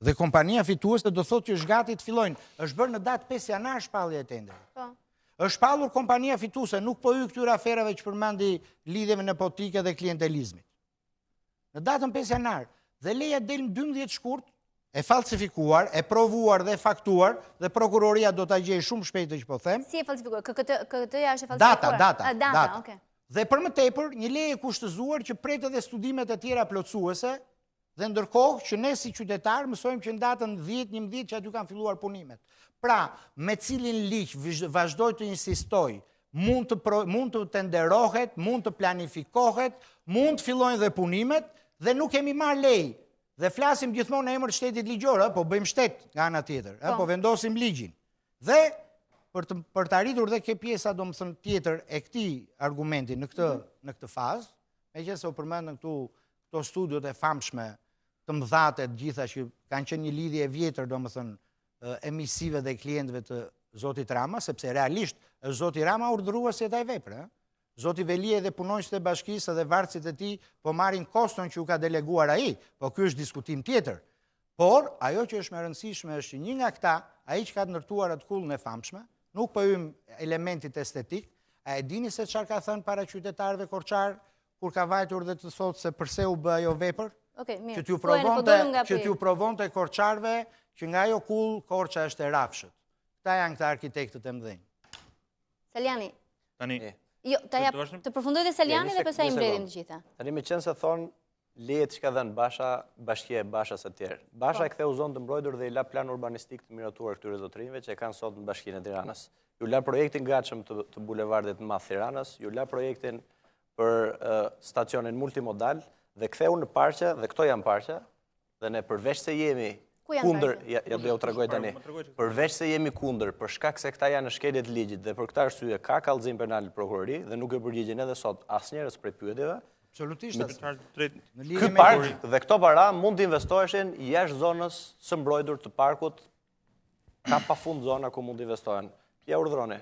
S3: dhe kompania fituese do thotë që është gati të fillojnë. Është bërë në datë 5 janar shpallja e tenderit.
S1: Po.
S3: Është shpallur kompania fituese, nuk po hyj këtyre aferave që përmendi lidhjeve nepotike dhe klientelizmit. Në datën 5 janar, dhe leja del më 12 shkurt, e falsifikuar, e provuar dhe e faktuar, dhe prokuroria do ta gjejë shumë shpejt që po
S1: them. Si e falsifikuar? KKT-ja është e
S3: falsifikuar? Data, data, data. Okay. Dhe për më tepër, një leje e kushtëzuar që pret edhe studimet e tjera plotësuese, dhe ndërkohë që ne si qytetarë mësojmë që në datën 10-11 që aty kanë filluar punimet. Pra, me cilin ligj vazhdoj të insistoj, mund të pro, mund të tenderohet, mund të planifikohet, mund të fillojnë dhe punimet dhe nuk kemi marrë leje. Dhe flasim gjithmonë në emër të shtetit ligjor, ë, po bëjmë shtet nga ana tjetër, ë, po, po vendosim ligjin. Dhe për të për të arritur dhe ke pjesa domethënë tjetër e këtij argumenti në këtë mm -hmm. në këtë fazë, meqenëse u përmendën këtu këto studiot e famshme të mëdha të gjitha që kanë qenë një lidhje e vjetër domethënë e miqësive dhe klientëve të zotit Rama, sepse realisht është zoti Rama urdhëruesi i asaj vepre. Zoti Veliaj dhe punonjësit e bashkisë dhe vartësit e tij po marrin koston që u ka deleguar ai, po ky është diskutim tjetër. Por, ajo që është më e rëndësishme është që një nga këta, ai që ka ndërtuar atë kullën e famshme, nuk po hyjmë elementit estetik, A e dini se çfarë ka thënë para qytetarëve korçarë kur ka vajtur dhe të thotë se përse u bë ajo vepër?
S1: Okej, mirë.
S3: Që t'ju po provonte, që t'ju provonte korçarëve që nga ajo kullë Korça është e rrafshët. Këta janë këta arkitektët e
S1: mëdhenj. Salianji.
S2: Tani.
S1: Jo, ta jap të përfundojë dhe Salianji dhe pastaj i mbledhim të
S5: gjitha. Tani meqenëse thonë lejet që ka dhënë Basha, bashkia e Bashës e tjerë. Basha po. e ktheu zonë të mbrojtur dhe i la plan urbanistik të miratuar këtyre zotërinjve që e kanë sot në bashkinë e Tiranës. Ju la projektin gatshëm të, të bulevardit të madh Tiranës, ju la projektin për stacionin multimodal dhe ktheu në parqe dhe këto janë parqe dhe ne përveç se jemi kundër, ja, ja do jua tregoj tani, përveç se jemi kundër, për shkak se këta janë në shkelje të ligjit dhe për këtë arsye ka kallëzim penal në prokurori dhe nuk iu përgjigjën edhe sot asnjërës prej pyetjeve.
S3: Absolutisht.
S5: Ky park dhe këto para mund të investoheshin jashtë zonës së mbrojtur të parkut, ka pafund zona ku mund të investohen. Ja urdhëroni.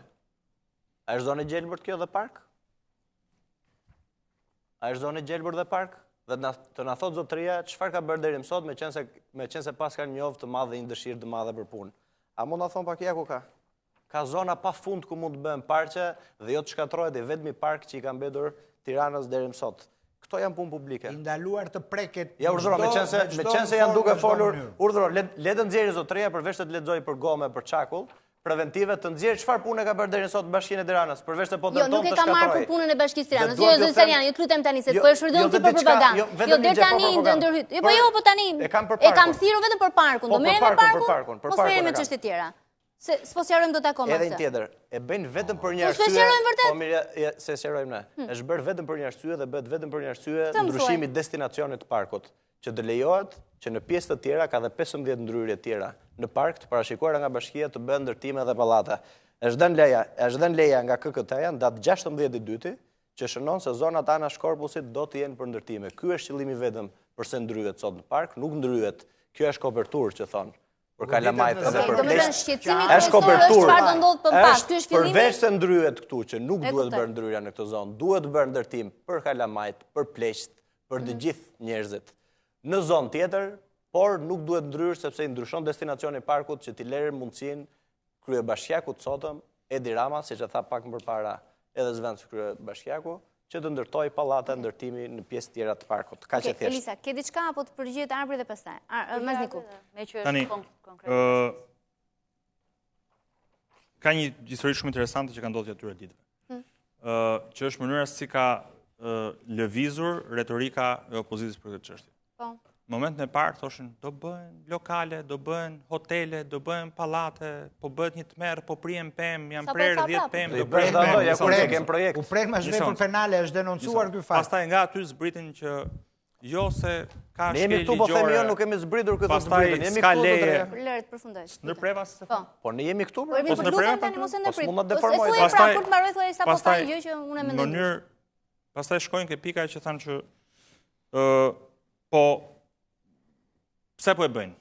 S5: A është zonë e gjelbërt kjo dhe park? A është zonë e gjelbërt dhe park? Dhe na, të na thotë zotëria çfarë ka bërë deri më sot, meqenëse meqenëse paska një njohje të madhe dhe një dëshirë të madhe për punë. A mund na thonë pak ja ku ka? Ka zona pa fund ku mund të bëhen parqe dhe jo të shkatërrohet i vetmi park që i ka mbetur Tiranës deri më sot. Këto janë punë
S3: publike. I ndaluar të preket.
S5: Ja urdhëro, meqenëse meqenëse janë duke folur, urdhëro, le le të nxjerrë zotëria përveç të lexojë për gome, për çakull, preventive të nxjerrë çfarë pune ka bërë deri sot në Bashkinë e Tiranës, përveç se po tenton të
S1: shkatërrojë. Jo, nuk e ka marrë për punën e Bashkisë së Tiranës. Jo, zoti Salianji, ju lutem tani se po e shfrytëzon ti për propagandë. Jo, jo deri tani ndërhyt. Jo, po jo, po tani e kam thirrur vetëm për parkun. Do po, merrem me parkun, mos merrem me çështje të tjera. Se s'po sqarojmë dot akoma.
S5: Edhe një tjetër, e bëjnë vetëm për një po,
S1: arsye. Po sqarojmë vërtet.
S5: Po mirë, s'e sqarojmë ne. Hmm. Është bërë vetëm për një arsye dhe bëhet vetëm për një arsye ndryshimi i destinacionit të parkut. që të lejohet që në pjesë të tjera ka dhe 15 ndërhyrje tjera në park të parashikuara nga bashkia të bëhen ndërtime dhe pallate. Është dhënë leja, është dhënë leja nga KKT-ja në datë 16 i dyti, që shënon se zonat anash korpusit do të jenë për ndërtime. Ky është qëllimi i vetëm përse ndryhet sot në park, nuk ndryhet. Kjo është koperturë që thonë për kalamajt edhe për
S1: pleqtë. Është koperturë. Çfarë do ndodhë më pas? Ky është
S5: fillimi. Përveç se ndryhet këtu që nuk duhet bërë ndërhyrja në këtë zonë, duhet bërë ndërtim për kalamajt, për pleqtë, për të mhm. gjithë njerëzit. Në zonë tjetër, por nuk duhet ndryrë sepse i ndryshon destinacioni i parkut që t'i lerë mundësinë kryebashkiakut të sotëm, Edi Rama, siç e tha pak më përpara edhe zëvendëskryebashkiaku, që të ndërtojë pallate ndërtimi në pjesë tjera të parkut.
S1: Kaq e thjeshtë. Elisa, ke diçka apo të përgjigjet Arbri dhe pastaj? Mazniku.
S2: Tani, ka një histori shumë interesante që ka ndodhur gjatë këtyre ditëve. Hmm. Që është mënyra si ka lëvizur retorika e opozitës për këtë çështje.
S1: Po.
S2: Në momentin e parë thoshin do bëhen lokale, do bëhen hotele, do bëhen pallate, po bëhet një tmerr, po prihen pemë, janë po prerë 10 pemë,
S5: do bëhen pemë. Ja ku e kem
S3: projekt. U prek me vepër penale, është denoncuar ky
S2: fakt. Pastaj nga aty zbritën që jo se ka
S5: shkelje ligjore. Ne jemi këtu po themi jo, nuk kemi zbritur këtë
S2: zbritën. Jemi këtu
S1: të tre. Lëre të përfundoj.
S2: Ndërpreva
S1: se po.
S5: Po ne jemi këtu.
S1: Po, po
S2: ndërpreva
S1: tani mos e ndërprit. Po s'mund ta deformoj. Pastaj pra, kur të mbaroj thuaj sapo tha një gjë që unë e mendoj.
S2: Mënyrë pastaj shkojnë ke pika që thanë që ë po pse po e bëjnë?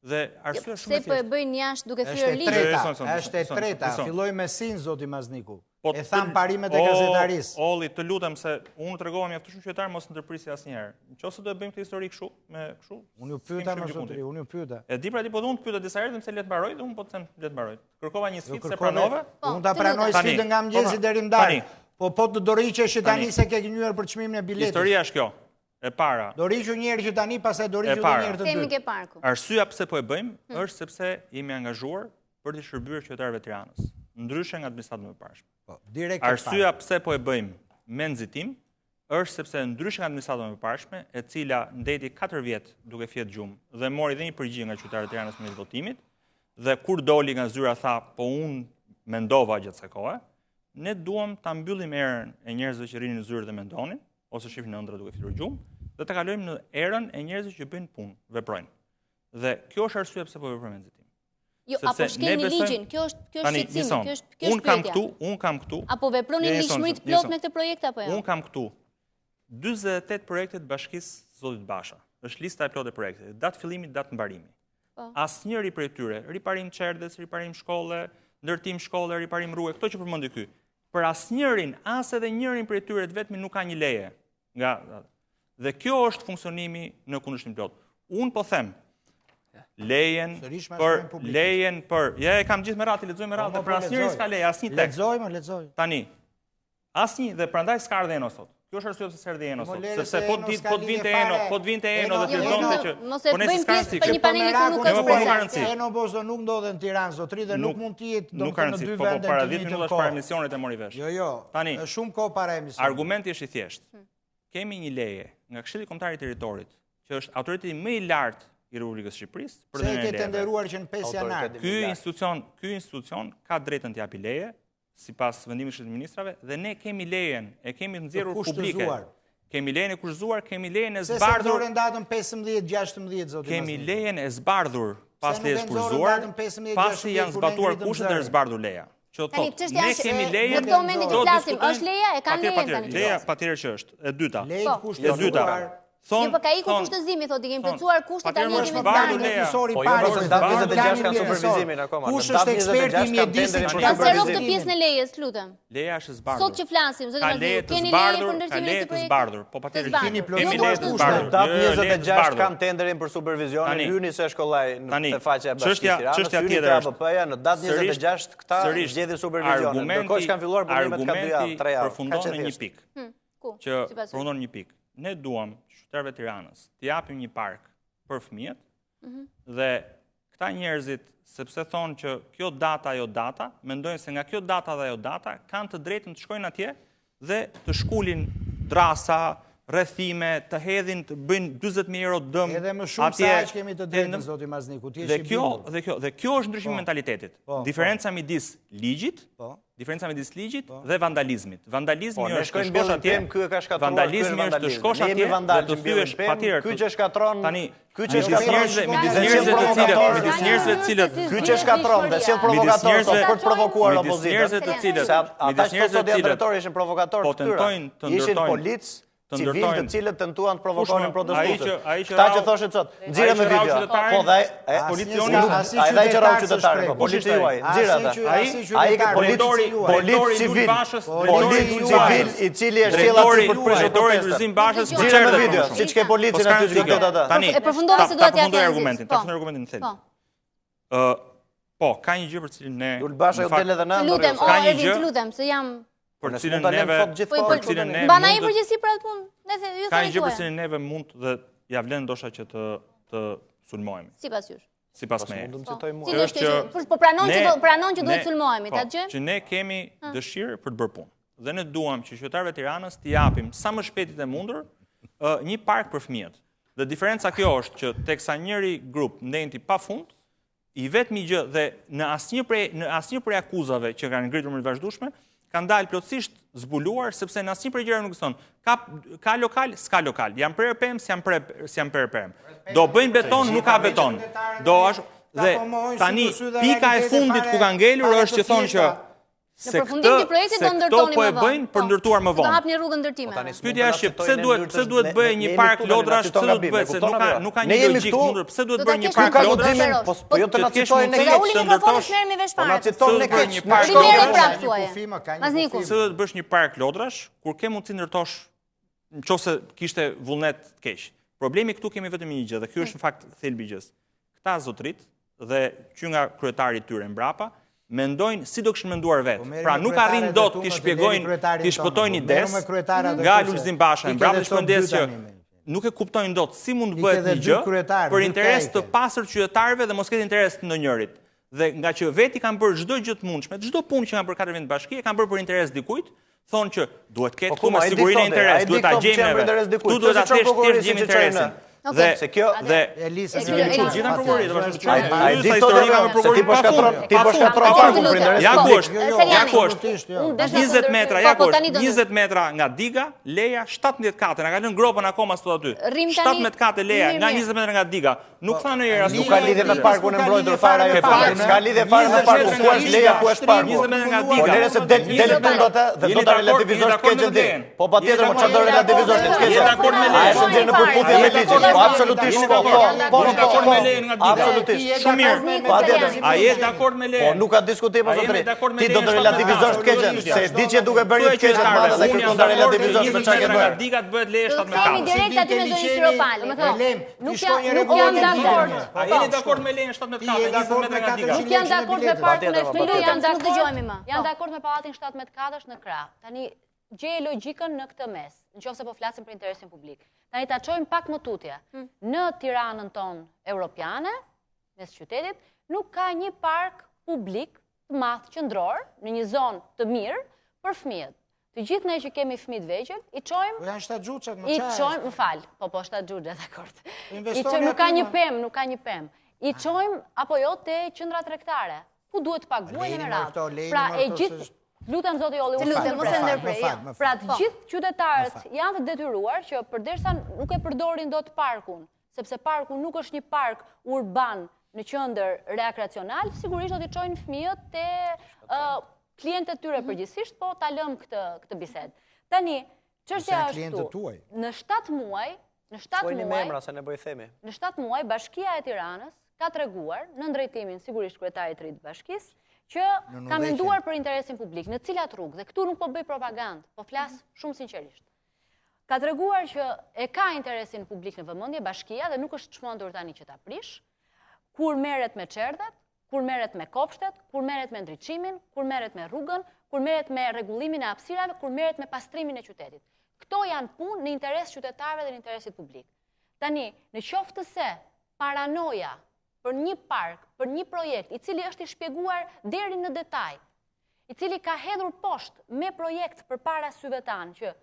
S2: Dhe arsyeja
S1: shumë e thjeshtë. Pse po e bëjnë jashtë duke thyer
S3: ligjin? Është e treta, filloi me sin zoti Mazniku. Po, e thamë parimet e gazetarisë.
S2: Olli, të lutem se unë tregova mjaftueshëm qytetar mos ndërprisja asnjëherë. Në qoftë se do e bëjmë këtë histori kështu, me kështu.
S3: Unë ju pyeta më zotëri, unë ju pyeta.
S2: E di pra ti po dhe unë të pyeta disa herë, se le të mbaroj dhe unë po të them le të mbaroj. Kërkova një sfidë s'e pranove.
S3: Po, unë ta pranoj sfidën nga mëngjesi po, deri në darkë. Po po të dorëhiqesh që tani se ke gënjyer për çmimin e biletës.
S2: Historia është kjo. E para.
S3: Dorëhiqu një herë që tani, pastaj dorëhiqu dhe një herë të
S1: dytë. Themi ke parku.
S2: Arsyeja pse po e bëjmë hmm. është sepse jemi angazhuar për t'i shërbyer qytetarëve të Tiranës, ndryshe nga administratat e mëparshme.
S3: Po, direkt.
S2: Arsyeja pse po e bëjmë me nxitim është sepse ndryshe nga administrata e mëparshme, e cila ndejti 4 vjet duke fjetë gjumë dhe mori dhe një përgjigje nga qytetarët e Tiranës me votimit, dhe kur doli nga zyra tha, po unë mendova gjatë kësaj kohe, ne duam ta mbyllim erën e njerëzve që rrinin në zyrë dhe mendonin, ose shihnin ëndrra duke fjetur gjumë, dhe të kalojmë në erën e njerëzve që bëjnë punë, veprojnë. Dhe kjo është arsyeja pse po veprojmë me
S1: nxitim. Jo, apo shkelni ligjin, kjo është kjo është shqetësimi, kjo është kjo është
S2: Unë kam këtu, unë kam këtu.
S1: Apo veproni në ligjshmëri të plotë me këtë projekt apo jo?
S2: Unë kam këtu 48 projekte të bashkisë zotit Basha. Është lista e plotë e projekteve, datë fillimi, datë mbarimi. Po. Asnjëri prej tyre, riparim çerdhes, riparim shkolle, ndërtim shkolle, riparim rruge, këto që përmendi ky. Për asnjërin, as edhe njërin prej tyre të vetmin nuk ka një leje. Nga dhe kjo është funksionimi në kundërshtim plot. Unë po them, Lejen për lejen për ja e kam gjithë me radhë, lexoj me radhë, po, për asnjëri s'ka leje, asnjë
S3: tekst. Lexoj, më lexoj.
S2: Tani, asnjë dhe prandaj s'ka ardhur Eno sot. Kjo është arsyeja pse s'erdhi Eno sot, sepse po të po të vinte Eno, po të vinte Eno dhe të lexonte
S1: që mos e po bëjmë pjesë për një panel ku nuk
S2: është po rëndësi.
S3: Eno Bozo nuk ndodhet në Tiranë zotri dhe nuk mund të jetë domethënë në dy
S2: po, po, vende para 10 minutash para emisionit e mori vesh.
S3: Jo, jo. Tani, është shumë kohë para emisionit.
S2: Argumenti është i thjeshtë. Hmm. Kemi një leje nga Këshilli Kombëtar i Territorit, që është autoriteti më i lartë i Republikës së Shqipërisë
S3: për dhënien e lejeve. Se e ke tenderuar që në 5 janar.
S2: Ky institucion, ky institucion ka drejtën të japi leje sipas vendimit të Këshillit të Ministrave dhe ne kemi lejen, e kemi nxjerrur publike. Kemi lejen e kushtëzuar, kemi lejen e
S3: zbardhur. Se s'e nxorën datën 15, 16
S2: zoti Kemi lejen e zbardhur pas lejes kushtëzuar, pasi janë zbatuar kushtet dhe është zbardhur leja.
S1: Që thotë, ne kemi lejen, në këto momente që flasim, është leja, e kanë lejen tani.
S2: Leja patjetër që është. E dyta.
S1: Po.
S2: E dyta.
S1: Thon, jo, po ka ikur kushtëzimi, thotë, i kemi plotësuar kushtet tani kemi
S3: të zbardhur leja.
S5: Po jo, po datë 26 kanë supervizimin akoma.
S3: Kush është eksperti i mjedisit
S1: që ka sqaro këtë pjesën e lejes, lutem.
S2: Leja është e zbardhur.
S1: Sot që flasim, zoti Mazniku, keni leje për ndërtimin e këtij projekti?
S2: Zbardhur, po patjetër.
S3: Keni plotësuar
S5: kushtet. Datë 26 kanë tenderin për supervizionin, hyni se është kollaj në faqja e Bashkisë Tiranës, hyni te APP-ja në datë 26 këta zgjedhin supervizionin. Ndërkohë që kanë filluar punimet ka 2 javë, 3 javë.
S2: Përfundon në një pikë.
S1: Hmm, ku?
S2: Që përfundon në një pikë. Ne duam qytetarëve të Tiranës t'i japim një park për fëmijët mhm. dhe këta njerëzit sepse thonë që kjo data ajo data, mendojnë se nga kjo data dhe ajo data kanë të drejtën të shkojnë atje dhe të shkulin dërrasa, rrethime, të hedhin, të bëjnë 40.000 euro
S3: dëm. Edhe më shumë se aq kemi të drejtën, zoti Mazniku, ti
S2: je i bindur. Dhe kjo, dhe kjo është ndryshimi i po. mentalitetit. Po, po. Diferenca midis ligjit, diferenca midis ligjit dhe vandalizmit. Vandalizmi është të shkosh atje,
S5: ky e ka shkatërruar,
S2: vandalizmi është të shkosh atje dhe të thyesh
S5: patjetër. Ky që shkatërron
S2: tani Ky që shkatërron midis njerëzve të cilët, midis njerëzve të cilët,
S5: ky që shkatërron dhe sjell provokatorë sot për të provokuar
S2: opozitën. Midis njerëzve të cilët,
S5: ata që sot janë drejtorë ishin provokatorë
S2: po të tyre. Tentojnë
S5: të ndërtojnë. Ishin policë civil të cilët tentuan të provokonin protestuesit. Këta që thoshin sot, nxirre me video. Po dhe ai
S2: policioni,
S5: ai dhe ai që rrahu qytetarin, po polici juaj, nxirre atë. Ai ai polic polic civil, polic civil i cili është sjellë aty për të prishur
S2: protestën. Lulzim Bashës
S5: nxirre me video, siç ke policin aty që do
S2: atë. Tani,
S1: e përfundova se dua
S2: t'ia përfundoj argumentin, ta përfundoj argumentin në thelb. Po. Ë, po, ka një gjë për cilën ne
S5: Lul Basha ju del edhe
S1: në. Lutem, o Ervin, të lutem, se jam
S2: për cilën neve
S1: po, për cilën ne Mban ai përgjegjësi për atë punë. Ne the, ju
S2: thoni. Ka një gjë për cilën neve mund dhe ja vlen ndoshta që të të sulmohemi.
S1: Sipas jush.
S2: Sipas meje.
S1: Po, cili është kjo që po pranon që do pranon që duhet sulmohemi, ta
S2: po, dëgjojmë? Që ne kemi dëshirë për të bërë punë. Dhe ne duam që qytetarëve të Tiranës t'i japim sa më shpejt të mundur një park për fëmijët. Dhe diferenca kjo është që teksa njëri grup ndenji pafund, i vetmi gjë dhe në asnjë prej në asnjë prej akuzave që kanë ngritur më të vazhdueshme, kanë dalë plotësisht zbuluar sepse në asnjë prej gjërave nuk ekziston. Ka ka lokal, s'ka lokal. Janë prerë pemë, s'janë prerë, s'janë prerë pemë. Do bëjnë beton, nuk ka beton. Do ashtu dhe tani pika e fundit ku ka ngelur është që thonë që
S1: Në përfundim të projektit do ndërtoni
S2: po e bëjnë për po. ndërtuar më vonë.
S1: Do hapni rrugën ndërtimeve.
S2: Po Pyetja është që pse duhet pse duhet të bëjë një park lodrash, pse duhet të bëhet se nuk ka nuk ka një logjikë mundur, pse duhet të bëjë një park lodrash?
S5: Po, po jo të na citojnë ne
S1: keq. Të ndërtosh.
S5: Po na citon ne keq.
S2: Një park
S1: lodrash.
S2: Pse duhet të bësh një park lodrash kur ke mundësi ndërtosh në qoftë se kishte vullnet të keq. Problemi këtu kemi vetëm një gjë dhe ky është në fakt thelbi i gjësë. Këta zotrit dhe që nga kryetari i tyre mbrapa, mendojnë si do kishin menduar vetë. Po pra nuk arrin dot t'i shpjegojnë, t'i shpëtojnë idesë nga Lulzim Basha e mbrapa të shpëtojnë idesë që nuk e kuptojnë dot si mund të bëhet një gjë për interes të pastër qytetarëve dhe mos ketë interes të ndonjërit. Dhe nga që vetë i kanë bërë çdo gjë të mundshme, çdo punë që kanë bërë 4 vjet në bashki, e kanë bërë për interes dikujt, thonë që duhet ketë po, këtu me sigurinë interes, duhet ta gjejmë neve. Këtu duhet ta thjesht thjesht gjejmë interesin.
S5: Dhe se kjo
S2: dhe Elisa si kemi çuar gjithë prokuroritë, vazhdo të
S5: çojmë. Ai di këto histori me prokuroritë ti po shkatërron, ti po shkatërron parkun për
S2: interes. Ja ku është? Jo, ja ku është? 20 metra, ja ku është? 20 metra nga diga, leja 17 kate, na ka lënë gropën akoma sot aty. 17 kate leja nga 20 metra nga diga. Nuk tha ndonjëherë
S5: asnjë. Nuk ka lidhje me parkun e mbrojtur fare ajo fare. S'ka lidhje fare me parkun. Ku është leja, ku është parku?
S2: 20 metra nga diga.
S5: Po lëre se del del tund atë dhe do ta relativizosh të keqen ti. Po patjetër, mo çfarë do relativizosh të keqen?
S2: Je dakord me
S5: lejen? A është nxjerrë në përputhje me ligjin? Po absolutisht po, po, po,
S2: po, dakord me lejen nga diga.
S5: Absolutisht.
S2: Shumë mirë.
S5: Patjetër.
S2: A je dakord me lejen?
S5: Po nuk ka diskutim o zotëri. Ti do të relativizosh të keqen, se di që je duke bërë një të keqe të madhe dhe kërkon ta relativizosh me çfarë ke
S2: bërë. Nga diga të bëhet leje 17
S1: katësh. Kemi direkt aty me zonjën Spiropali.
S4: Nuk jam nuk jam dakord.
S2: A jeni dakord me lejen 17 katësh, 20 metra nga diga?
S4: Nuk jam dakord me parkun e fëmijëve, jam dakord. Jam dakord me pallatin 17 katësh në krah. Tani gjeje logjikën në këtë mes, në qoftë se po flasim për interesin publik. Tani ta çojmë pak më tutje. Hmm. Në Tiranën tonë europiane, mes qytetit, nuk ka një park publik të madh qendror në një zonë të mirë për fëmijët. Të gjithë ne që kemi fëmijë të vegjël, i çojmë
S6: Po janë shtatë xhuxhat,
S4: më I çojmë, më fal, po po shtatë xhuxhat, dakord. I çojmë, nuk ka një pemë, nuk ka një pemë. I çojmë apo jo te qendra tregtare, ku duhet të paguajnë me radhë. Pra e gjithë Lutem zoti Olli,
S1: unë lutem, mos e ndërprej.
S4: Jo. Pra të po. gjithë qytetarët janë të detyruar që përderisa nuk e përdorin dot parkun, sepse parku nuk është një park urban në qendër rekreacional, sigurisht do t'i çojnë fëmijët te klientët e tyre mhm. përgjithsisht, po ta lëmë këtë këtë bisedë. Tani, çështja është këtu. Në 7 muaj, në 7 muaj,
S5: me emra se ne po i themi.
S4: Në 7 muaj Bashkia e Tiranës ka treguar nën drejtimin sigurisht kryetarit të ri të bashkisë që ka menduar për interesin publik në cilat rrugë dhe këtu nuk po bëj propagandë, po flas mhm. shumë sinqerisht. Ka treguar që e ka interesin publik në vëmendje bashkia dhe nuk është çmendur tani që ta prish, kur merret me çerdhet, kur merret me kopshtet, kur merret me ndriçimin, kur merret me rrugën, kur merret me rregullimin e hapësirave, kur merret me pastrimin e qytetit. Këto janë punë në interes qytetarëve dhe në interesit publik. Tani, në qoftë se paranoja për një park, për një projekt, i cili është i shpjeguar deri në detaj, i cili ka hedhur poshtë me projekt përpara syve tanë që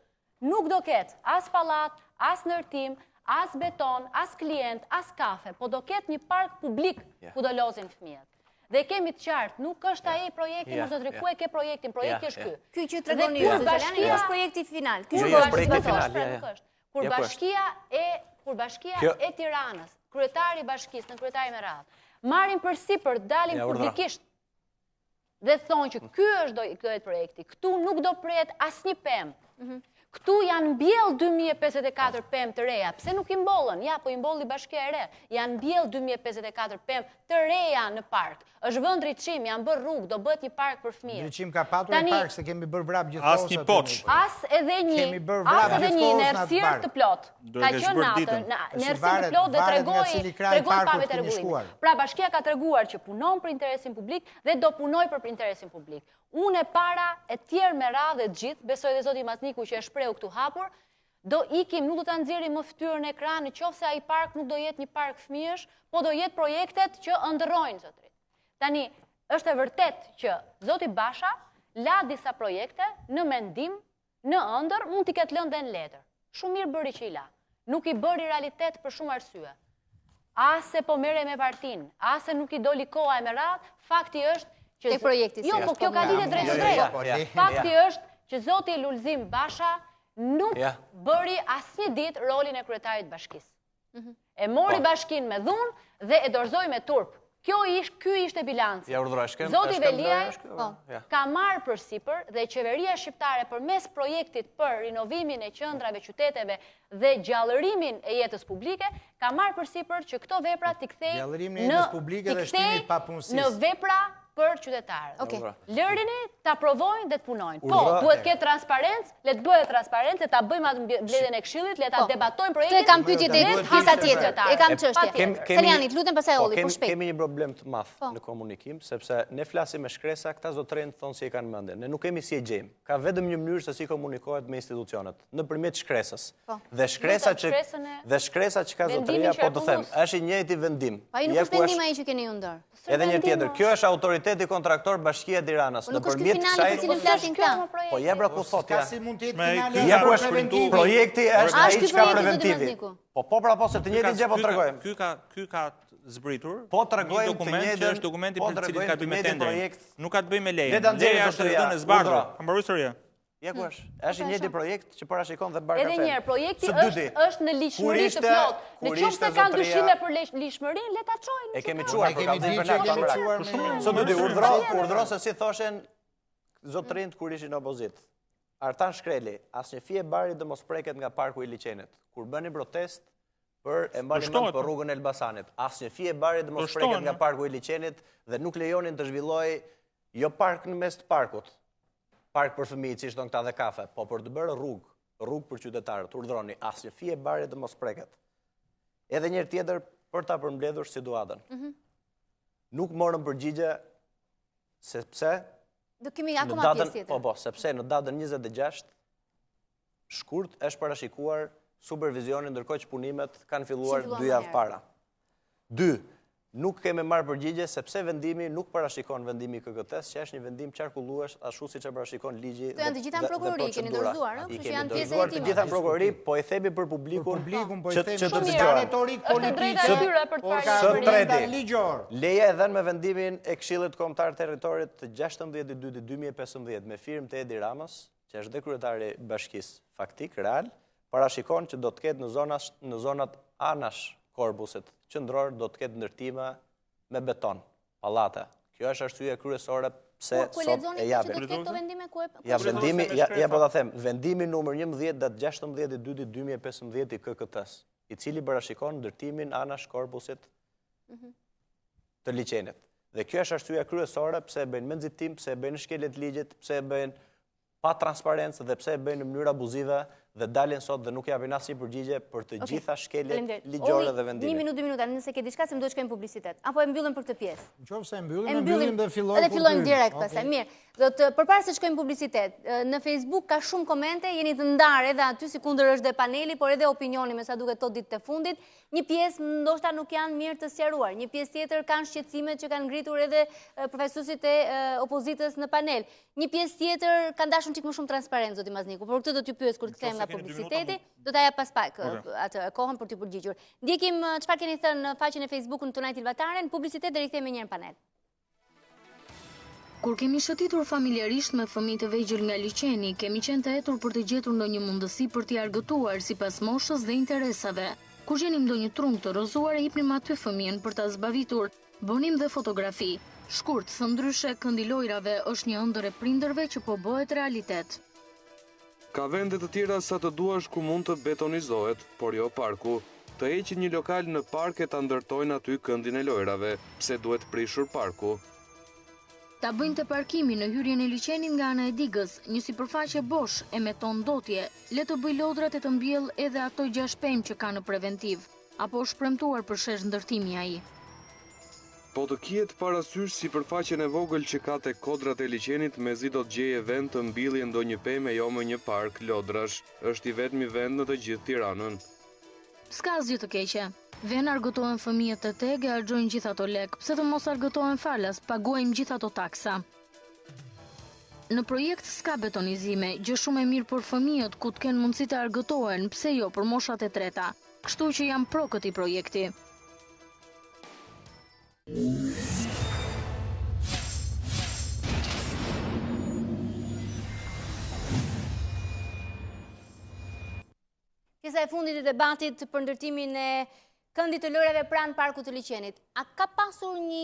S4: nuk do ketë as pallat, as ndërtim, as beton, as klient, as kafe, po do ketë një park publik ku do lozin fëmijët. Dhe kemi të qartë, nuk është ai projekti, mos zotëri, ku e ke projektin, projekti është
S1: ky. Ky që tregoni ju, zotëri, është projekti final.
S4: Ky jo, është projekti final, Kur bashkia e kur bashkia e Tiranës, kryetari i bashkisë, nënkryetari me radhë, marrin përsipër, dalin publikisht dhe thonë që ky është do të jetë projekti. Këtu nuk do prehet asnjë pemë. Mhm. Këtu janë mbjell 2054 pemë të reja. Pse nuk i mbollën? Ja, po i mbolli bashkia e re. Janë mbjell 2054 pemë të reja në park. Është vënë ndriçim, janë bërë rrugë, do bëhet një park për
S6: fëmijët. Ndriçim ka patur një park se kemi bërë vrap gjithë
S2: kohës. Asnjë poç.
S4: As edhe një, as edhe një në errësirë të plotë. Ka qenë natën, në errësirë të plotë dhe tregoi tregoi pamjet e rregullimit. Pra bashkia ka treguar që punon për interesin publik dhe do punojë për interesin publik. Unë e para e tjerë me radhë dhe të gjithë, besoj dhe zoti Mazniku që e shprehu këtu hapur, Do ikim, nuk do ta nxjerrim më fytyrën në ekran në qoftë se ai park nuk do jetë një park fëmijësh, po do jetë projektet që ëndërrojnë zotëri. Tani, është e vërtetë që zoti Basha la disa projekte në mendim, në ëndërr, mund t'i ketë lënë dhe në letër. Shumë mirë bëri që i la. Nuk i bëri realitet për shumë arsye. As se po merrej me partinë, as se nuk i doli koha e me radhë, fakti është
S1: që... Te projekti
S4: Jo, po kjo ka lidhje drejtpërdrejt. Fakti është që zoti Lulzim Basha nuk bëri asnjë ditë rolin e kryetarit të bashkisë. Mhm. E mori po. bashkinë me dhunë dhe e dorëzoi me turp. Kjo ish, ky ishte bilanci.
S5: Ja urdhëro, shkem.
S4: Zoti Veliaj po. ka marrë përsipër dhe qeveria shqiptare përmes projektit për rinovimin e qendrave, qyteteve dhe gjallërimin e jetës publike, ka marrë përsipër që këto vepra t'i kthejë në
S6: publike dhe shtimit
S4: papunësisë. Në vepra për qytetarët. Okej. Lërini ta provojnë dhe të punojnë. Po, duhet të ketë transparencë, le të bëhet transparencë, le ta bëjmë atë mbledhjen e këshillit, le ta po. debatojmë
S1: projektin. Këtë e kam pyetje te pjesa tjetër. E kam çështje. Salianji, lutem pastaj
S5: po,
S1: Olli, po shpejt.
S5: Kemi një problem të madh po. në komunikim, sepse ne flasim me shkresa, këta zotërinjtë thonë si e kanë mendjen. Ne nuk kemi si e gjejmë. Ka vetëm një mënyrë se si komunikohet me institucionet, nëpërmjet shkresës. Po. Dhe shkresa që dhe shkresa që ka zotëria, po të them, është i njëjti vendim.
S1: Po ai nuk është vendim ai që keni ju në dorë.
S5: Edhe një tjetër, kjo është autoriteti kontraktor Bashkia e Tiranës.
S1: Po nuk është ky finali për cilin flasin
S5: këta. Po ja pra ku thotë
S6: ja. Si mund të jetë finali?
S5: Ja ku është projekti është ai që ka preventivi. Po po pra po se të njëjtin gjë po tregojmë.
S2: Ky ka ky ka zbritur.
S5: Po tregojmë
S2: të njëjtën që është dokumenti
S5: po
S2: për të cilin ka të bëjë me tenderin. Nuk ka të bëjë me
S5: lejen.
S2: Leja është dhënë e zbardhur. Ka mbaruar historia.
S5: Ja ku është. Është i njëjti projekt që parashikon dhe bar
S4: Edhe një herë, projekti është është në ligjshmëri të plotë. Në qoftë se kanë dyshime për ligjshmërinë, le ta çojnë.
S5: E kemi çuar për kallëzim penal pa merak. Së dyti, urdhro, urdhro se si thoshin zotërinjtë kur ishin në opozitë. Artan Shkreli, asnjë fije bari do mos preket nga parku i liqenit. Kur bëni protestë. Për e mbani mend për rrugën e Elbasanit. Asnjë fije bari të mos preket nga parku i liqenit dhe nuk lejonin të zhvillohej jo park në mes të parkut. Park për fëmijë, siç thonë këta dhe kafe, po për të bërë rrugë, rrugë për qytetarët, urdhëroni asnjë fije bari të mos preket. Edhe një herë tjetër për ta përmbledhur situatën. Mhm. Nuk morëm përgjigje sepse
S1: Do kemi akoma pjesë tjetër.
S5: Po po, sepse në datën 26 shkurt është parashikuar supervizioni ndërkohë që punimet kanë filluar dy javë para. Dy, nuk kemi marrë përgjigje sepse vendimi nuk parashikon vendimi i KKT-së, që është një vendim qarkullues ashtu siç e parashikon ligji
S1: dhe janë të gjitha në prokurori, keni dorëzuar, ëh,
S5: kështu që janë pjesë e hetimit. Të gjitha në prokurori, po i themi për
S6: publikun. Për publikun
S5: po i themi
S6: që të dëgjojnë. Retorikë
S4: politike. Është e drejta e tyre për të
S5: parë. Së treti, ligjor. Leja e dhënë me vendimin e Këshillit Kombëtar të Territorit të 16.2.2015 me firmë të Edi Ramës, që është dhe kryetari i bashkisë faktik, real, parashikon që do të ketë në zonas, në zonat anash korpusit qendror do të ketë ndërtime me beton, pallate. Kjo është arsyeja kryesore pse
S1: ku, ku sot e japin. Ku do të ketë këto vendime ku e
S5: Ja vendimi, ja, ja po ta them, vendimi numër 11 datë 16.2.2015 i KKT-s, i cili parashikon ndërtimin anash korpusit mhm. të liqenit. Dhe kjo është arsyeja kryesore pse e bëjnë me nxitim, pse e bëjnë në shkelje të ligjit, pse e bëjnë pa transparencë dhe pse e bëjnë në mënyrë abuzive dhe dalin sot dhe nuk japin asnjë përgjigje për të gjitha shkeljet ligjore dhe vendimet.
S1: Një minutë, dy minuta, nëse ke diçka se më duhet shkojmë publicitet. Apo e mbyllim për këtë
S6: pjesë? Në qoftë se e mbyllim, e mbyllim dhe fillojmë.
S1: Edhe fillojmë direkt pastaj. Mirë. Do të përpara se të shkojmë publicitet, në Facebook ka shumë komente, jeni të ndarë edhe aty sikundër është dhe paneli, por edhe opinioni me sa duket këto ditët e fundit. Një pjesë ndoshta nuk janë mirë të sqaruar, një pjesë tjetër kanë shqetësimet që kanë ngritur edhe përfaqësuesit e opozitës në panel. Një pjesë tjetër kanë dashur çik më shumë transparencë zoti Mazniku, por këtë do t'ju pyes kur të kthehem nga publiciteti, do ta jap pas pak atë kohën për t'ju përgjigjur. Ndjekim çfarë keni thënë në faqen e Facebookut në Tonight Ilvatare, në publicitet dhe rikthehemi menjëherë në panel.
S7: Kur kemi shëtitur familjarisht me fëmijë të vegjël nga liqeni, kemi qenë të etur për të gjetur ndonjë mundësi për t'i argëtuar sipas moshës dhe interesave. Kur gjenim ndonjë trung të rrëzuar e hipnim aty fëmijën për ta zbavitur, bënim dhe fotografi. Shkurt, thënë ndryshe, këndi i lojrave është një ëndërr e prindërve që po bëhet realitet.
S8: Ka vende të tjera sa të duash ku mund të betonizohet, por jo parku. Të heqin një lokal në park e ta ndërtojnë aty këndin e lojrave, pse duhet prishur parku?
S7: Ta bëjnë te parkimi në hyrjen e liqenit nga ana e digës, një sipërfaqe bosh e me ton ndotje, le të bëjë lodrat e të mbjellë edhe ato 6 pemë që ka në preventivë. Apo është premtuar për shesh ndërtimi ai?
S8: Po të kihet parasysh sipërfaqen e vogël që ka te kodrat e liqenit mezi do të gjeje vend të mbillje ndonjë pemë e jo më një park lodrash. Është i vetmi vend në të gjithë Tiranën.
S7: S'ka asgjë të keqe. Venë argëtohen fëmijët te TEG e harxhojnë gjithë ato lekë, pse të mos argëtohen falas, paguajmë gjithë ato taksa. Në projekt s'ka betonizime, gjë shumë e mirë për fëmijët ku të kenë mundësi të argëtohen, pse jo për moshat e treta. Kështu që jam pro këtij projekti.
S1: Pjesa e fundit e debatit për ndërtimin e këndit të lojrave pranë parkut të liqenit. A ka pasur një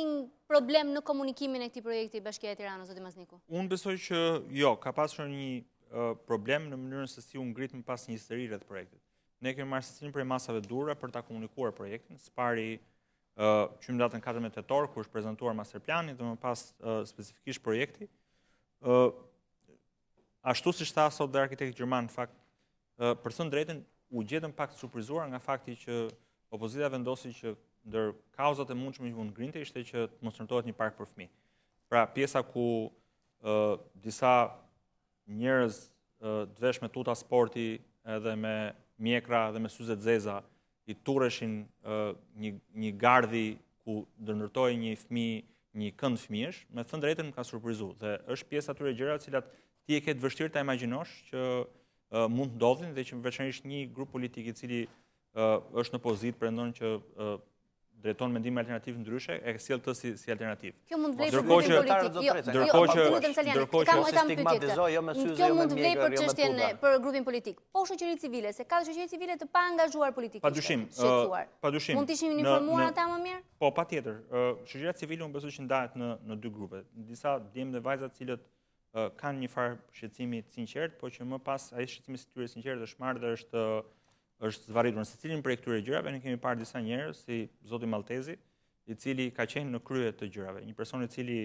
S1: problem në komunikimin e këtij projekti Bashkia e Tiranës, zoti Mazniku?
S2: Unë besoj që jo, ka pasur një problem në mënyrën se si u ngrit më pas një histeri rreth projektit. Ne kemi marrë secilin prej masave të duhura për ta komunikuar projektin. Së pari, që në datën 14 tetor, kur është prezantuar masterplani dhe më pas specifikisht projekti. Ashtu siç tha sot dhe arkitekti gjerman, në fakt, për të thënë drejtën, u gjetëm pak të surprizuar nga fakti që opozita vendosi që ndër kauzat e mundshme që mund të ngrinte ishte që të mos ndërtohet një park për fëmijë. Pra, pjesa ku disa njerëz të veshur me tuta sporti edhe me mjekra dhe me syze të zeza i turreshin një një gardhi ku do ndërtohej një fëmijë, një kënd fëmijësh, me thënë drejtën më ka surprizu dhe është pjesë atyre gjërave të cilat ti e ke të vështirë ta imagjinosh që mund të ndodhin dhe që veçanërisht një grup politik i cili është në pozitë pretendon që drejton mendim alternativ ndryshe, e sjell këtë si si alternativë.
S1: Kjo mund të vlejë për grupin politik. Jo,
S2: ndërkohë që
S1: ndërkohë që kam pyetje. Jo me syze, jo me mund të vlejë për jo çështjen për grupin politik. Po shoqëri civile, se ka shoqëri civile të paangazhuar politikisht.
S2: Padyshim, padyshim.
S1: Mund të ishin informuar ata më mirë?
S2: Po, patjetër. Shoqëria civile unë besoj që ndahet në në dy grupe. Disa djem dhe vajza të cilët kanë një farë shqetësimi të sinqertë, po që më pas ai shqetësimi i tyre i sinqertë është marrë dhe është. Është zvarritur në secilin prej këtyre gjërave, ne kemi parë disa njerëz si zoti Malltezi, i cili ka qenë në krye të gjërave, një person i cili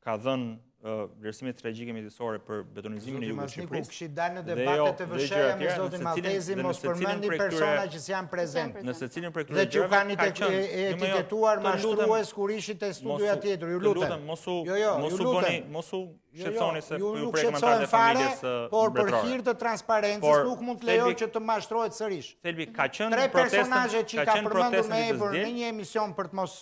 S2: ka dhënë vlerësime strategjike mjedisore për betonizimin e jugut të
S6: Shqipërisë. Zoti kishit dalë në debate jo, te TVSH-ja me zotin Malltezi, mos përmendni persona që s'janë prezent.
S2: Në secilin prej këtyre
S6: gjërave Dhe që ju kanë jo, etiketuar mashtrues kur ishit te studioja tjetër, ju
S2: lutem. Mos u jo, jo, mos u bëni, mos u jo, shqetësoni se po ju prek anëtarët e familjes
S6: Por për hir të transparencës nuk mund të lejoj që të mashtrohet sërish.
S2: Thelbi ka qenë
S6: Tre personazhe që i ka përmendur me emër në një emision për të mos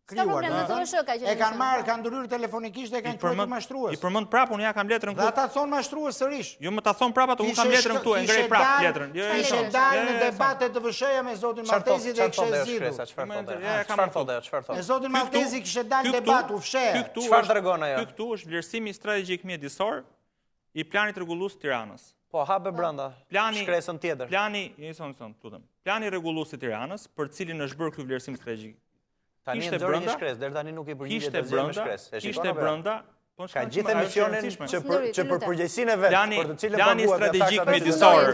S1: krijuar. S'ka problem, në TVSH ka qenë.
S6: E kanë marrë, kanë ndërhyrë telefonikisht dhe e kanë quajtur mashtrues.
S2: I përmend prapë, unë ja kam letrën këtu.
S6: Dhe ata thonë mashtrues sërish.
S2: Jo, më ta thonë prapë ato, unë kam letrën këtu, e ngrej prapë letrën.
S6: Jo, jo, jo. Kishe dalë në debat te TVSH-ja me zotin Malltezi dhe e kishe
S5: zgjidhur. Çfarë thotë ajo? Çfarë thotë ajo? Çfarë
S6: thotë? Me zotin Malltezi kishe dalë në debat, u fshehe.
S5: Çfarë tregon ajo?
S2: Ky këtu është vlerësimi strategjik mjedisor i planit rregullues të Tiranës.
S5: Po, hape brenda, plani, shkresën tjetër.
S2: Plani, një sekondë, sekondë, lutem. Plani rregullues i Tiranës, për cilin është bërë ky vlerësim strategjik.
S5: Tani e nxori një shkresë, deri tani nuk i përgjigjet asgjë me shkresë.
S2: E shikon apo? Jo? Brenda,
S5: po ka gjithë emisionin që për që për përgjegjësinë e vet, për të cilën
S2: plani strategjik mjedisor,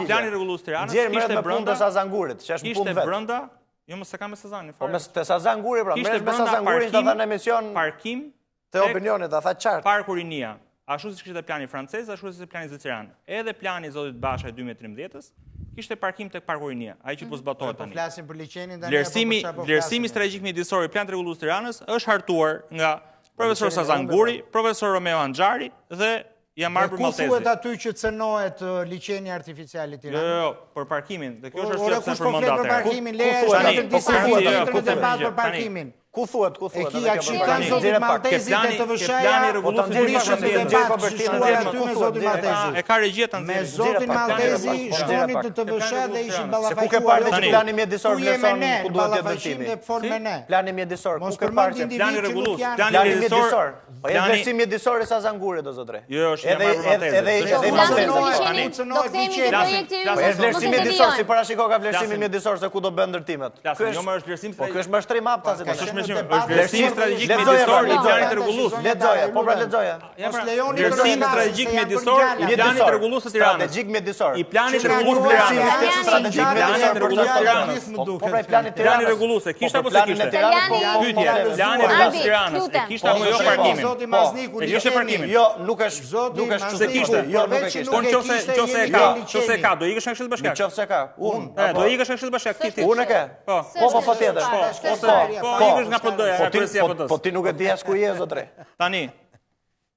S2: plani rregullues i Tiranës,
S5: kishte brenda të Sazan Gurit, që është në punë vet.
S2: Kishte brenda, jo mos e kam me Sazanin
S5: fare. Po me te Sazan Guri pra, merret me Sazan Gurin ta dhënë emision
S2: parkim
S5: Te opinionit, ta tha
S2: qartë. Parku Rinia, ashtu siç kishte plani francez, ashtu siç plani zviceran, edhe plani i zotit Basha i 2013-ës, kishte parkim tek Parku Rinia, ai që po mhm. zbatohet
S6: po tani. Po flasim për liqenin
S2: tani vlerësimi, apo po vlerësimi strategjik mjedisor i planit rregullues të Tiranës është hartuar nga profesor Sazan Guri, profesor Romeo Hanxhari dhe Jamarbër
S6: Malltezi. Ku thuhet aty që cënohet liqeni artificial i
S2: Tiranës? Jo, jo, jo, për parkimin, dhe kjo është arsyeja pse
S6: përmenda atë. Për parkimin, leja është vetëm disa ditë në debat për parkimin.
S5: Ku thuhet, ku
S6: thuhet? E kija që kanë zotit Malltezi te TVSH-ja, po ta nxjerrë pak në debat, që shkuar aty me zotin Malltezi.
S2: E ka regjia ta
S6: nxjerrë. Me zotin Malltezi shkonit në TVSH dhe ishit
S5: ballafaquar. Se ku ke parë që plani mjedisor vlerëson ku duhet të jetë
S6: ndërtimi?
S5: Plani mjedisor, ku ke parë
S2: që plani rregullues, plani mjedisor.
S5: Po është vlerësim mjedisor i Sazan Gurit o
S2: zotëri. Jo, jo, është edhe edhe
S5: edhe edhe
S1: Malltezi. Do kthehemi te projekti
S5: ynë. Po është vlerësim mjedisor, si parashiko ka vlerësimin mjedisor se ku do bëhen ndërtimet.
S2: Ky është jo, është vlerësim
S5: Po ky është mashtrim haptas.
S2: Po është mashtrim, është vlerësim strategjik mjedisor i planit rregullues.
S5: Lexoje, po pra lexoje.
S2: Mos lejoni vlerësim strategjik mjedisor i planit rregullues të
S5: Tiranës. Strategjik mjedisor.
S2: I planit rregullues të
S5: Tiranës. Strategjik mjedisor
S2: për të Tiranës.
S5: Po pra i planit
S2: Tiranës. Plani rregullues, e kishte apo s'e kishte? Pyetje, plani rregullues i Tiranës, e kishte apo jo parkimin?
S6: Zoti Mazniku,
S2: e kishte parkimin.
S5: Jo, nuk është, nuk është
S2: kështu. Se kishte.
S5: Jo, nuk e kishte.
S2: Po nëse nëse e ka, nëse e ka, do ikësh nga Këshilli
S5: Bashkiak. Nëse ka,
S2: unë. Do ikësh nga Këshilli Bashkiak ti
S5: ti. Unë e ke.
S2: Po,
S5: po, po, patjetër.
S2: Po, ose po, ikësh nga PD-ja, nga kryesia e
S5: PD-së. Po ti nuk e di as ku je zotëri.
S2: Tani,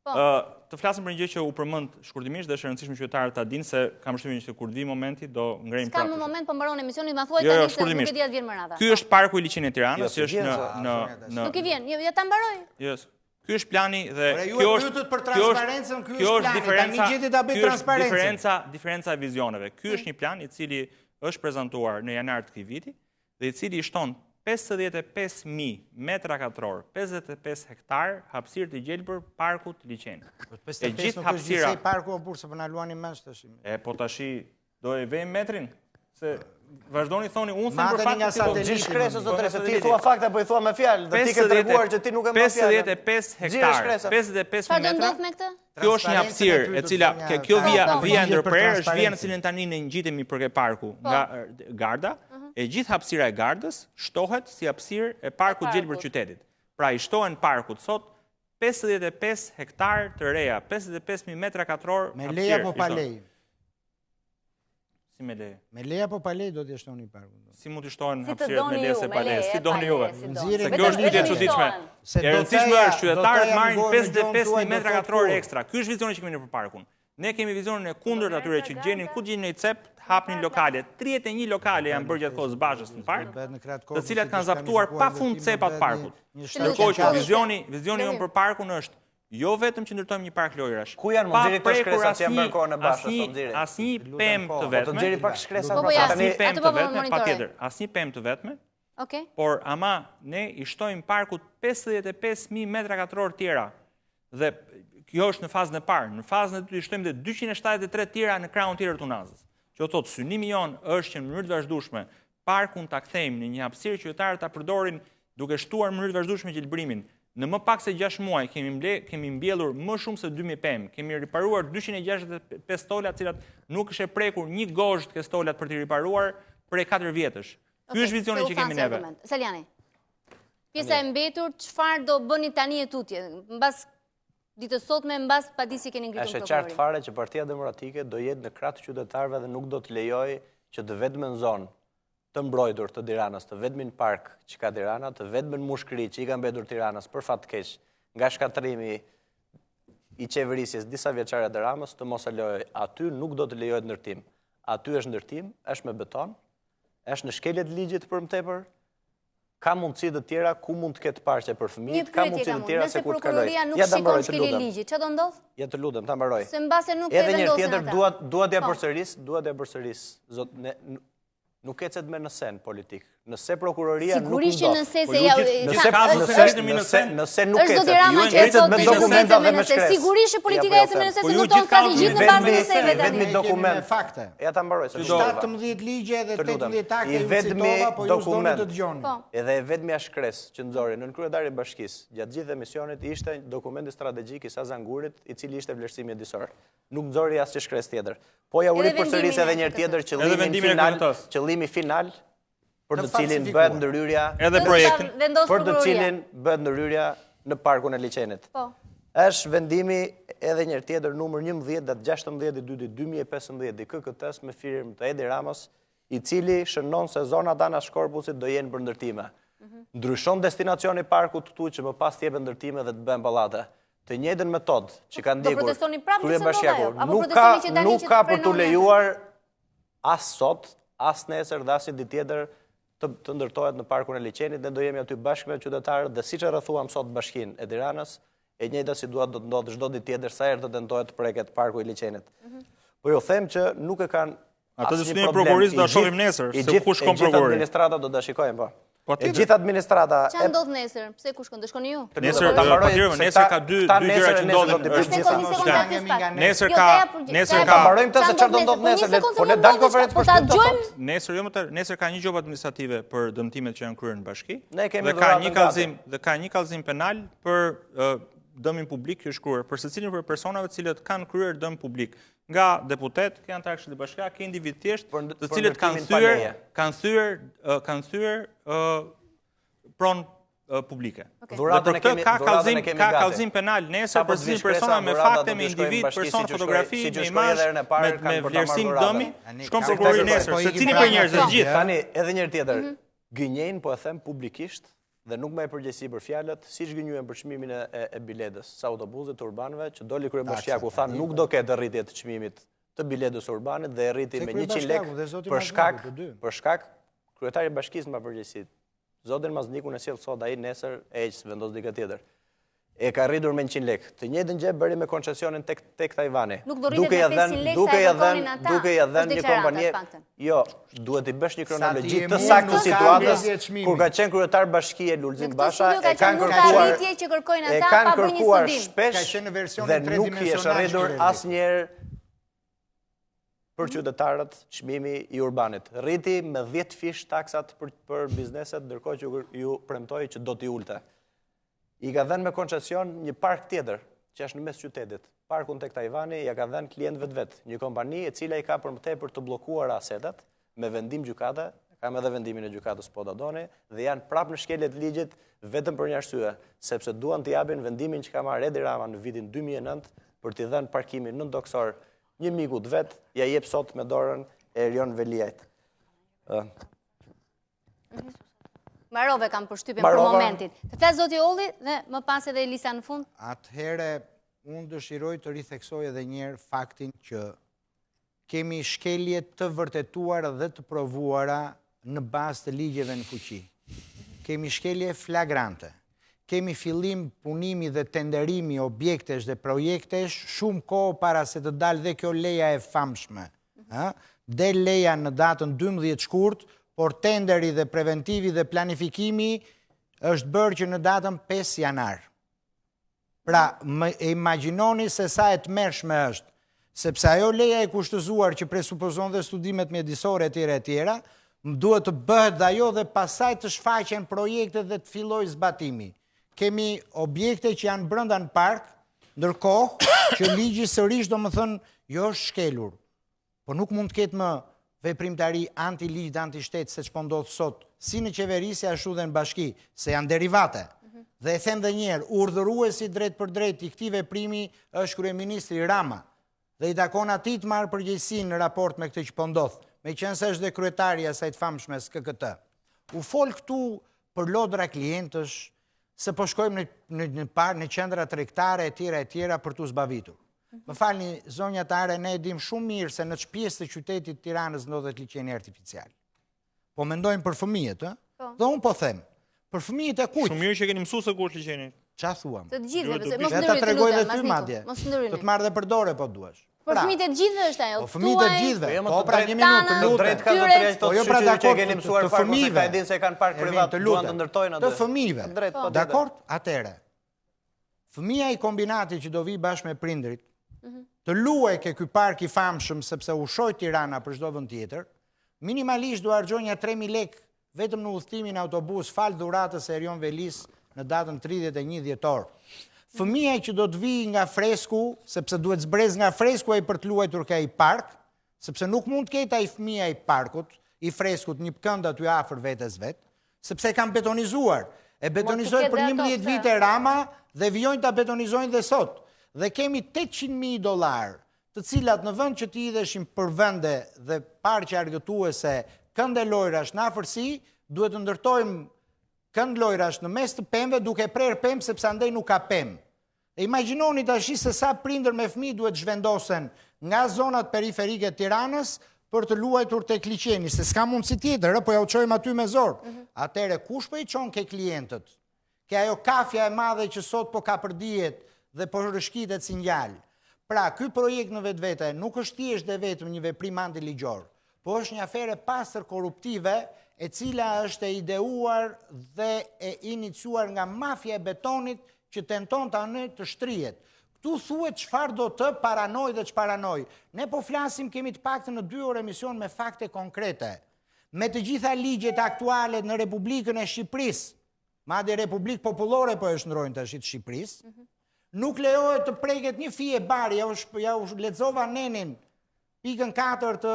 S2: po. të flasim për një gjë që u përmend shkurtimisht dhe është e rëndësishme qytetarët ta dinë se kam përshtypjen që kur të vijë momenti do ngrejmë
S1: prapë. S'ka më moment, po mbaron emisioni, ma thuaj jo, jo, tani se nuk e di a të vjen më
S2: radha. Ky është parku i liqenit të Tiranës, jo, që është në në
S1: në Nuk i vjen, jo, ja ta mbaroj.
S2: Jo. Ky është plani dhe kjo
S6: është për transparencën, ky është plani. Tani gjeti ta bëj transparencën.
S2: Diferenca, diferenca e vizioneve. Ky është një plan i cili është prezantuar në janar të këtij viti dhe i cili i shton 55.000 metra katror, 55 hektar hapësirë të gjelbër parkut të
S6: liqenit. Po, e gjithë hapësira... Parku o burrë, se po na luani mendsh
S2: tash. E po tashi do e vejmë metrin, se vazhdoni thoni, unë them për
S6: fakte
S5: po gjithë shkresës do të se ti thua fakte po i thua me fjalë, dhe ti ke treguar që ti nuk e mban
S2: fjalën. 55 hektar, 55
S1: metra. Çfarë do ndodh me këtë?
S2: Kjo është një hapësirë e cila kjo vija po, po. vija e ndërprerë është vija në cilën tani ne ngjitemi për ke parku po. nga garda. Mhm. E gjithë hapësira e gardës shtohet si hapësirë e parkut gjelbër qytetit. Pra i shtohen parkut sot 55 hektar të reja, 55.000 metra katror
S6: hapësirë. Me leje apo pa leje?
S2: Si me leje?
S6: Me leje apo pa leje do t'i shtoni
S2: parkut? Si mund t'i shtohen hapësirat me leje se pa leje? Si doni juve? Se kjo është pyetje e çuditshme. E rëndësishme është qytetarët marrin 55.000 metra katror ekstra. Ky është vizioni që kemi ne për parkun. Ne kemi vizionin e kundërt atyre që gjenin ku gjenin një cep, hapnin lokale. 31 lokale janë bërë gjatë kohës Bashës në park, të cilat kanë zaptuar pafund cepat parkut. Ndërkohë që vizioni, vizioni jonë për parkun është Jo vetëm që ndërtojmë një park
S5: lojërash. Ku janë më nxjerri këto shkresa që janë bërë kohën e Bashës, po
S2: nxjerri. Asnjë pemë të
S5: vetme. Po të nxjerri pak shkresa
S1: po, po,
S2: pra. Asnjë pemë të vetme, patjetër, asnjë pemë të vetme.
S1: Okej.
S2: Por ama ne i shtojmë parkut 55000 metra katror tjera. Dhe kjo është në fazën e parë. Në fazën e dytë i shtojmë dhe 273 tjera në krahun tjetër të Unazës. Që do të thotë synimi jonë është që në mënyrë të vazhdueshme parkun ta kthejmë në një hapësirë që qytetarët ta përdorin duke shtuar në mënyrë të vazhdueshme gjelbërimin. Në më pak se 6 muaj kemi mble, kemi mbjellur më shumë se 2000 pemë, kemi riparuar 265 stola, të cilat nuk ishte prekur një gozhdë ke stolat për t'i riparuar prej 4 vjetësh. Ky është vizioni që kemi neve.
S1: Salianji. Pjesa e mbetur, çfarë do bëni tani e tutje? Mbas ditës sotme, mbas padisë që keni ngritur
S5: në prokurori. Është e qartë fare që Partia Demokratike do jetë në krah të qytetarëve dhe nuk do të lejojë që të vetmen zonë të mbrojtur të Tiranës, të vetmin park që ka Tirana, të vetmen mushkëri që i ka mbetur Tiranës për fat të keq nga shkatërrimi i qeverisjes disavjeçare të Ramës, të mos e lejojë. Aty nuk do të lejohet ndërtim. Aty është ndërtim, është me beton, është në shkelje të ligjit për më tepër, ka mundësi të tjera ku mund të ketë parqe për fëmijët, ka mundësi të tjera se ku të kalojë.
S1: Nëse prokuroria nuk shikon shkelje ligji, ça do ndodhë?
S5: Ja të lutem, ta mbaroj.
S1: Se mbase nuk e vendosin ata.
S5: Edhe një tjetër, dua dua t'ia po. përsëris, dua t'ia përsëris. Zot, ne nuk ecet me nëse në politikë. Nëse prokuroria nuk
S1: ndodh. Sigurisht që nëse se ja
S5: nëse nëse nëse nëse nuk ecet, ju ecet me dokumenta dhe me shkresë.
S1: Sigurisht që politika po, ecet me nëse se ndërton strategjitë në bazë të nëseve
S5: tani. Vetmi dokument
S6: fakte.
S5: Ja ta mbaroj
S6: se 17 ligje dhe 18 akte ju citova, po ju s'doni të dëgjoni.
S5: Po. Edhe e vetmja shkresë që nxori nënkryetari i bashkisë gjatë gjithë emisionit ishte dokumenti strategjik i Sazan Gurit, i cili ishte vlerësim mjedisor. Nuk nxori asnjë shkresë tjetër. Po jua ripërsëris edhe një herë tjetër qëllimin final, qëllimi final për të cilin bëhet ndërhyrja
S2: edhe projektin
S5: për të cilin bëhet ndërhyrja në parkun e liqenit.
S1: Po.
S5: Është vendimi edhe një herë tjetër numër 11 datë 16 i 2 2015 i KKT-s me firmë të Edi Ramës, i cili shënon se zonat anash Korpusit do jenë për ndërtime. Mhm. Ndryshon destinacioni i parkut këtu që më pas të jepen ndërtime dhe të bëhen pallate. Të njëjtën metodë që ka ndjekur kryebashkiaku, nuk ka nuk ka për t'u lejuar as sot, as nesër dhe asnjë ditë tjetër të, të ndërtohet në parkun e liqenit, ne do jemi aty bashkë me qytetarët dhe siç e rrethuam sot bashkinë e Tiranës, e njëjta situatë do të ndodhë çdo ditë tjetër sa herë të tentohet të preket parku i liqenit. Mm -hmm. Po ju them që nuk e kanë
S2: Atë të shënimin e prokurorisë do ta shohim nesër, se ku shkon
S5: prokurori. E gjithë administrata do ta shikojmë, po. po e gjithë administrata...
S1: Ça ndodh nesër? Pse ku shkon? Do shkoni ju?
S2: Nesër, po nesër ka dy gjëra që ndodhin. Nesër ka... Nesër ka...
S5: Ta mbarojmë të se çfarë do ndodhë nesër, po le dalë konferencë
S1: për shtyp të thotë.
S2: Nesër, jo më të, nesër ka një gjobë administrative për dëmtimet që janë kryer në bashki. Dhe ka një kallëzim, dhe ka një kallëzim penal për dëmin publik që është kryer, për secilin prej personave të cilët kanë kryer dëm publik. nga deputetë, ke anëtarë këshillit bashkiak, ke individë të thjeshtë, të cilët kanë thyer, kanë thyer, kanë thyer pronë publike.
S5: Dhe për
S2: këtë ka kallëzim, ka kallëzim penal nesër për secilin persona me fakte, me individ, person, fotografi, me imazh, me me vlerësim dëmi, shkon prokurori nesër, secili prej njerëzve të
S5: gjithë. Tani edhe një herë tjetër. Mhm. Gënjejnë, po e them publikisht, dhe nuk mbaj përgjegjësi për fjalët, siç gënjyen për çmimin e, e, e biletës së autobusit të urbanëve, që doli kryebashkiaku tha nuk do ketë rritje të çmimit të biletës së urbanit dhe e rriti me 100 lekë për shkak për shkak kryetari i bashkisë mban përgjegjësi. Zotin Maznikun e sjell sot ai nesër e heq vendos dikë tjetër. E ka rritur me 100 lekë. Të njëjtën gjë bëri me koncesionin tek tek Tajvani.
S1: Nuk do rritet me 500 lekë sa e kërkonin ata.
S5: Duke ia dhënë një kompanie. Jo, duhet t'i bësh një kronologji të saktë të situatës kur ka qenë kryetar bashkie Lulzim Basha e kanë
S1: kërkuar që kërkojnë ata pa
S5: bërë një studim. Shpesh dhe nuk i është rritur asnjëherë për qytetarët çmimi i urbanit. Rriti me 10 fish taksat për, për bizneset, ndërkohë që ju premtoi që do t'i ulte. I ka dhënë me koncesion një park tjetër, që është në mes qytetit. Parkun tek Tajvani ia ka dhënë klientëve të vet, një kompani e cila i ka për më tepër të bllokuara asetet me vendim gjykate, kam edhe vendimin e gjykatës po ta doni, dhe janë prapë në shkelje të ligjit vetëm për një arsye, sepse duan t'i japin vendimin që ka marrë Edi Rama në vitin 2009 për t'i dhënë parkimin nëntokësor një miku të vet, ia jep sot me dorën e Erion Veliajt.
S1: Mbarove kam përshtypjen për momentin. Të flasë zoti Olli dhe më pas edhe Elisa në fund.
S6: Atëherë, unë dëshiroj të ritheksoj edhe njëherë faktin që kemi shkelje të vërtetuara dhe të provuara në bazë të ligjeve në fuqi. Kemi shkelje flagrante. Kemi fillim punimi dhe tenderimi objektesh dhe projektesh shumë kohë para se të dalë dhe kjo leja e famshme. Ë? Del leja në datën 12 shkurt, por tenderi dhe preventivi dhe planifikimi është bërë që në datën 5 janar. Pra, më e imagjinoni se sa e tmerrshme është, sepse ajo leja e kushtëzuar që presupozon dhe studimet mjedisore etj etj, më duhet të bëhet dhe ajo dhe pastaj të shfaqen projektet dhe të fillojë zbatimi. Kemi objekte që janë brenda në park, ndërkohë që ligji sërish domethënë jo është shkelur. Po nuk mund të ketë më veprimtari anti-ligj dhe anti-shtet se ç'po ndodh sot, si në qeverisje ashtu dhe në bashki, se janë derivate. Mhm. Dhe e them dhe njëherë, urdhëruesi drejtpërdrejt i këtij veprimi është kryeministri Rama. Dhe i takon atij të marrë përgjegjësinë në raport me këtë që po ndodh, meqenëse është dhe kryetari i asaj të famshmes KKT. U fol këtu për lodra klientësh, se po shkojmë në në në par në qendra tregtare e tjera e tjera për t'u zbavitur. Mhm. Më falni, zonja Tare, ne e dimë shumë mirë se në ç'pjesë të qytetit të Tiranës ndodhet liqeni artificial. Po mendojmë për fëmijët, ë? Po. Dhe unë po them, për fëmijët e kujt?
S2: Shumë mirë që keni mësuar se ku është liqeni.
S6: Ça thua?
S1: Të gjithëve, pse mos ndërhyni, të
S6: tregoj dhe ty madje. Mos ndërhyni. Të të marr dhe për dore po duash.
S1: Për pra, fëmijët e të gjithëve është ajo.
S6: Po fëmijët e të gjithëve. Po, po pra një minutë, të
S5: lutem. Drejt ka të drejtë po jo pra dakord keni mësuar të fëmijëve. E dinë se kanë park privat, duan të ndërtojnë
S6: atë. Të fëmijëve. Po. Dakord? Atëherë. Fëmija i kombinatit që do vijë bashkë me prindërit, mhm. të luajë ke ky park i famshëm sepse u shojt Tirana për çdo vend tjetër, minimalisht do harxhojë nja 3000 lekë vetëm në udhëtimin autobus falë dhuratës së Erion Velisë në datën 31 dhjetor. Fëmija që do të vijë nga Fresku, sepse duhet zbresë nga Fresku ai për të luajtur ke ai park, sepse nuk mund të ketë ai fëmija i parkut, i Freskut një kënd aty afër vetes vet, sepse e kanë betonizuar. E betonizoi për 11 vite Rama dhe vijojnë ta betonizojnë dhe sot. Dhe kemi 800.000 dollarë, të cilat në vend që të hidheshin për vende dhe parqe argëtuese, kënde lojrash në afërsi, duhet të ndërtojmë kënd lojrash në mes të pemëve duke prerë pemë sepse andej nuk ka pemë. E imagjinoni tashi se sa prindër me fëmijë duhet të zhvendosen nga zonat periferike të Tiranës për të luajtur tek liqeni, se s'ka mundësi tjetër, ë, po ja u çojmë aty me zor. Mm -hmm. Atëherë kush po i çon ke klientët? Ke ajo kafja e madhe që sot po kapërdihet dhe po rrëshkitet si ngjalë. Pra, ky projekt në vetvete nuk është thjesht dhe vetëm një veprim antiligjor, po është një aferë e pastër korruptive e cila është e ideuar dhe e iniciuar nga mafia e betonit që tenton tani të shtrihet. Këtu thuhet çfarë do të paranojë dhe ç'paranojë. Ne po flasim kemi të paktën në dy orë emision me fakte konkrete. Me të gjitha ligjet aktuale në Republikën e Shqipërisë, madje Republikë Popullore po e shndërrojnë tashi të Shqipërisë, mhm. nuk lejohet të preket një fije bari, ja u, ja u lexova nenin Pikën 4 të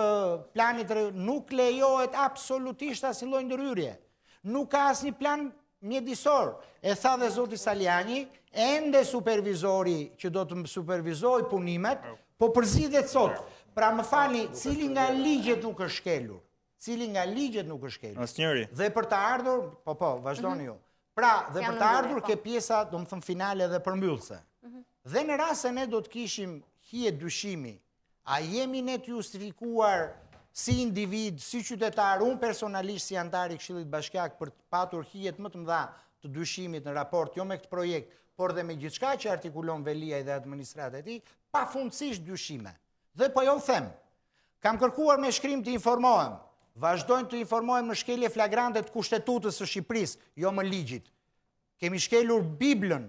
S6: planit nuk lejohet absolutisht asnjë lloj ndërhyrje. Nuk ka asnjë plan mjedisor. E tha dhe zoti Salianji, ende supervizori që do të supervizojë punimet, po përzgjidhet sot. Pra më falni, cili nga ligjet nuk është shkelur? Cili nga ligjet nuk është shkelur?
S2: Asnjëri.
S6: Dhe për të ardhur, po po, vazhdoni mhm. ju. Pra, dhe për të ardhur po. ke pjesa, domethënë finale dhe përmbyllëse. Mhm. Dhe në rast se ne do të kishim hije dyshimi A jemi ne të justifikuar si individ, si qytetar, unë personalisht si anëtar i Këshillit Bashkiak për të patur hijet më të mëdha të dyshimit në raport jo me këtë projekt, por dhe me gjithçka që artikulon Veliaj dhe administrata e tij, pafundësisht dyshime. Dhe po jua them, kam kërkuar me shkrim të informohem, vazhdojnë të informohem në shkelje flagrante të kushtetutës së Shqipërisë, jo më ligjit. Kemi shkelur Biblën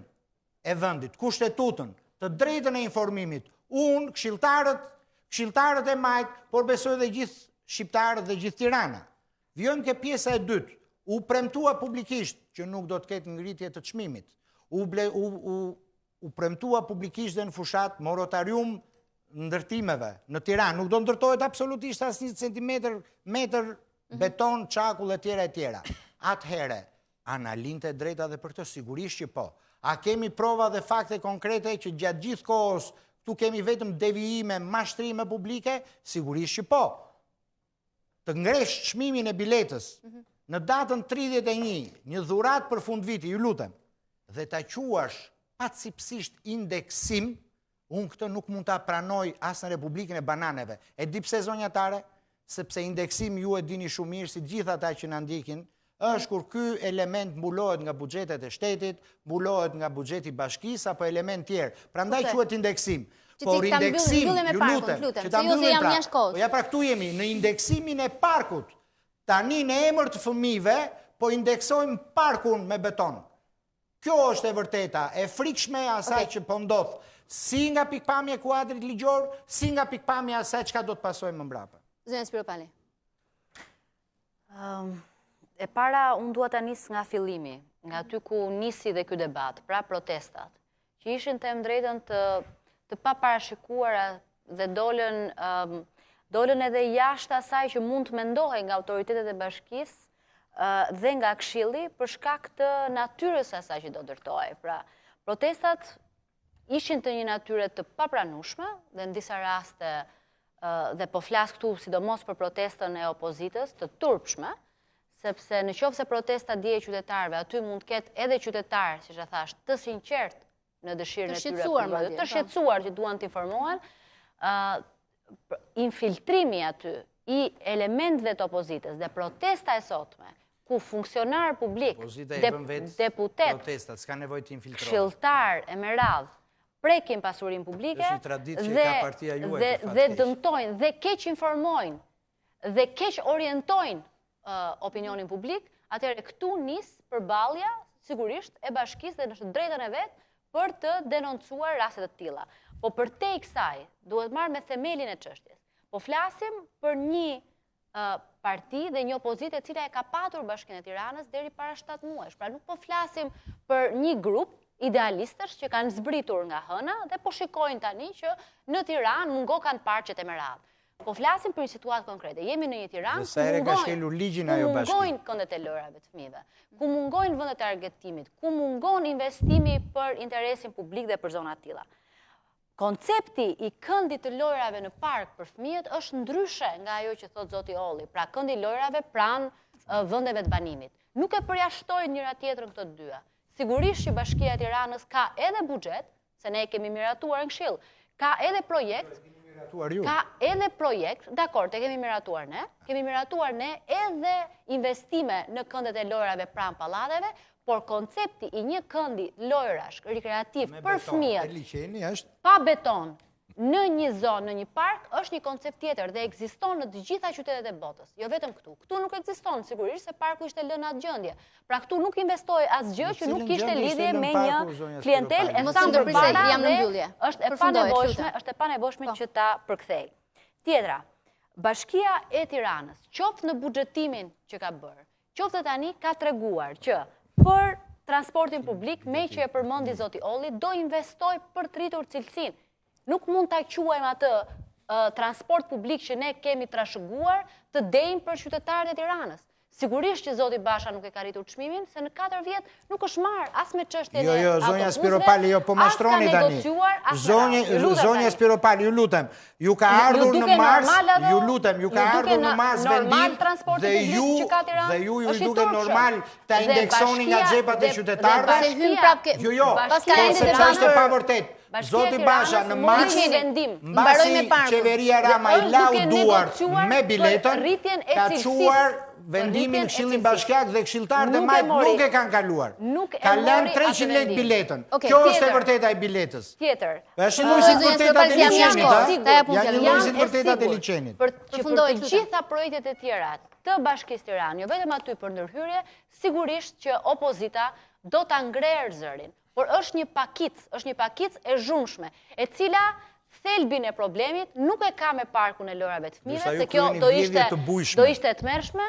S6: e vendit, kushtetutën, të drejtën e informimit, unë, këshilltarët, këshilltarët e majtë, por besoj dhe gjithë shqiptarët dhe gjithë Tirana. Vijojmë ke pjesa e dytë, u premtua publikisht që nuk do të ketë ngritje të çmimit. U, ble, u, u, u premtua publikisht dhe në fushatë moratorium ndërtimeve në Tiranë. Nuk do ndërtohet absolutisht asnjë centimetër, metër, mhm. beton, çakull e tjera e tjera. Atëherë, A na linte e drejta dhe për këtë? Sigurisht që po. A kemi prova dhe fakte konkrete që gjatë gjithë kohës këtu kemi vetëm devijime, mashtrime publike? Sigurisht që po. Të ngresh çmimin e biletës mhm. në datën 31, një dhuratë për fundviti, ju lutem, dhe ta quash pacipësisht indeksim, Unë këtë nuk mund ta pranoj as në Republikën e Bananeve. E di pse zonja Tare? Sepse indeksim ju e dini shumë mirë si të gjithë ata që na ndjekin, është kur ky element mbulohet nga buxhetet e shtetit, mbulohet nga buxheti i bashkisë apo elementë tjerë. Prandaj quhet indeksim.
S1: Por indeksim, ju lutem, që ta mbyllim pra.
S6: Po ja pra këtu jemi në indeksimin e parkut. Tani në emër të fëmijëve po indeksojmë parkun me beton. Kjo është e vërteta, e frikshme e asaj që po ndodh, si nga pikëpamja e kuadrit ligjor, si nga pikëpamja e asaj çka do të pasojë më
S1: mbrapa. Zonja Spiropali.
S4: E para, unë dua ta nis nga fillimi. nga aty ku nisi dhe ky debat, pra protestat, që ishin të them të drejtën të, të paparashikuara dhe dolën, um, dolën edhe jashtë asaj që mund të mendohej nga autoritetet e bashkisë uh, dhe nga këshilli për shkak të natyrës së asaj që do ndërtohej. Pra, protestat ishin të një natyre të papranueshme dhe në disa raste dhe po flas këtu sidomos për protestën e opozitës të turpshme, sepse në qoftë se protesta dje e qytetarëve, aty mund të ketë edhe qytetarë, siç e thashë, të sinqertë në dëshirën e tyre, të po. shqetësuar që duan të informohen, infiltrimi aty i elementëve të opozitës dhe protesta e sotme, ku funksionarë publikë, deputetë, këshilltarë e me radhë, prekin pasurinë publike dhe dhe dëmtojnë dhe keqinformojnë dhe keqorientojnë opinionin publik, atëherë këtu nis përballja sigurisht e bashkisë dhe në të drejtën e vet për të denoncuar raste të tilla. Po përtej kësaj, duhet marrë me themelin e çështjes. Po flasim për një parti dhe një opozitë e cila e ka patur Bashkinë e Tiranës deri para 7 muajsh. Pra nuk po flasim për një grup idealistësh që kanë zbritur nga hëna dhe po shikojnë tani që në Tiranë mungokan parqet e me radhë. Po flasim për një situatë konkrete. Jemi në një Tiranë ku mungojnë, ku mungojnë këndet e lojërave të fëmijëve, ku mungojnë vendet e argëtimit, ku mungon investimi për interesin publik dhe për zona të tilla. Koncepti i këndit të lojërave në park për fëmijët është ndryshe nga ajo që thotë zoti Olli, pra këndi i lojërave pranë vendeve të banimit. Nuk e përjashtojnë njëra tjetrën këto të dyja. Sigurisht që Bashkia e Tiranës ka edhe buxhet, se ne e kemi miratuar në këshill, ka edhe projekt, ka edhe projekt, dakord, e kemi miratuar ne, kemi miratuar ne edhe investime në këndet e lojërave pranë pallateve, Por koncepti i një këndi lojërash rekreativ për fëmijët pa beton në një zonë, në një park, është një koncept tjetër dhe ekziston në të gjitha qytetet e botës, jo vetëm këtu. Këtu nuk ekziston, sigurisht, se parku ishte lënë në atë gjendje. Pra këtu nuk investohej asgjë që nuk kishte lidhje me një klientelë e thamë përpara dhe është e panevojshme, është e panevojshme po. që ta përkthej. Tjetra, Bashkia e Tiranës, qoftë në buxhetimin që ka bërë, Qoftë tani ka treguar që për transportin publik, meqë e përmendi zoti Olli, do investojë për të rritur cilësinë. Nuk mund ta quajmë atë transport publik që ne kemi trashëguar të denjë për qytetarët e Tiranës. Sigurisht që zoti Basha nuk e ka rritur çmimin, se në 4 vjet nuk është marrë as me çështjen
S6: jo, jo, e zonja Spiropali, jo, po mashtroni tani. Zonja, zonja Spiropali, ju lutem, Ju ka ardhur në mars, ju lutem, ju ka ardhur në mars vendim dhe ju dhe ju ju duket normal ta indeksoni nga xhepat e qytetarëve. Jo, jo, po sepse është e pavërtetë. Zoti Basha në mars, mbasi qeveria Rama i lau duart me biletën, ka çuar vendimin në këshillin bashkiak dhe këshilltarët e majtë nuk e kanë kaluar. Ka lënë 300 lekë biletën. Kjo është e vërteta e biletës.
S4: Tjetër.
S6: Është një lloj si të vërtetat e liqenit, ha? Janë një lloj si të vërtetat e
S4: liqenit. Për që për të gjitha projektet e tjera të Bashkisë Tiranë, jo vetëm aty për ndërhyrje, sigurisht që opozita do ta ngrerë zërin. Por është një pakicë, është një pakicë e zhurmshme, e cila thelbin e problemit nuk e ka me parkun e lojërave të fëmijëve, se kjo do ishte do ishte e tmerrshme,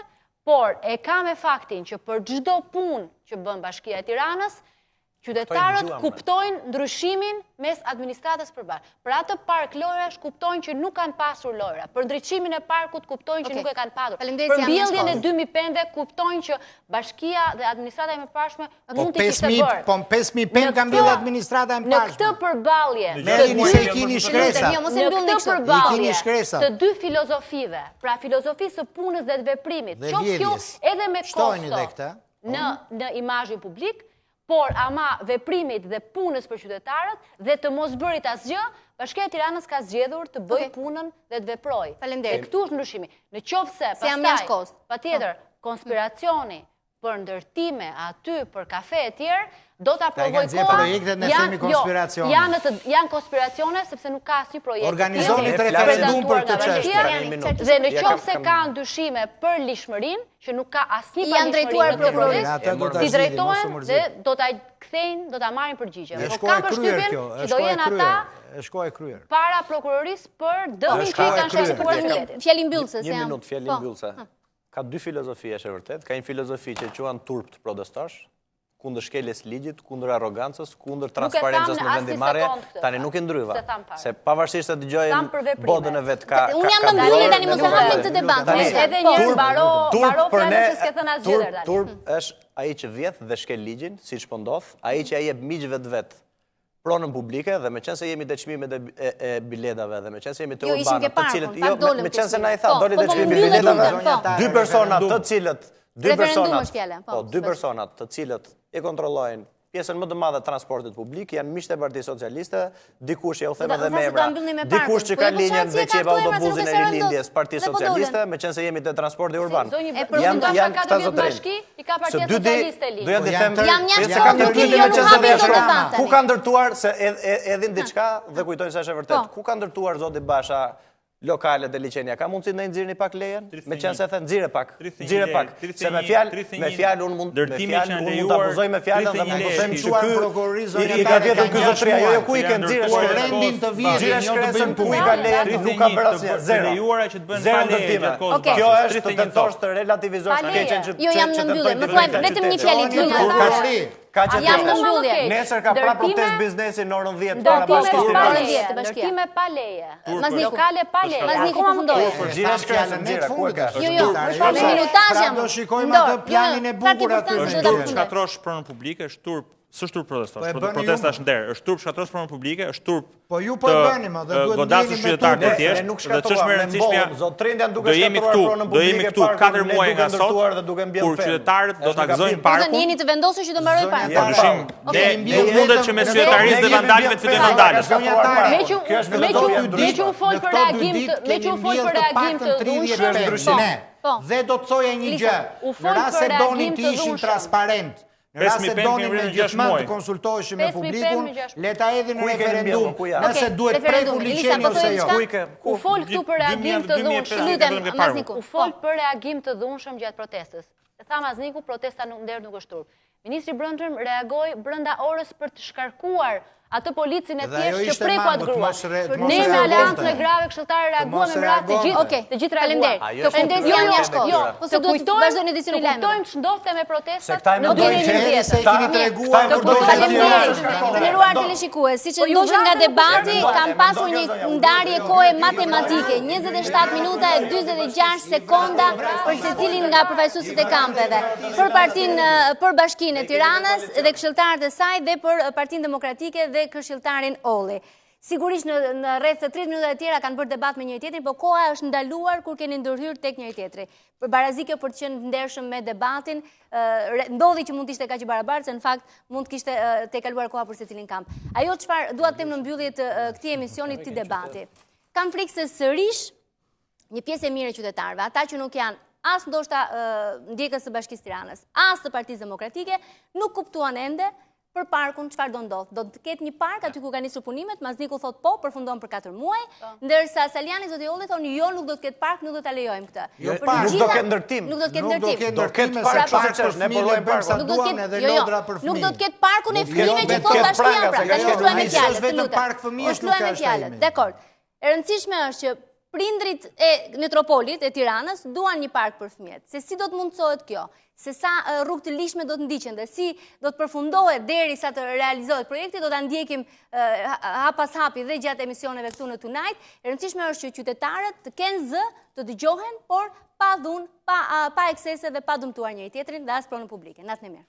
S4: por e ka me faktin që për çdo punë që bën Bashkia e Tiranës, Qytetarët kuptojnë ndryshimin mes administratës përballë. Për atë park lojrash kuptojnë që nuk kanë pasur lojra. Për ndriçimin e parkut kuptojnë që nuk e kanë patur. Për mbjelljen e 2000 pemëve kuptojnë që bashkia dhe administrata e mëparshme po mund të kishte bërë.
S6: Po 5000 pemë ka mbjellë administrata e mëparshme.
S4: Në këtë përballje,
S6: në
S4: këtë përballje të dy filozofive, pra filozofisë së punës dhe të veprimit, qoftë kjo edhe me kosto në imazhin publik, por ama veprimit dhe punës për qytetarët dhe të mos bërit asgjë, Bashkia e Tiranës ka zgjedhur të bëjë punën dhe të veprojë.
S1: Faleminderit.
S4: Dhe këtu është ndryshimi. Në qoftë se pastaj, patjetër, po. konspiracioni për ndërtime aty, për kafe e tjerë, do ta provojë
S6: koha. Projektet ne themi jo, konspiracione.
S4: Janë të janë konspiracione sepse nuk ka asnjë projekt.
S6: Organizoni të referendum për këtë çështje.
S4: Dhe në qoftë se ka dyshime për ligjshmërinë, që nuk ka asnjë
S1: paligjshmëri në
S4: këtë proces, t'i drejtohen dhe do ta kthejnë, do ta marrin përgjigje. Po kam përshtypjen që do jenë ata
S6: është kohë e kryer.
S4: Para prokurorisë për dëmin që i kanë shkaktuar
S1: qytetit. Fjali mbyllëse
S5: se jam. Një minutë fjali po. mbyllëse. Ka dy filozofi është e vërtetë, ka një filozofi që quan turp të protestosh. Kundër shkeljes së ligjit, kundër arrogancës, kundër transparencës në vendimmarrje, tani nuk e ndryva. Se pavarësisht se dëgjojmë botën e vet ka
S1: Unë jam në mbyllje tani mos e hapim këtë debat.
S4: Edhe një herë mbaro, mbaro fjalën se s'ke thënë asgjë
S5: tani. Turp është ai që vjedh dhe shkel ligjin, siç po ndodh, ai që ia jep miqve të vet pronën publike dhe meqenëse jemi te çmimet e, e, e biletave dhe meqenëse jemi te jo, urbana, të cilët jo, me, meqenëse na i tha, po, doli po, te po, çmimi i biletave, po. dy persona të cilët dy persona, po, po, dy persona të cilët e kontrollojnë pjesën më të madhe të transportit publik janë miqtë e Partisë Socialiste, dikush jua them edhe me emra, dikush që ka linjën dhe që jep autobusin e rilindjes Partisë Socialiste, meqenëse jemi te transporti urban.
S4: Janë janë këta zotërinj. I ka Partia Socialiste
S5: linjën. Doja të them,
S1: jam jashtë se ka nuk jo nuk hapim dot debat.
S5: Ku ka ndërtuar se hedhin diçka dhe kujtojnë se është e vërtetë. Po. Ku ka ndërtuar zoti Basha lokalet e liqeni, a ka mundësi të na nxirrni pak lejen? Meqenëse the, nxirre pak, nxirre pak. Se me fjalë, me fjalë unë mund, me fjalë unë mund të abuzoj me fjalën dhe mund të them që ky i ka vjedhur ky zotëria. Jo, jo, ku i ke nxirre
S6: shkresën? të
S5: vjedhin, jo të bëjnë punë. Ku i ka lejen, nuk ka bërë asnjë, zero.
S2: Lejuara që të bëhen
S5: pa leje gjatë kohës Kjo është të tentosh të relativizosh të keqen që
S1: Jo, jam në mbyllje. Më thuaj vetëm një fjali të lutem.
S5: Ka që
S1: Jam në mbyllje.
S5: Nesër ka pra protestë biznesi në orën 10 para bashkisë
S4: Tiranës. Ndërtime pa leje. Lokale pa leje.
S1: Mazniku përfundoi.
S5: Nxirre shkresën, nxirre, ku e ka?
S1: Jo, jo, me minutazh jam.
S6: Pra do shikojmë atë planin e bukur aty.
S2: Është turp shkatërrosh pronën publike, është turp S'është turp protestosh, po protesta është nder, është turp shkatërrosh pronën publike, është turp
S6: Po ju po e bëni më dhe duhet
S2: godasësh qytetarët e thjeshtë, dhe ç'është më e rëndësishmja, do jemi këtu, do jemi këtu 4 muaj nga sot, kur qytetarët do ta gëzojnë parkun.
S1: Do jeni të vendosur që do mbarojë parku.
S2: Pa dyshim, ne nuk mundet që mes qytetarisë dhe vandalëve të fitojnë vandalët.
S4: Meqë u fol për reagim të meqë u fol për reagim të dhunshëm,
S6: po. Dhe do të thoja një gjë, në rast se donin të ishin transparent, Në rast se donin me gjithmonë të konsultoheshin me publikun, le ta hedhin në referendum, nëse duhet prekur liqeni ose jo.
S4: U fol këtu për reagim të dhunshëm. U fol për reagim të dhunshëm gjatë protestës. Tha Mazniku, protesta nuk nder nuk është turp. Ministri i Brendshëm reagoi brenda orës për të shkarkuar atë policin e thjeshtë që preku atë grua. Ne me aleancën e grave këshilltare reaguam me radhë të gjithë, të gjithë reaguam.
S1: Faleminderit. Faleminderit jam jashtë kohë.
S4: Jo,
S1: po se duhet të vazhdojnë edicionin e lajmeve.
S4: Të kujtojmë ç'ndodhte me protestat në 2011.
S6: Se keni treguar
S1: kur do të Faleminderit. Të nderuar teleshikues, siç e ndoqët nga debati, kam pasur një ndarje kohe matematike, 27 minuta e 46 sekonda për secilin nga përfaqësuesit e kampeve. Për partinë, për bashkinë e Tiranës dhe këshilltarët e saj dhe për Partinë Demokratike dhe këshilltarin Olli. Sigurisht në, në rreth të 30 minuta e tjera kanë bërë debat me njëri-tjetrin, po koha është ndaluar kur keni ndërhyrë tek njëri-tjetri. Për barazi kjo për të qenë të ndershëm me debatin, ndodhi që mund të ishte kaq i barabartë, se në fakt mund të kishte tejkaluar koha për secilin kamp. Ajo çfarë dua të them në mbyllje të këtij emisioni, këtij debati. Kam frikë se sërish një pjesë e mirë e qytetarëve, ata që nuk janë as ndoshta ndjekës të Bashkisë Tiranës, as të Partisë Demokratike, nuk kuptuan ende për parkun çfarë do ndodhë. Do të ketë një park aty ku ka nisur punimet, Mazniku thotë po, përfundon për 4 muaj, po. ndërsa Salianji zoti Olli thonë jo, nuk do të ketë park, nuk do ta lejojmë
S5: këtë. Jo, park, nuk do ketë ndërtim.
S1: Nuk do të ketë ndërtim.
S5: Do ketë park, park për fëmijë, ne po
S1: Nuk do të ketë, jo, jo, nuk do të ketë parkun e fëmijëve që thotë bashkia pra. Tani mos luaj me fjalët, të lutem. Mos luaj me fjalët. Dakord. E rëndësishme është që prindrit e metropolit e Tiranës duan një park për fëmijët. Se si do të mundësohet kjo? Se sa rrugë të ligjshme do të ndiqen dhe si do të përfundohet derisa të realizohet projekti, do ta ndjekim hap pas hapi dhe gjatë emisioneve këtu në Tonight. E rëndësishme është që qytetarët të kenë zë, të dëgjohen, por pa dhunë, pa, pa eksese dhe pa dëmtuar njëri-tjetrin dhe as pronën publike. Natën e mirë.